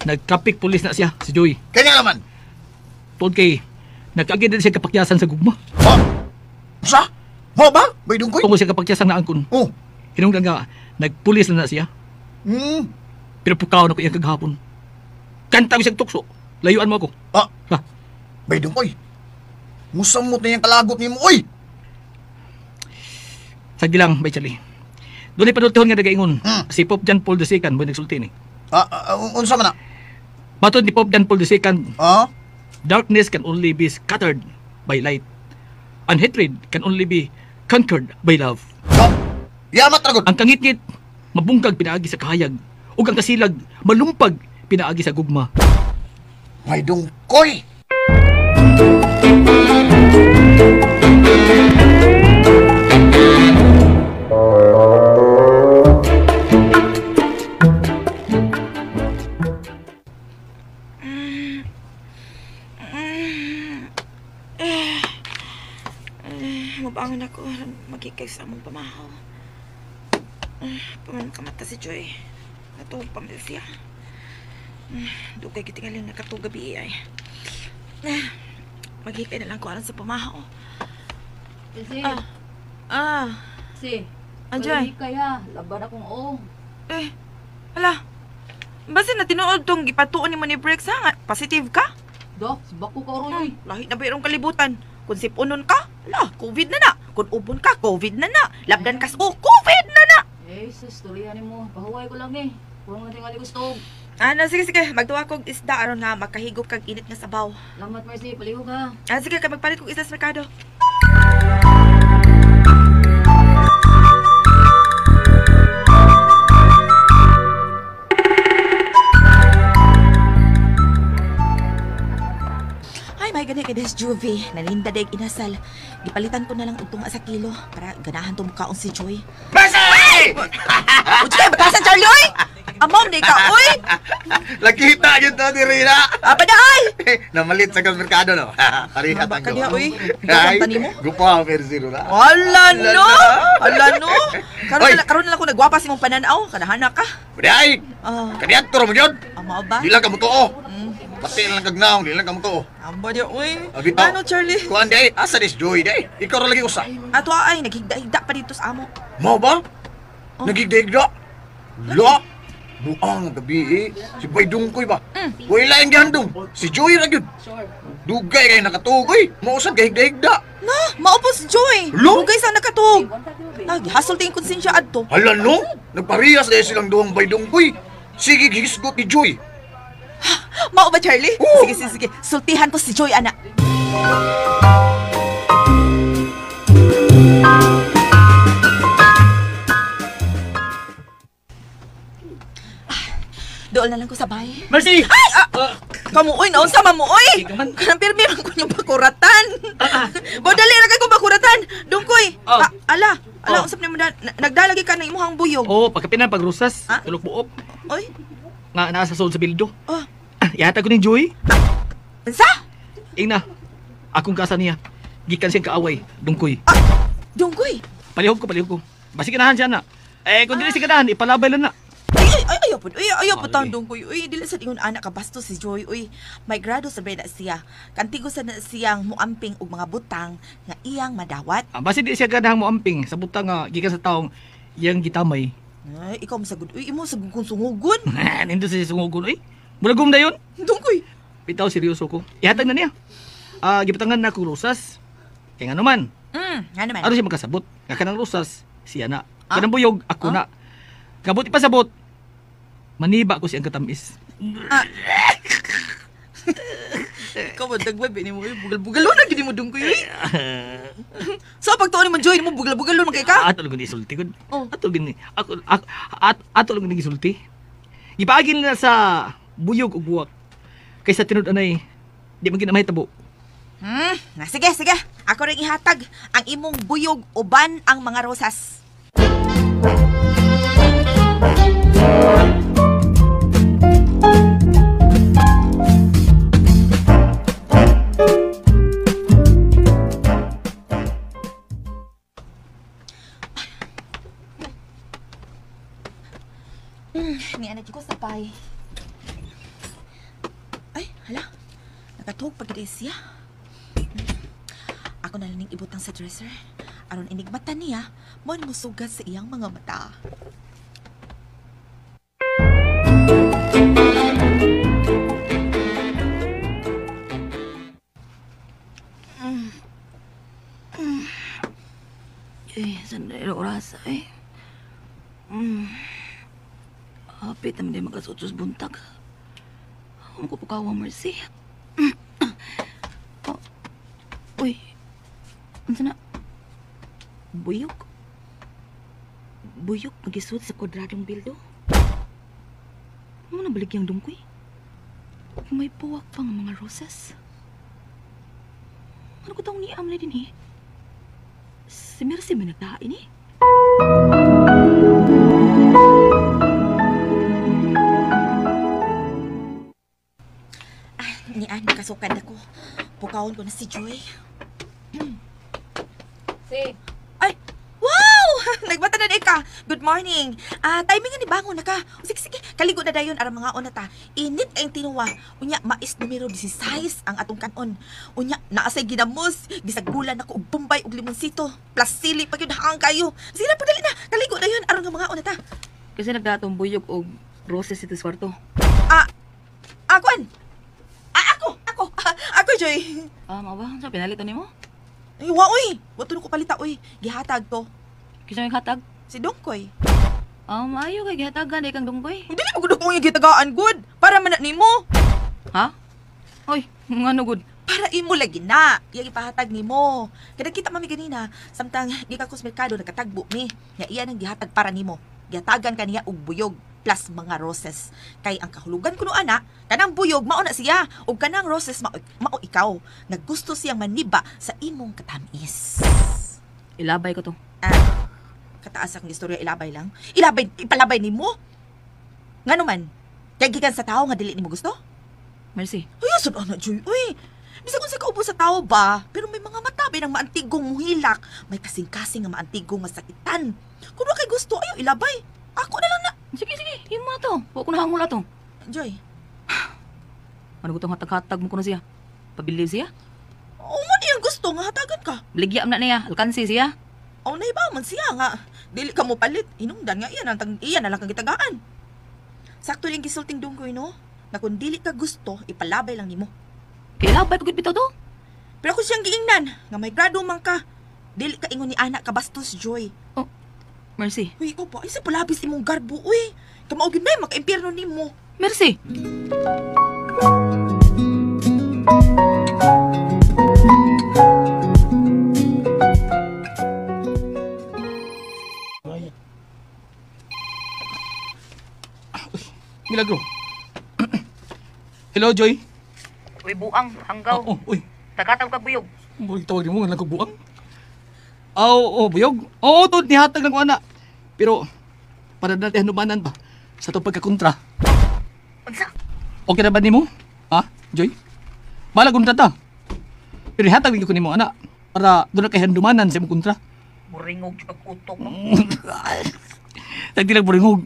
nag-traffic police na siya, si Joy. Kanya naman. Tuod kay, nagkaagid na siya kapakyasan sa gugma. Oh! Sa? Mo ba? May dungkoy? Tungkol siya kapakyasan na angkon. Oh. Hinungdan nga, nagpulis na siya. Hmm. Pero pukaw na ko iyang kagahapon. Kanta ko siyang tukso. Layuan mo ako. Ah. Ha? May dungkoy. Musamot na yung kalagot ni mo, oy! Sige lang, Bay Charlie. Doon ay panultihon nga nagaingon. Si Pope John Paul II, mo nagsulti ni. Unsa man na? Matod ni Pope John Paul II, ah? Darkness can only be scattered by light, and hatred can only be conquered by love. Yamat ragod. Ang kangitngit, mabungkag pinaagi sa kahayag, ug ang kasilag, malumpag pinaagi sa gugma. May dungkoy! Mabangon ako. Magkikay sa among pamahaw. Paman makamata si Joy. Natuog pa man siya. Dugay kitingalin nakatug gabi ay. Maghikay na lang ko aron sa pamahaw. Si. Ah. Si. Ah, Joy. Kay ha, laban akong o. Eh, hala. Basta na tinuod tong ipatuon ni mo ni Brex ha? Nga, positive ka? Do, sibak ko ka oron oy. Lahi na ba irong kalibutan? Kung sipunon ka, ala, COVID na na. Kung ubon ka, COVID na na. Labdan ka, oh, COVID na na. Eh, sus, tulihan nimo. Pahuway ko lang eh. Puro nga tingali gusto. Ano, sige, sige. Magduwa kog isda aron nga makahigop kag init nga sabaw. Salamat, Mercy. Palihog ha. Ah, sige, kay magpalit kog isda sa merkado. Ay, may gani kay Des Juvie. Nalinda deg inasal. Gipalitan ko na lang og tunga sa kilo para ganahan to mukaon si Joy. Mercy! Uy, batasan Charlie oy! Amaw ni ka oy! Nakita yun to ni Rina. Apa na ay? Namalit sa merkado no. Pareha Maba ka tanggo. niya, oy. Ay, Ikaw ang mo? gupa Mercy Rina. Wala no! Wala no! Karon Oy! na karon na lang ko nagwapa sa imong pananaw, kanahana ka. Ay, Ah, kaniadto ra mo yun. amo ba? Di lang ka mo tuo. Pati lang kag naong, di lang ka mo tuo. Amo di oy. Ah, bitaw. Ano Charlie? Kuan di ay, asa dis Joy di ay. Ikaw ra lagi usa. Ato ay naghigda-higda pa dito sa amo. Mao ba? Nagigda-higda. La. Buang gabi eh. Si Bay Dungkoy ba? Uy, laing gihandong. Si Joy ra gyud. Dugay kay nakatugoy. Mausad kay higda-higda. Na, mao po si Joy. Lo? Dugay sa nakatug. Nagihasol ting konsensya adto. Hala no, nagparehas dahil silang duwang Bay Dungkoy. Sige, gihisgot ni Joy. Mao ba Charlie? Sige, sige, sige. Sultihan ko si Joy ana. Dool na lang ko sa bay. Mercy! Ay! Ah, kamu oy, naunsa man mo oy. Kanang pirmi man ko niyong bakuratan. Bo dali ra kay ko bakuratan. Dungkoy. Oh. Ah, ala, ala Oh. usap nimo nagdalagi ka ng imuhang buyog. Oh, pagkapinan pagrusas, Ah? tulok buok. Oy, Nga naa sa sulod sa bildo. Oh. Ihatag ko ni Joy. Unsa? Ingna, akong kasa niya. Gikan siyang kaaway, Dungkoy. Dungkoy. Palihog ko, palihog ko. Basi ganahan siya na. Eh, kung dili siya ganahan, ipalabay lang na. Ay, ay, ay, ayaw po. Ay, ayaw po Ah, taon lagi. dungkoy. Uy, dili sa ingon anak ka bastos si Joy. Uy, may grado sa na siya. Kantigo sa na siyang muamping og mga butang nga iyang madawat. Ah, basi di siya ganahan mo amping sa butang nga gikan sa taong iyang gitamay. Ay, ikaw masagod. Uy, imo sagod kong sungugon. Nindot siya sungugon, uy. Mulagom na yun. Dungkoy. Bitaw, seryoso ko. Ihatag na niya. Ah, gipatangan na akong rosas. Kaya nga naman, Ano man? ano siya magkasabot? Nga kanang rosas, siya na. Kanang buyog, ako na. Kabot ipasabot. Maniba ko siyang katamis. Ah. Ikaw mo dagway ni mo. Uy, bugal-bugalon na gid mo dungkoy. Uy. So pagtuon ni mo Joy, mo bugal-bugalon man kay ka. Ato lang isulti gud. Oh. Ato gini. Ako ako ato lang isulti. Gipaagin na sa buyog ug buwak. Kaysa tinud anay, di man ginamahitabo. Na, sige, sige. Ako rin ihatag ang imong buyog uban ang mga rosas. Ni anak ko sa pay. Ay, hala. Nakatuog pag siya. Ako na lang ibutang sa dresser. Aron inigmata niya, mo musugat sa iyang mga mata. Eh, sandali oras eh. Hapit naman din magkasutos buntag. Ang kupukawa, Mercy. Oh. Uy. Ano na? Buyog? Buyog magisud sa kwadradong bildo? Ano na balik yung dungkoy? May puwak pa nga mga roses. Ano ko taong niam na din eh? Si Mercy may nagdain eh. Nian, kasukad ako. Pukawon ko na si Joy. Si. Ay, wow! Nagbata na ka. Good morning. Timing ni bangon na ka. Sige, sige. Kaligo na dayon aron mga ona ta. Init ang tinuwa. Unya, mais numero 16 ang atong kanon. Unya, naasay ginamos. Gisagulan ako og Bombay og limonsito. Plus sili pa gyud haang kayo. Sige na, padali na. Kaligo dayon aron nga mga ona ta. Kasi nagdatong buyog og roses ito sa kwarto. Akuan. Ako, ako. Ako, Joy. Mao ba? Sa pinalito nimo? Ay, wa oy. Wa ko palita oy. Gihatag to. Kinsa may hatag? Si Dongkoy. Maayo kay gihatagan kang Dongkoy. Hindi na magud akong gitagaan good. Para man na nimo. Ha? Oy, ngano gud? Para imo lagi na. Iyang ipahatag nimo. Kada kita mami ganina, samtang gikan ko sa merkado nagkatagbo mi. Nga iya nang gihatag para nimo. Gihatagan kaniya og buyog plus mga roses. Kay ang kahulugan kuno ana, kanang buyog mao na siya ug kanang roses mao, mao ikaw. Naggusto siyang maniba sa imong katamis. Ilabay ko to. Kataas akong istorya, ilabay lang. Ilabay, ipalabay nimo. Ngano man? Kay gikan sa tao nga dili nimo gusto? Mercy. Uy, sud ana Joy. Uy. Bisag unsa kaubo sa tao ba, pero may mga mata ba ng maantigong muhilak, may kasing-kasing nga maantigong masakitan. Kung wa kay gusto, ayaw ilabay. Ako na lang na. Sige, sige, imo na to. Wa ko na hangula to. Joy. Ano gutong hatag-hatag mo kuno siya? Pabili siya? Oo man iyang gusto nga hatagan ka. Bligya na niya, alkansi siya. Aw na iba man siya nga. Dili ka mo palit, inungdan nga iyan ang tang iyan na lang kang gitagaan. Sakto ning gisulting dungkoy no, na kung dili ka gusto, ipalabay lang nimo. Kay labay ko gid bitaw to. Pero kung siyang giingnan, nga may grado man ka, dili ka ingon ni ana ka bastos, Joy. Oh, Mercy. Uy, ikaw ba? Ay, sa palabis imong garbo, uy. Kamao gyud may maka-impyerno nimo. Mercy. Milagro. Hello, Joy. Uy, buang, hanggaw. Oh, uy. Tagatag ka buyog. Murag tawag nimo nga lang kog buang. Aw, oh, buyog. Oo, to nihatag lang ko ana. Pero para natin hanumanan ba sa itong pagkakontra. Unsa? Okay na ba nimo? Ha, Joy? Balag kontra ta. Pero nihatag ko nimo ana para doon na kay handumanan sa imong kontra. Muringog jud kag utok no. Tagdi lang buringog.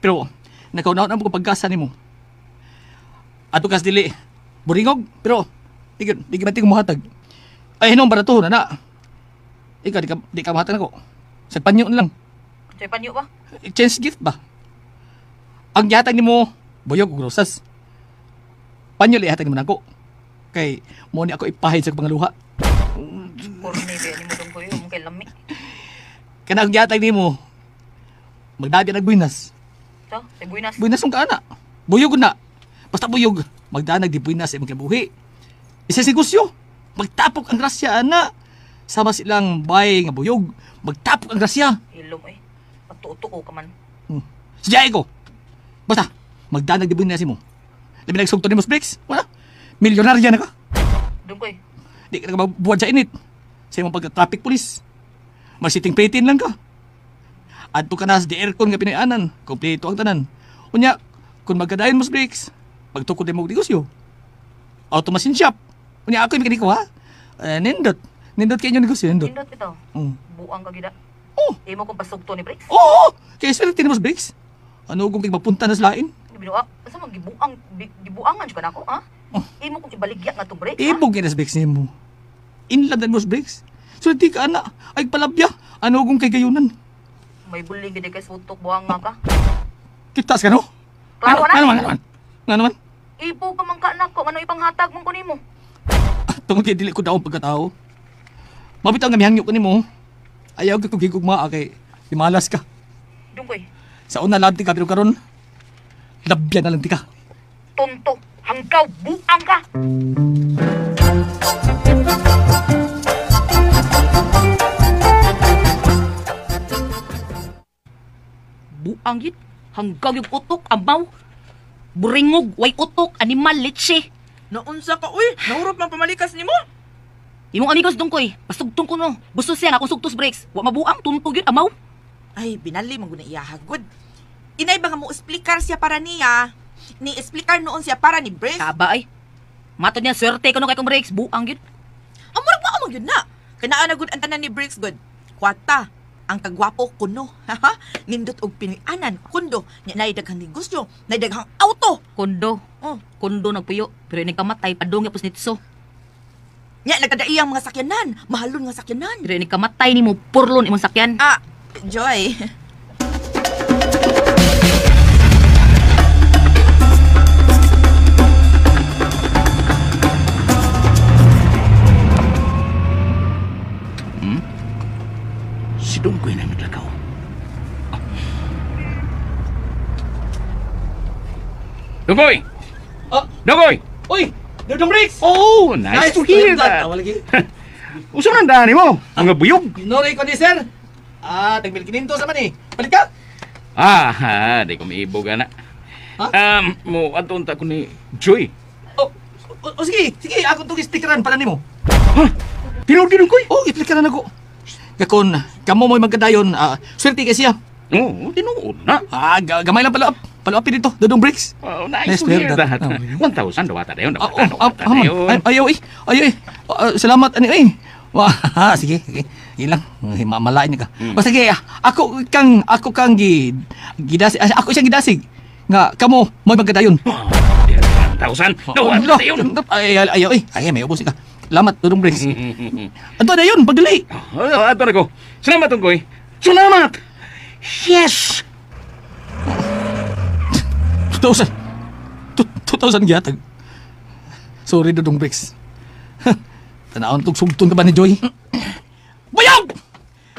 Pero nakauna na mo ko pagkasa nimo. Ato kas dili buringog pero di di man tingog mohatag. Ay hinom barato na na. Ikaw di ka mohatag nako. Sa panyo na lang. Sa panyo ba? Exchange gift ba? Ang gihatag nimo buyog ug rosas. Panyo ihatag nimo nako. Kay mo ni ako ipahid sa pangaluha. Porni ba nimo dong koyo mo kay lami. Kanang gihatag nimo magdabi nag buinas. So, sa buinas. Buinas kung kaana. Buyog na. Basta buyog, magdanag di buinas sa imong kinabuhi. Isa sa negosyo. Magtapok ang grasya ana. Sama silang bay nga buyog, magtapok ang grasya. Ilom eh. Patuto ka man. Sadyae ko. Basta magdanag di buinas mo. Labi nagsugto ni mo Bricks. Wala. Milyonarya na ka. Dungkoy. Di ka na mabuwad sa init. Sa imong pagka-traffic police. Magsiting pretin lang ka. Adto ka na sa di aircon nga Pinoy-anan. Kompleto ang tanan. Unya, kung magkadayon mo sa Bricks, pagtukod mo og negosyo. Auto machine shop. Unya ako yung mekaniko ha. Nindot. Nindot kayo yung negosyo, nindot. Nindot ito. Buang ka gida. Oh. Imo kong pasugto ni Bricks. Oo! Kaya swerte ni mo sa Bricks. Ano kung kay mapunta na sa lain? Binuak, asa man gibuang gibuangan jud ka nako, ha? Imo kong ibaligya nga tong Bricks. Ibog na sa Bricks nimo. Inlove na mo sa Bricks. Swerte ka ana. Ay palabya. Ano kung kay gayunan? May buling gid kay sutok buang nga ka. Kitas ka no? Klaro na. Ano man? Nga naman? Ipo ka man ka nako, ano ipanghatag man ko nimo? Tungod kay dili ko daong pagkatao. Mabitaw nga mihangyo ko nimo. Ayaw ko gigugma kay malas ka. Dungkoy. Sa una labi ka pero karon labyan na lang ti ka. Tonto, hanggaw buang ka. Buang gid, hanggaw yung utok, amaw. Buringog, way utok, animal, litsi. Naunsa ka, uy! Nahurot man pamalikas nimo. Imong amigos Dungkoy, pasugtong ko no. Gusto siya nga akong sugtos Bricks. Wa mabuang, tuntog yun, amaw. Ay, binali man gud na iyahagod. Inay ba nga mo explicar siya para niya? Ni explicar noon siya para ni Bricks. Kaba ay. Matod niya, swerte ko no kay kong Bricks. Buang yun. Ang murag mo amang yun na. Kanaan na gud ang tanan ni Bricks gud. Kwata, ang kagwapo kuno. Nindot og Pinoy-anan, kundo. Nya nay daghang negosyo, nay daghang auto. Kundo. Oh. Kundo nagpuyo. Pero inig kamatay, padong yapos nitso. Nya nagkadaiyang mga sakyanan, mahalon nga sakyanan. Pero inig kamatay nimo purlon imong sakyan. Ah, Joy. Si Dungkoy na naglakaw. Dungkoy! Oh. Dungkoy! Uy! Dudong Bricks! Oh, nice, to hear that. Tawa lagi. Usa man dani mo, mga buyog. Nori ko ni sir. Ah, tagbil kininto sa man eh. Palit ka? Ah, ha, di ko miibog ana. Ha? Mo adto unta ko ni Joy. Oh, oh, sige, sige, ako itong speakeran pala nimo. Ha? Tinuod gid Dungkoy? Oh, iplikaran ako. Gakon, kamo mo'y magkadayon, swerte kay siya. Oo, tinuod na. Ah, gamay lang pala. Palapin dito, Dudong Bricks. Oh, nice to hear that. 1,000 dawata dayon, dawata, dawata dayon. Ayaw eh, ayaw eh. Salamat, ani eh. Wah, sige, sige. Yun lang, mamalain ka. O sige, ako kang gidasig, ako siyang gidasig. Nga, kamo, mo'y magkadayon. 1,000, dawata dayon. Ayaw eh, ay, may ubos ka. Salamat, Dudong Bricks. Ato na yun, pagdali. Ato na ko. Salamat, Tungkoy. Salamat! Yes! 2,000. 2,000 gihatag. Sorry, Dudong Bricks. Tanawon tong sugton ka ba ni Joy? Buyog!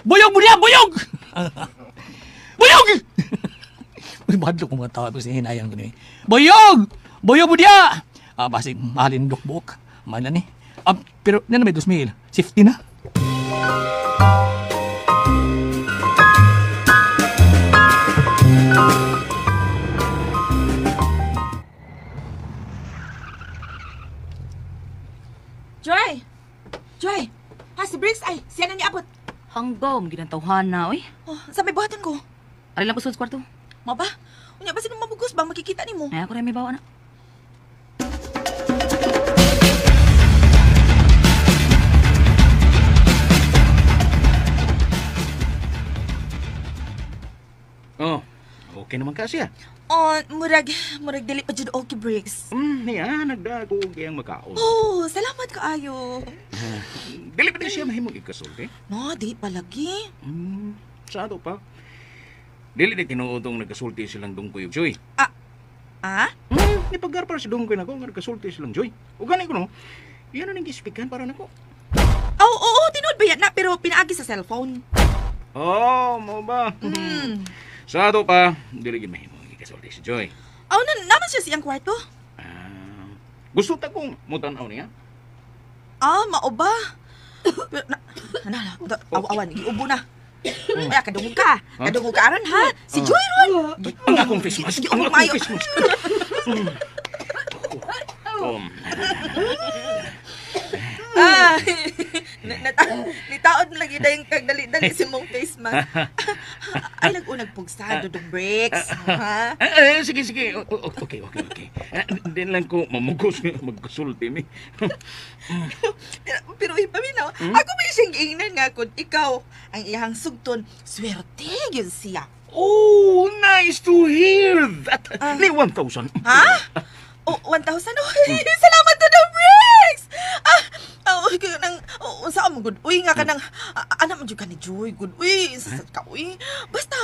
Buyog mo niya! Buyog! Buyog! Uy, mahadlok ko mga tao. Kasi hinayang ko niya. Buyog! Buyog mo niya! Ah, basig, mahalin dukbok. Mahal na ni. Ah, pero, yan na may 2,000. Safety na. Joy! Joy! Ha, si Briggs ay, siya na niabot. Hanggaw, ginantawhan na, oy. Oh, sa may buhatan ko. Ari lang ko sa kwarto. Ma ba? Unya ba sinong mabugos ba makikita nimo? Ay, ako rin may bawa na. Oh, okay naman kasi ah. Oh, murag dili pa jud okay, Briggs. Niya, nagdago kayang makaon. Oh, salamat kaayo. Dili pa din siya mahimong ikasulti. No, di pa lagi. Sa ato pa. Dili di tinuod tong nagkasulti silang Dungkoy ug Joy. Ah? Ah? Nipagar para si Dungkoy nako nga nagkasulti silang Joy. O gani ko no. Iyan na ning gispikan para nako. Oh, oo, tinuod ba yan na pero pinaagi sa cellphone. Oh, mo ba? Sa ato pa, dili gid mahimong ikasulti si Joy. Oh, naman siya siyang kwarto. Gusto ta kong mutan-aw niya. Ah, mao ba? Pero, awan, giubo na. Ay, kadungog ka. Kadungog ka aron ha. Si Joy ron. Ang akong face mask. Ang akong face mask. Ah, nitaod na lagi dayong kagdali-dali si mong face mask. Ay, nag-unag pugsa, Dudong Bricks. Ha? Sige, sige. Okay, okay, okay. Hindi lang ko mamugos magkasulti mi. Pero ipaminaw, ako may siyang giingnan nga kung ikaw ang iyang sugton, swerte yun siya. Oh, nice to hear that. Ni 1,000. Ha? Oh, 1,000? Oh, salamat, Dudong Bricks! Ah, oh, nang, oh, saan mo, good? Uy, nga ka nang, anak mo dyan ka ni Joy, good. Uy, sasad ka, uy. Basta,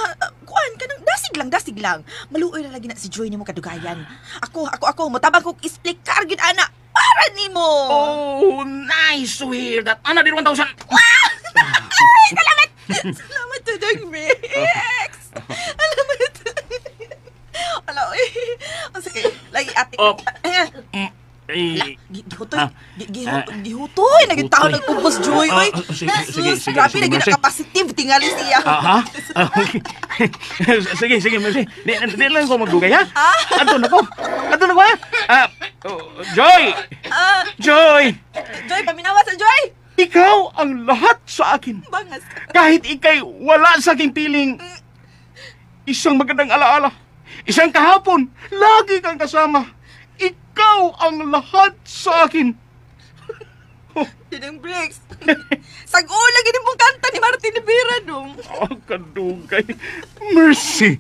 kuan ka nang, dasig lang, dasig lang. Maluoy na lagi na si Joy ni mo kadugayan. Ako, mutabang kong explicar gyud ana. Para ni mo. Oh, nice to hear that. Ana, din 1,000. Ay, salamat! Salamat, Dudong Bricks! Salamat. Ala, uy. Oh, sige, lagi ate. Oh. Ala, gihutoy. Gihutoy. Naging tao nagpupos, Joy. Uy. Sige, sige, sige. Grabe, naging nakapositive. Tingali siya. Ha? Okay. Sige, sige, Mercy. Di lang ko magdugay, ha? Ato na ko. Ato na ko, ha? Joy! Joy! Joy, paminawa sa Joy! Ikaw ang lahat sa akin. Bangas. Kahit ika'y wala sa aking piling, isang magandang alaala, isang kahapon, lagi kang kasama. Ikaw ang lahat sa akin. Dudong Bricks. Sag-ula, ganyan mong kanta ni Martin Rivera, dong. Oh, kadugay. Mercy.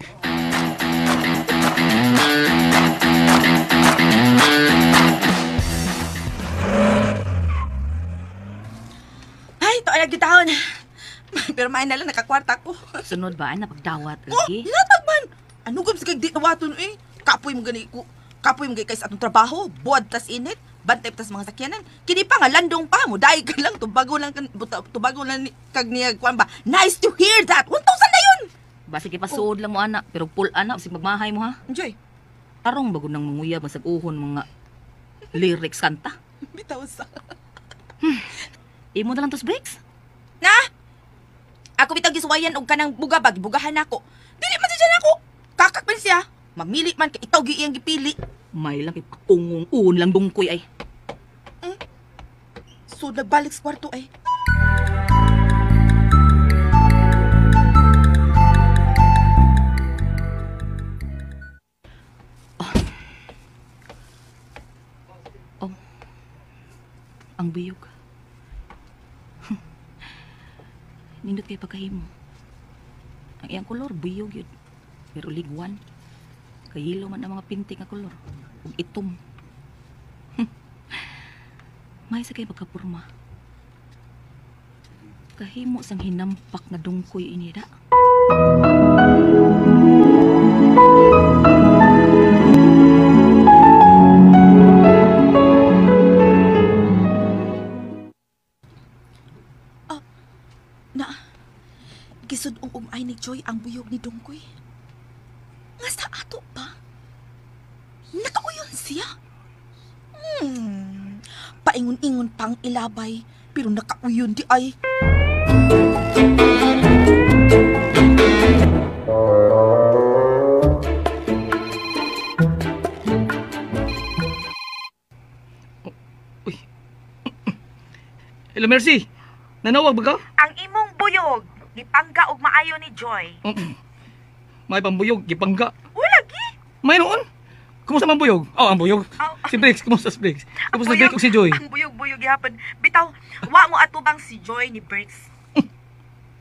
Ay, ito ay nagkitaon. Pero main na lang, nakakwarta ko. Sunod ba, napagdawat Oh, lagi? hinatag man. Ano gam sa kag di nawaton eh. Kapoy mo gani ko. Kapoy mo gani kay sa atong trabaho. Buwad tas init. Bantay tas mga sakyanan. Kini pa nga landong pa mo. Dahil ka lang tubago lang tubago lang kag niya kuan ba. Nice to hear that. 1,000 na yun. Basi kay pasuod lang mo ana, pero pull ana bisag magmahay mo ha. Enjoy. Tarong bago nang manguyab masag uhon mga lyrics kanta. Bitaw sa. Imo na lang tos breaks. Na? Ako bitaw gisuwayan og kanang bugabag, bugahan nako. Dili man siya nako. Kakak man siya. Mamili man kay itaw gi iyang gipili. May lang kay pakungong-un lang dungkoy ay. So nagbalik sa kwarto ay. Oh. Ang biyog. Nindot kay pagkahimo. Ang iyang kolor biyog yun. Pero ligwan. Kayilo man ang mga pinting nga kolor. Ug itom. May sa kay pagkapurma. Kahimo sang hinampak nga dungkoy inida. Na, gisud-ong umay ni Joy ang buyog ni Dungkoy. Nga sa ato pa, nakauyon siya. Paingon-ingon pang ilabay, pero nakauyon di ay. Uy. Hello, Mercy. Nanawag ba ka? Ang imong buyog, gipangga og maayo ni Joy. May pambuyog, gipangga. Uy, lagi. May noon. Kumusta man buyog? Oh, ang buyog. Oh. Si Briggs, kumusta si Briggs? Kumusta si Briggs ug si Joy? Ang buyog-buyog gihapon. Bitaw, wa mo atubang si Joy ni Briggs.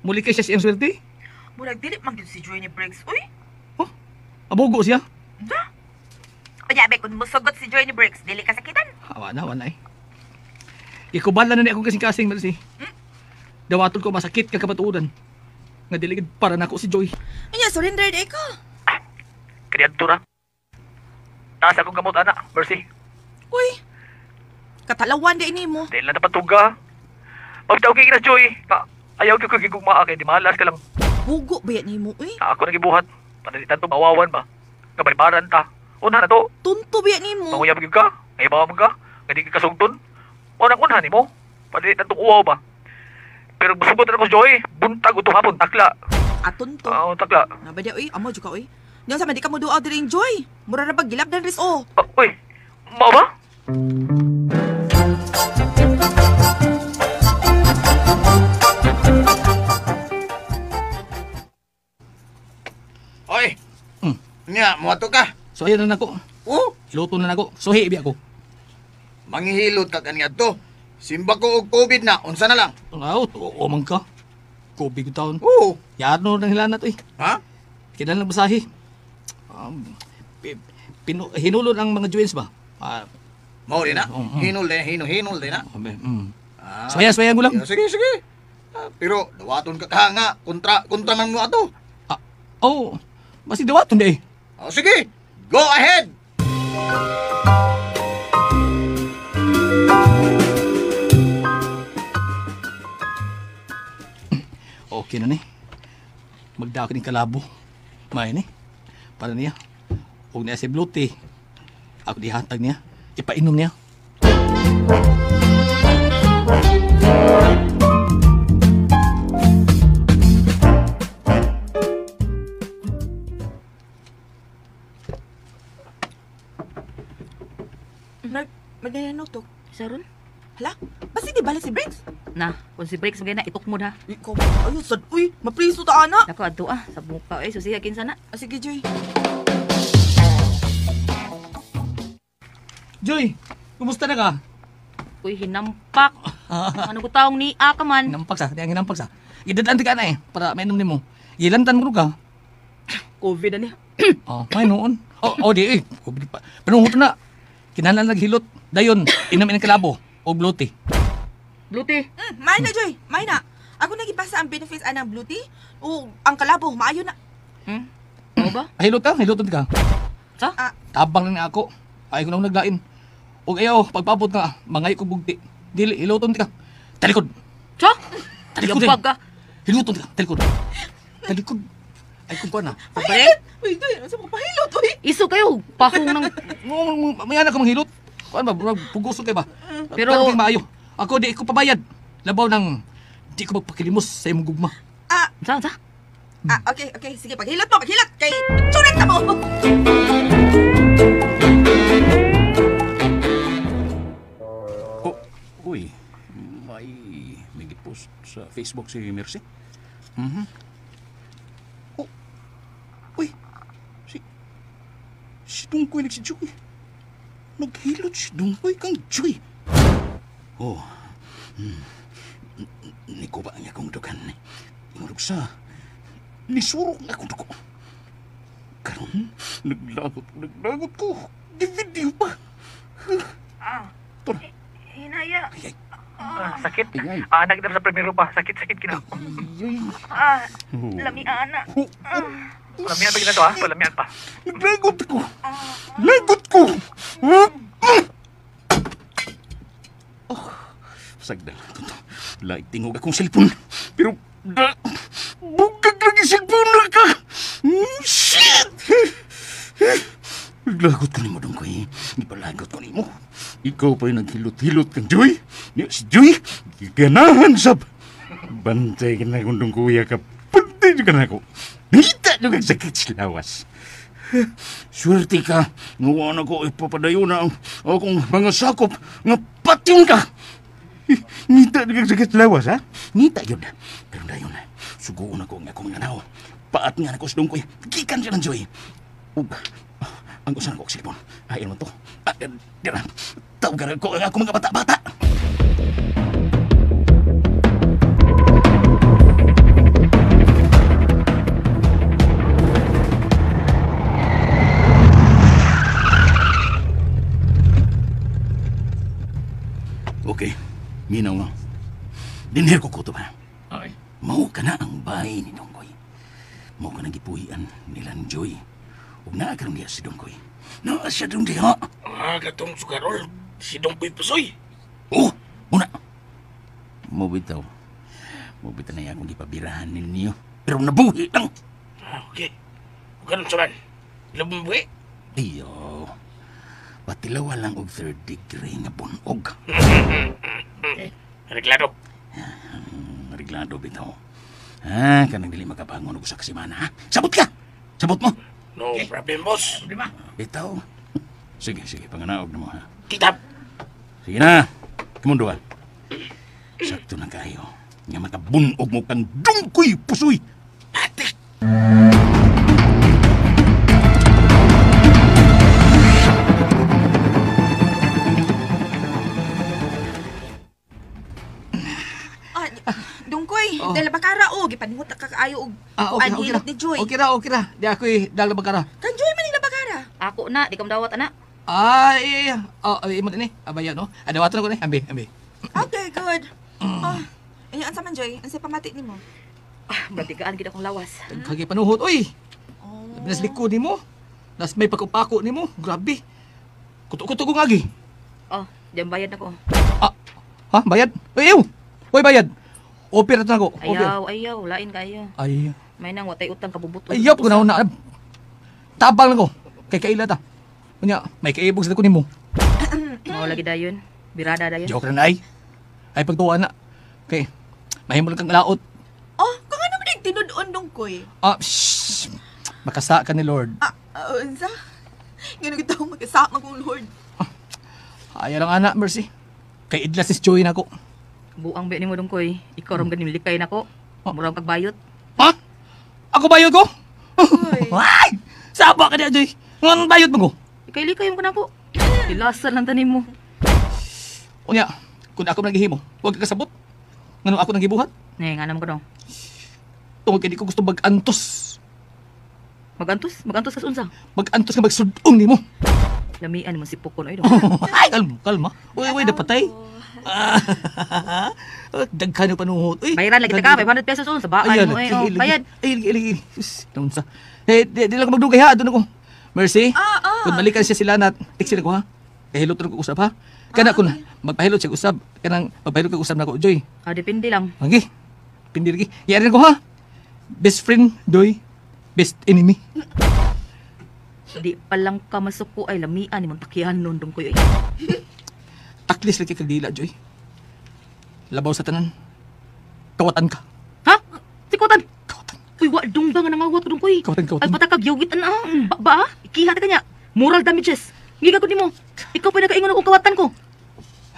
Muli kay siya siyang swerte? Murag dili man gyud si Joy ni Briggs. Uy, Oh, abugo siya. Unya be kun musugot si Joy ni Briggs, dili ka sakitan. Awa na, wala eh. Ikubala na ni akong kasing-kasing, Mercy. Dawaton ko masakit ka kabatuodan. Nga dili gid para nako si Joy. Unya surrender di ko. Kaniadto ra. Taas akong gamot ana, Mercy. Uy. Katalawan di nimo. Dahil na dapat tuga. Pagtaw kay na Joy. Ka, ayaw gyud ko gigugmaa kay di malas ka lang. Bugo ba yan nimo uy? Na ako nagibuhat. Panalitan to mawawan ba. Nga ta. Una na to. Tunto ba yan nimo? Manguyab gyud ka. Ngayibaw man ka. Nga di ka kasugton. Unang unha nimo. Panalitan tong uwaw ba. Pero musugot na ko Joy. Buntag uto hapon takla. Aton to. Oo, takla. Na ba di uy? Amo jud ka uy. Nya sa man di ka mo duaw diri Joy. Mura ra ba gilab dan ris oh. Uy, mao ba? Oy. Nya, moadto ka. So ayun na nako. Oh, Hiluto na nako. Suhi biya ko. Manghihilot ka kaniadto. Simba ko og COVID na, unsa na lang? Aw, oo man ka. COVID taon. Oo. Yarno nang hilana to eh. Ha? Kinahanglan basahi. Hinulon ang mga joints ba? Mao rin na. Hinul din, hinul din na. Ah. Swaya ko lang. Yeah, sige, sige. Pero dawaton ka ka nga, kontra man mo ato. Oh, basi dawaton di eh. Oh, sige. Go ahead. Okay na ni. Magdako ni kalabo. May ni. Para niya. Og niya si Bluti. Ako dihatag niya. Ipainom niya. Magdayano to. Saron? Hala, basi di balik si Briggs? Na, kung si Briggs magay na, itok mo na. Ikaw, ayun, sad, uy, mapriso ta, ana. Nako, adto ah, sa buka, eh, susiya kinsa na. Ah, sige, Joy. Joy, kumusta na ka? Uy, hinampak. Ano ko taong niya ka man? Hinampak sa, di ang hinampak sa. Gidadaan ka na eh, para mainom nimo. Gilantan mo ka. COVID na niya. Oh, may noon. Oh, di eh. COVID pa. Panungot na. Kinahanglan naghilot. Dayon, inom inang kalabo o blue tea. Blue tea? May na, Joy. May na. Ako nagipasa ang benefits anang blue tea. O, ang kalabo, maayo na. Hmm? Ano ba? Hilot ka, hiloton ka. Sa? Tabang lang na ako. Ay ko na naglain. Og ayaw, pagpabot nga, mangay ko bugti. Dili, hiloton ka. Talikod. Sa? Talikod. Yabag ka. Hiloton ka, talikod. Talikod. Ay, kung kuha na. Pabalik? Uy, Joy, ano sa mga pahilot, uy? Iso kayo, pahong ng... May anak ka manghilot. Kuan ba, pugusog kayo ba? Pero... Pero maayo. Ako, di ko pabayad. Labaw ng... Di ko magpakilimos sa imong gugma. Ah. Saan, sa? Ah, okay, okay. Sige, paghilot mo, paghilot. Kay, tsurit na mo! Oh, uy. May gipost sa Facebook si Mercy. Mhm. Oh, uy. Si Dungkoy nag si Joy. Naghilot si Dungkoy kang Joy. Oh. Nikuba niya kong dugan. Ingurog sa nisurok na akong dugo. Karon, naglagot ko. Di-video pa. Tol. Hinaya. Sakit. Anak na sa primero pa. Sakit kina. Lami ana. Palamian pa gina to ha. Palamian pa. Naglagot ko. Lagot ko. Oh, sagdal ko to. Laik tingog akong cellphone. Pero bugag lagi cellphone na ka. Shit! Naglagot ko nimo, Dungkoy. Ipalagot ko nimo. Ikaw pa'y naghilot-hilot kang Joy. Si Joy, giganahan sab. Bantay ka na kung Dungkoy ka. Bantay ka na ako. Nangita nyo kang sakit sa lawas. Swerte ka. Ngawa na ko ipapadayo na ang akong mga sakop nga patyon ka. Ngita nyo kang sakit sa lawas, ha? Ngita yun. Pero dayon, suguon ako ang akong anaw. Paat nga na ko sa Dungkoy. Gikan siya ng Joy. Ug, ang usan ko silpon. Ayaw mo to. Dira. Tawagan ko ang akong mga bata-bata. Okay. Minaw nga. Dinher ko to ba? Ay. Mao ka na ang bahay ni Dungkoy. Mao ka na gipuhian nilang Joy. Ug naa karon diha si Dungkoy. Naa siya dong diha. Ah, katong sukarol. Si Dungkoy Pusoy. Oh, muna. Mo bitaw. Mo bitaw na akong gipabirahan ninyo. Pero nabuhi lang. Ah, okay. Ug karon sa man. Labong buhi. Iyo. Patilawa lang og third degree nga bunog. Reglado. Reglado bitaw. Ah, kanang dili makabangon og usa ka semana, ha? Sabot ka. Sabot mo. No problem, boss. Bitaw. Sige, sige, panganaog na mo, ha? Kitab. Sige na, kumundo ka. Sakto na kayo. Nga makabunog mo kang Dungkoy Pusoy. Atik! Ah, Dungkoy, oh. Dala bakara o gipanihot ka kaayo og Ah, okay, kuan okay ra. hilot ni Joy. Okay ra, okay ra. Di ako'y dala bakara. Kan Joy man ning bakara. Ako na, di ka madawat ana. Ah, iya, iya. Oh, imo din eh. Abaya, no? Adawaton ko ni. Ambi, ambi. Okay, good. Oh, inyo unsa man Joy? Unsay pamati nimo? Ah, matigaan gid akong lawas. Kagi panuhot, oy. Oh. Nas likod nimo. Nas may pagkupako nimo. Grabe. Kuto-kuto ko ngagi. Oh, diyan bayad na ko. Ha? Bayad? Uy, ew! Uy, bayad. Opera to na ko. Opera. Ayaw, ayaw, lain kayo. Ay. May nang watay utang kabubut. Ayaw, pag na. Tabang lang ko. Kay kaila ta. Unya, may kaibog sa ko nimo. Mao lagi dayon. Birada dayon. Joke na ay. Ay pagtuwa na. Kay, mahimo lang kang laot. Oh, kung ano man yung tinud-on Dungkoy? Ah, shh. Makasa ka ni Lord. Ah, unsa? Ngano gid tawong magkasama kong Lord. Ayaw lang ana, Mercy. Kay idlas is joy na ko. Buang ba nimo Dungkoy? Ikaw ram ganin likay nako. Murag pagbayot. Ha? Ako bayot ko? Ay! Saba ka niya, Joy. Ngan bayot mo ko? Ikay likay mo nako. Ilasan lang tanim mo. Unya, kung ako naghihimo, huwag ka kasabot. Ngano ako nanggibuhat? Ne, nga naman ko dong. Tungod kay di ko gusto mag-antos. Magantos? Magantos kas unsa? Mag-antos nga magsudong nimo. Lamian mo si Pukon oy dong. Ay, kalma, kalma. Uy, uy, napatay. Daghan yung panuhot. Uy, Bayaran lagi ta ka 500 pesos on sa baan mo eh. Oh, bayad. Ay, lagi, lagi. Sus, naunsa. Eh, di lang ko magdugay ha. Doon ako. Mercy, kung balikan siya sila na, tiksi na ko ha. Kahilot na ko usab ha. Kana kun magpahilot siya usab. Kanang magpahilot ka usab na ko, Joy. Ah, depende lang. Okay. Pindi lagi. Yari ko ha. Best friend, Joy. Best enemy. Di pa lang ka masuko ay lamian ni mong takyahan nun Dungkoy oy. Taklis lagi kag dila, Joy. Labaw sa tanan. Kawatan ka. Ha? Sikutan. Kawatan. Uy, wa dong ba nga nangawat ko Dungkoy? Kawatan, kawatan. Ay patakag yugit ana. Ba, ba? Ikiha ta kanya. Moral damages. Ngiga ko nimo. Ikaw pa nakaingon akong kawatan ko.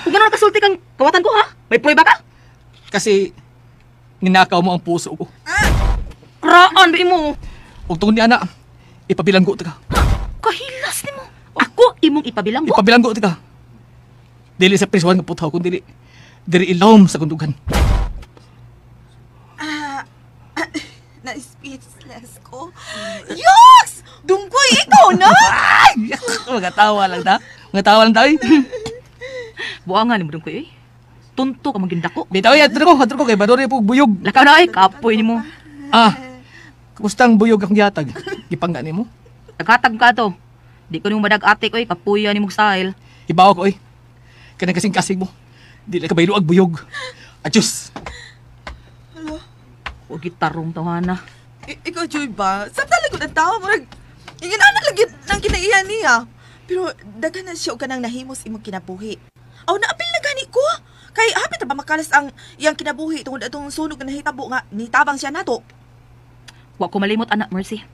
Kung gano'n nakasulti kang kawatan ko ha? May prueba ka? Kasi ninakaw mo ang puso ko. Raan ba imo? Ug tungod ni ana, ipabilanggo ta ka. Kahilas nimo. Ako imong ipabilanggo. Ipabilanggo ta ka. Dili sa prisuhan nga putaw kun dili diri ilawom sa kundugan. Ah, na speechless ko. Yucks! Dungkoy, ikaw na? Ay! Mga tawa lang ta. Mga tawa lang ta. Buangan nimo Dungkoy oy. Tunto ka maging dako. Bitaw ya, adto ko kay Badori po buyog. Lakaw na ay kapoy nimo. Ah. Kumusta ang buyog akong gihatag? Gipangga nimo? Naghatag ka to. Di ko nimo madag-atik oy, kapuya nimo style. Ibaw ko oy. Kanang kasing-kasing mo. Di na kabaylo ag buyog. Adyos. Hala. Huwag gitarong tawhana. Ikaw, Joy ba? Sa talaga ng tao, murag, ingin ana lagi nang kinaiyan niya. Pero daghan na siya og kanang nahimos imong kinabuhi. Aw, naapil na gani ko. Kay hapit na ba makalas ang iyang kinabuhi tungod atong sunog nga nahitabo nga nitabang siya nato. Wa ko malimot anak, Mercy.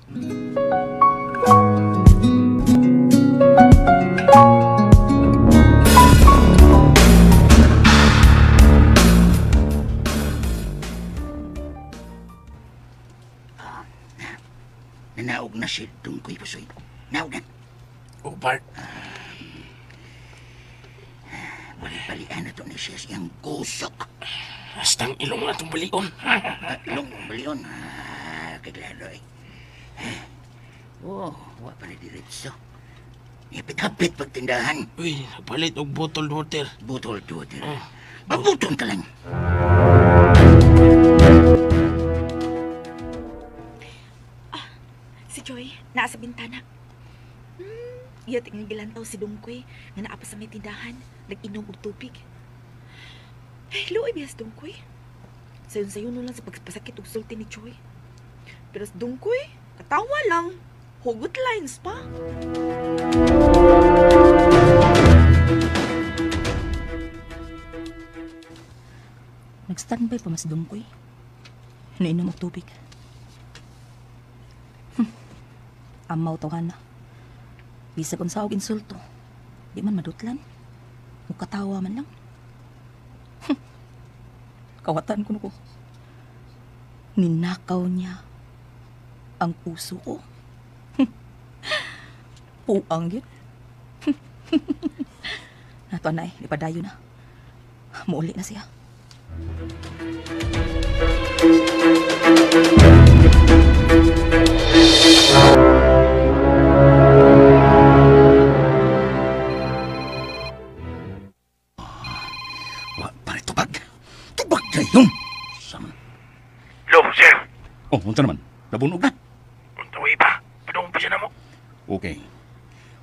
Nanaog na si Dungkoy Pusoy. Naog na. Oh, Bart. Bali-balian na to ni siya siyang kusok. Hastang ilong na itong balion. Ilong balion. Kaglaro eh. Oh, wa pa na diretso. Hapit-hapit pagtindahan. Uy, nagpalit og bottled water. Bottled water. Oh. Mabuton ka lang. Si Joy, naa sa bintana. Iya tingnan gilantaw si Dungkoy nga naa pa sa may tindahan, nag-inom og tubig. Ay, luoy biyas Dungkoy. Sayon-sayon lang sa pagpasakit og sulti ni Joy. Pero sa Dungkoy, katawa lang. Hugot lines pa. Nag-standby pa mas Dungkoy. Nainom og tubig. Amaw tawhana. Bisag unsa og insulto. Di man madutlan. Mukatawa man lang. Kawatan ko na ko. Ninakaw niya ang puso ko. Puang yun. Nato anay, ipadayo na. Muuli na siya. Wa pare tubag. Tubag kayo. Sama. Lo, sir. Oh, unsa naman? Nabunog na. Untaway pa. Padung pa siya na mo. Okay.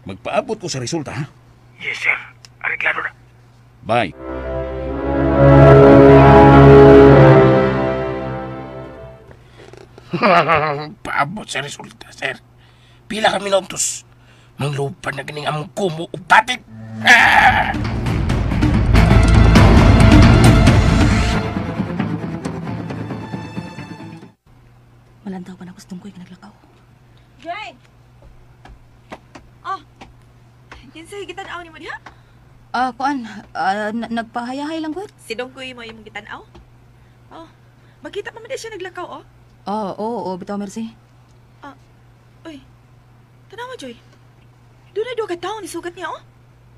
Magpaabot ko sa resulta, ha? Yes, sir. Areglado na. Bye. Paabot sa resulta, sir. Pila ka minutos. Manglupa na ganing among kumo ug patid. Ah! Malantaw pa na ko sa tungkoy ka naglakaw. Jay! Oh, kinsay gitan-aw nimo diha? Ah, kuan, nagpahayahay lang gud. Si Dongkoy mo imong gitan-aw? Oh, makita pa man di siya naglakaw, oh. Oh, oo, bitaw merci. Ah, uy. Tanawa, Joy. Doon na duha ka tawo ni sugat niya, oh.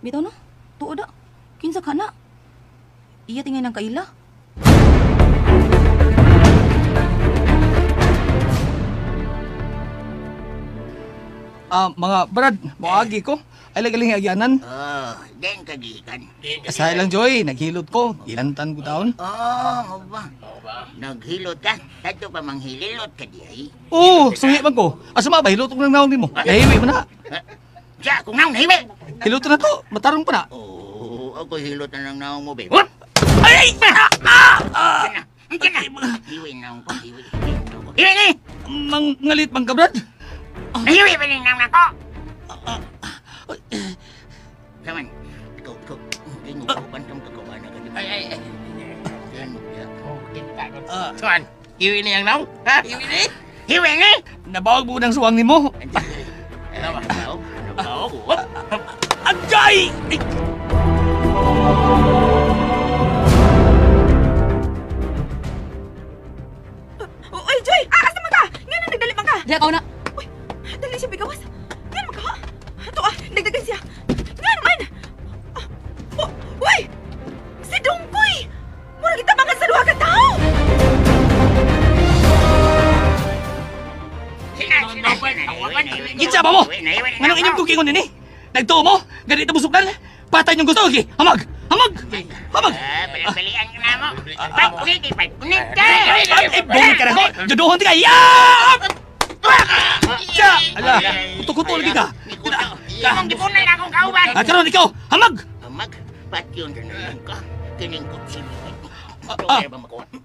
Bitaw no? Tuod da. Kinsa ka na? Iya tingay ng kaila. Mga brad, moagi ko. Ay lagaling agyanan. Oh, den kagikan. Asahay lang, Joy. Naghilot ko. Ilantan ko taon. Oh, mo ba? Naghilot ka? Kadto pa manghililot ka di ay. Oo, suhi man ko. Asa ma ba? Hilot ko ng naong nimo. Nahiwi mo na. Sa akong naong nahiwi. Hilot na to. Matarong pa na. Oh, ako hilot na ng naong mo, babe. Ay! Ah! Hiwi naong ko, hiwi. Hiwi ni! Mangalit man ka, brad. Nahiwi pa rin naong nako. Saman, ikaw, ikaw. Hindi mo bantang kagawa na ka. Ay, ay, ay. Tuan, hiwi ni ang naong? Ha? Hiwi ni? Hiwi ni? Nabawag mo ng suwang nimo. Nabawag? Nabawag? Agay! Uy, Joy! Ah, asa man ka? Nga na nagdali man ka? Diya, na. Uy, dali siya bigawas. Nga man ka, ha? Ato ah, nagdagan siya. Nga naman! Ah, oh, uy! Si Dongkoy! Mura kita mangan sa duha ka tao! Kinsa ba mo? Nganong inyong kukingon nini? Nagtuo mo? Ganito busuklan? Patay niyong gusto. Okay, hamag! Hamag! Hamag! Balian ka na mo. Pagpunit, pagpunit ka! Eh, bungit ka na ko! Juduhon ka! Ya! Ya! Ala, kuto-kuto lagi ka! Imong gipunan akong kauban. Ah, karon ikaw! Hamag! Hamag, patyon na lang ka. Kining kutsilyo. Ah,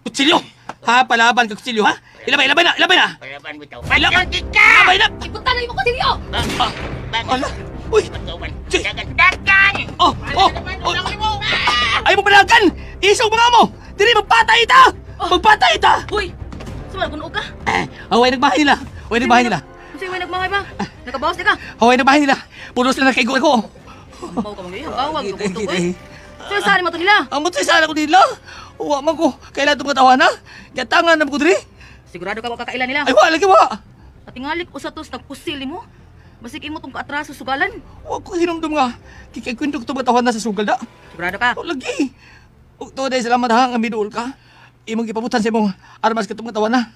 kutsilyo! Ha, palaban ka kutsilyo, ha? Ilabay, ilabay na, ilabay na! Palaban bitaw. Patyon ka! Ilabay na! Ipunta na imo kutsilyo! Ala! Uy! Dagan! Oh! Oh! Oh! Ay mo palagan! Isaw mga mo! Dili magpatay ita! Magpatay ita! Uy! Sumala kuno ka? Away nagbahay nila! Away nagbahay nila! Unsay way nagmahay ba? Nakabawas di ka? Away nagbahay nila! Pulos na nakaigo ako! Mau ka mga hangawag kuto oy. So saan mo to nila? Ang mo saan ako nila? Uwa man ko. Kailan itong katawan ha? Gatangan na ko diri. Sigurado ka wa kakailan nila. Ay wa lagi wa. Atingalik usa tos nagpusil nimo. Basig imo tong kaatraso sugalan. Wa ko hinumdum nga. Kikay kwento ko itong katawan na sa sugal da. Sigurado ka? O lagi. O to day salamat ha nga miduol ka. Imong gipabutan sa imong armas katong katawan na.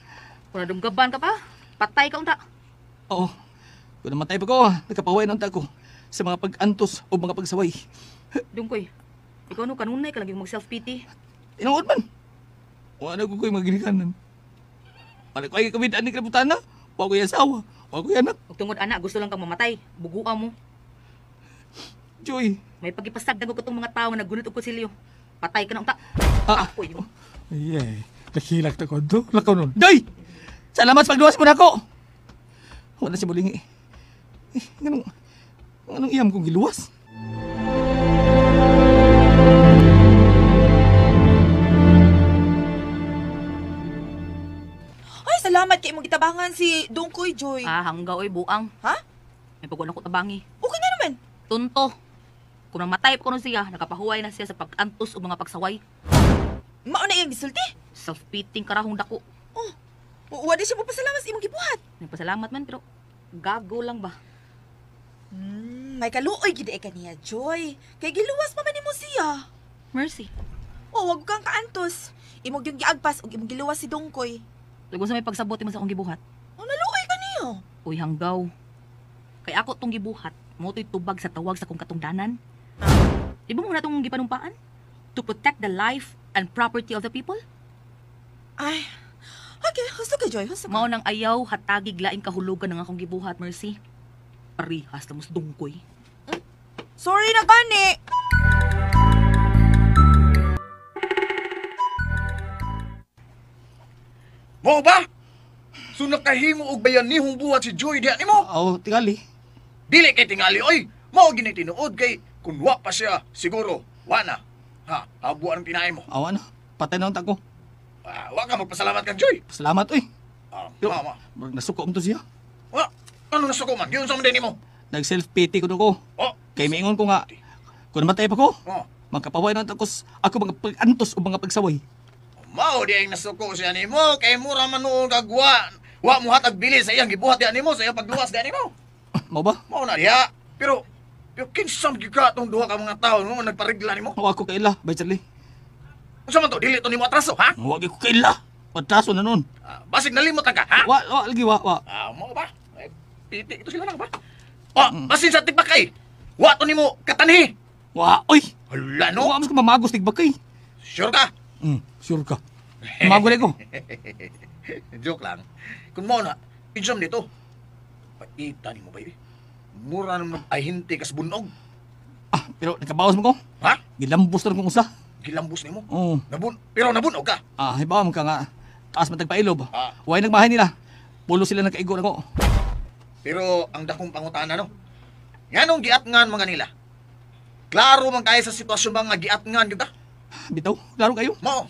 Kung nadunggaban ka pa, patay ka unta. Oo. Kung namatay pa ko, nakapaway na unta ko sa mga pag-antos o mga pagsaway. Dungkoy, ikaw no kanunay ka lang yung mag-self-pity. Tinuod man. Wala ko ko'y maginikanan. Wala ko ay kamidaan ni Krabutana. Wala ko'y asawa. Wala ko'y anak. Ug tungod anak, gusto lang kang mamatay. Buguan mo. Joy. May pagipasagdan ko katong mga tao nga naggunit og kutsilyo. Patay ka na unta. Ah. Apoy mo. Yeah. Nakilak na ko. Do, lakaw nun. Day! Salamat sa pagduwas mo na ako. Wala siya mulingi. Eh, anong iyam kong giluwas? Ay, salamat kay imong gitabangan si Dongkoy, Joy. Ah, hanggaw oy buang. Ha? May pagwala ko tabangi. Okay nga naman. Tunto. Kung namatay pa kuno siya, nakapahuway na siya sa pag-antos o mga pagsaway. Mao na iyang gisulti? Self-piting karahong dako. Oh, wa di siya mopasalamat sa imong gibuhat. Nagpasalamat man pero gago lang ba? May kaluoy gid ka niya, Joy. Kay giluwas pa man nimo siya. Mercy. Oh, wag kang kaantos. Imong yung giagpas ug imong giluwas si Dongkoy. Lugo sa may pagsabot mo sa akong gibuhat. Oh, naluoy ka niya. Uy, hanggaw. Kay ako tong gibuhat, mo to'y tubag sa tawag sa kong katungdanan. Di ba mo na tong gipanumpaan? To protect the life and property of the people? Ay, okay, husto ka, Joy, husto ka. Mao nang ayaw hatagig laing kahulugan ng akong gibuhat, Mercy. Parihas na mas Dongkoy. Sorry na gani. Mo ba? So nakahimo og bayanihong buhat si Joy diha nimo? Aw, tingali. Dili kay tingali oy. Mao gini tinuod kay kun wa pa siya siguro wa na. Ha, habuan ang tinaay mo. Aw ano, patay na unta ko. Wa ka magpasalamat kang Joy. Salamat oy. Mama. Nasuko mo to siya. Wa, ano nasuko man? Giunsa man din nimo? Nag self-pity ko ko. Oh. Kay miingon ko nga kun namatay pa ko. Oh. Magkapaway na unta ko ako mga pag-antos o mga pagsaway. Mao di ang nasuko siya nimo kay mura man nuon kagwa. Wa mo hatag bili sa iyang gibuhat diha nimo sa iyang pagluwas diha nimo. Mao ba? Mao na diha. Pero kinsa man gyud ka tong duha ka mga tawo no nagparigla nimo? Wa ko kaila, bay Charlie. Unsa man to dili to nimo atraso, ha? Wa gyud ko kaila. Atraso na nun. Basig nalimot ka, ha? Wa wa lagi wa wa. Mao ba? Ay, piti ito sila na ba? Oh, basin sa tigbakay. Wa to nimo katanhi. Wa oy. Hala no. Wa mas ko mamagos tigbakay. Sure ka? Sure ka. Mago ko. Joke lang. Kung mo na, exam dito. Paita nimo ba? Mura naman nag-ahinti kas bunog. Ah, pero nakabawas mo ko? Ha? Gilambos na kong usa. Gilambos nimo? Oo. Pero nabunog ka? Ah, hibaw mo ka nga. Taas man tagpailob. Way nagmahay nila. Pulo sila nagkaigo na ko. Pero ang dakong pangutana no. Nganong giatngan mga nila? Klaro man kay sa sitwasyon ba nga giatngan gyud ka? Bitaw, klaro kayo. Mao.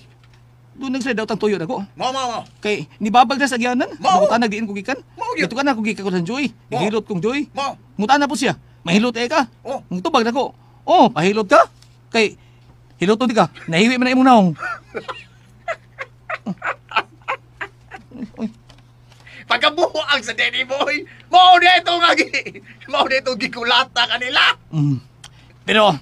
Doon nagslide out ang tuyo nako. Mao. Kay nibabag na sa gianan. Mao. Mangutana diin ko gikan. Mao gyud. Dito ka na ko gikan ko sa Joy. Gihilot kong Joy. Mao. Ngutana po siya. Mahilot eh ka. Oh. Ngutubag nako. Oh, pahilot ka. Kay hiloton di ka. Nahiwi man na imong naong. Pagkabuang sa Danny Boy, mao dito nga gi. Mao dito gikulata kanila. Pero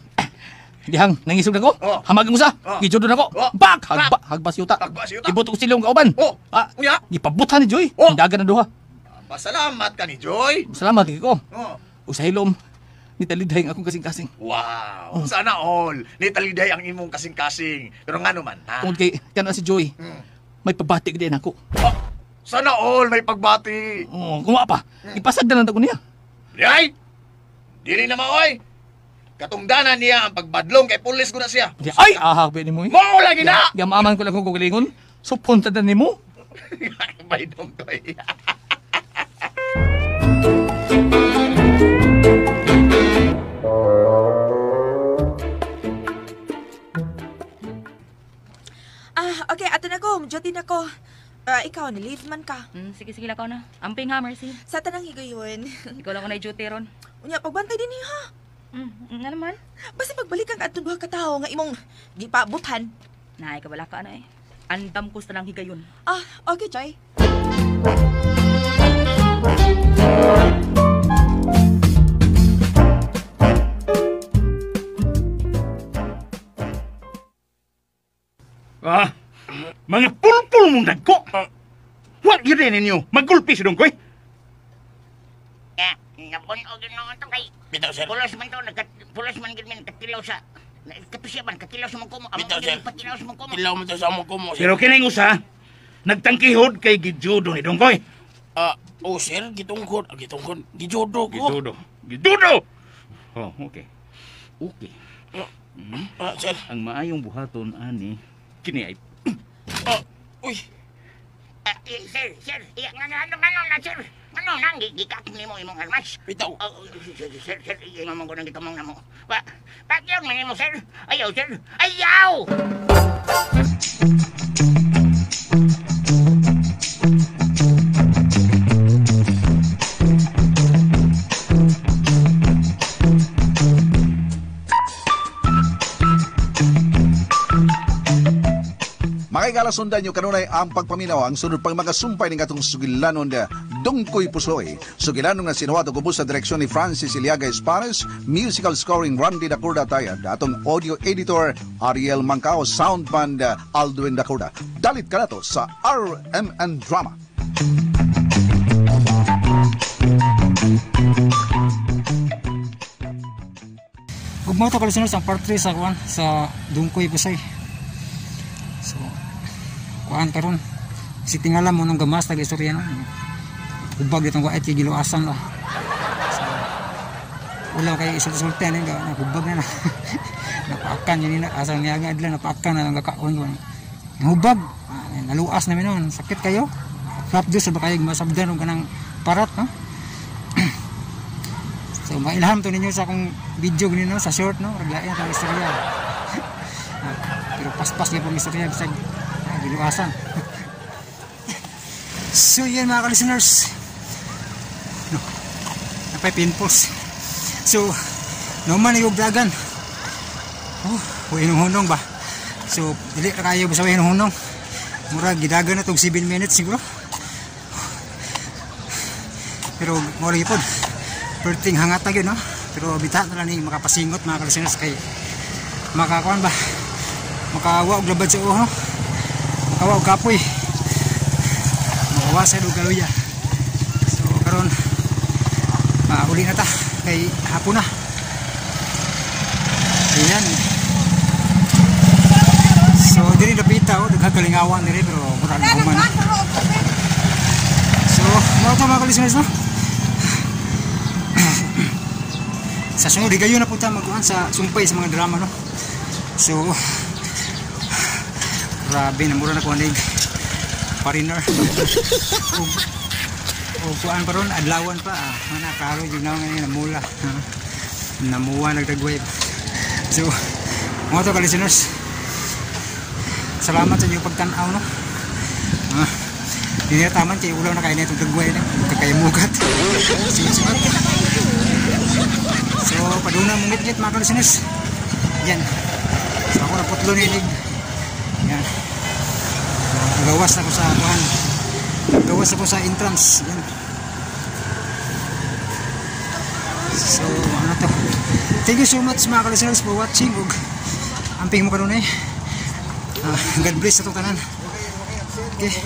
dihang nangisog na ko. Oh. Hamag mo sa. Oh. Gijudo na ko. Oh. Bak hagba hagba siyuta. Hagba siyuta. Ibot ko silong kauban. Oh. Ah, unya. Gipabutan ni Joy. Oh. Dagan na duha. Pasalamat ka ni Joy. Salamat kay ko. Oh. Usahay lom. Nitaliday ang akong kasing-kasing. Wow. Sana all. Nitaliday ang imong kasing-kasing. Pero ngano man, ha? Tungod kay kana si Joy. May pabati din ako. Oh. Sana all may pagbati. Oh, kung wa pa. Ipasag na lang ko niya. Diyay. Dili na maoy. Katungdanan niya ang pagbadlong kay pulis ko na siya. Ay, ahak ba nimo? Mao lagi na. Yamaman ko lang kung kagalingon. Supon ta na nimo. Bay dongkoy. Ah, okay, ato na ko. Duty na ko. Ikaw, ni-leave man ka. Sige, sige lang na. Amping ha, Mercy. Sa tanang higayon. Ikaw lang ko na duty ron. Unya, pagbantay din niya ha. Nga naman. Basta pagbalik kang atong duha ka tawo nga imong gipabutan. Nay, kabala ka na eh. Andam ko sa tanang higayon. Ah, okay, Joy. Ah, mga pulpul mong dagko. Wa gyud ninyo magulpi si Dongkoy. Nabunog noon to kay. Bitaw, sir. Pulos man to, pulos man gid min katilaw sa katusiya man katilaw sa mong kumo. Bitaw, sir. Patilaw sa mong kumo. Tilaw man to sa among kumo, sir. Pero kining usa nagtangkihod kay gijudo ni Dongkoy. Ah, oh sir, gitungkod, gitungkod, gijudo ko. Gijudo. Gijudo. Oh, okay. Okay. Sir. Ang maayong buhaton ani kini ay Uy. Sir, sir, ngano na sir? Ngano nang gikak nimo imong armas? Bitaw. Sir, sir, ingon ko nang gikamong namo. Wa, pakyaw man nimo sir. Ayaw sir. Ayaw. Kahigala sundan nyo kanunay ang pagpaminaw ang sunod pang mga sumpay ng atong sugilanon na Dungkoy Pusoy. Sugilanon nga sinuhat og ubos sa direksyon ni Francis Iliaga Espares, musical scoring Randy Dacorda Tayad, atong audio editor Ariel Mangkao, sound band Aldwin Dacorda. Dalit ka na to sa RMN Drama. Ug mao to ka-listeners ang part 3 sa kuan sa Dungkoy Pusoy. So kuan karon si tingala mo nung gamas tag istorya no. Ubag ditong wait kay giluasan lah. So, ulaw kay isulti-sulti ani ga hubag na na. Napaakan yun nila asa niya nga adla napaakan na lang kakaon ko. Hubag naluas na minon sakit kayo. Flap juice ba kayo masabdan og kanang parat no. So mailham to ninyo sa akong video ninyo sa short no, raglain ang istorya. Pero paspas gyud pong istorya bisag giluasan. So yan mga ka-listeners, no, napay pimples. So no man yung dagan. Oh, hunong ba. So dili ra kayo basta hunong. Mura gidagan na tog 7 minutes siguro. Pero mo lagi pod. Perting hangat na gyud no. Pero bita na lang ni makapasingot mga ka-listeners kay makakuan ba. Makawa og labad sa uho no. Makawa og kapoy. Makawa sa og kaluya. So karon uli na ta kay hapon na. Ayan. So diri dapita oh daghang kalingawan diri pero mura na human. So mao to mga ka-listeners no. Sa sunod higayon na po ta magkuan sa sumpay sa mga drama no. So grabe na mura na ko anig foreigner. O kuan pa ron adlawan pa mana klaro jud na nga namula. Namuha nagdagway. So mga to ka-listeners, salamat sa inyong pagtan-aw no. Dili na taman kay ulaw na kay nitong dagway na kakayimugat. Sunod-sunod. So paduna mong ngit-ngit mga ka-listeners. Yan. So ako na putlo ni inig. Yan. So, gawas ako sa kuan. Gawas ako sa entrance. Yan. So ano to. Thank you so much mga ka-listeners for watching ug amping mo kanunay. God bless sa atong tanan. Okay.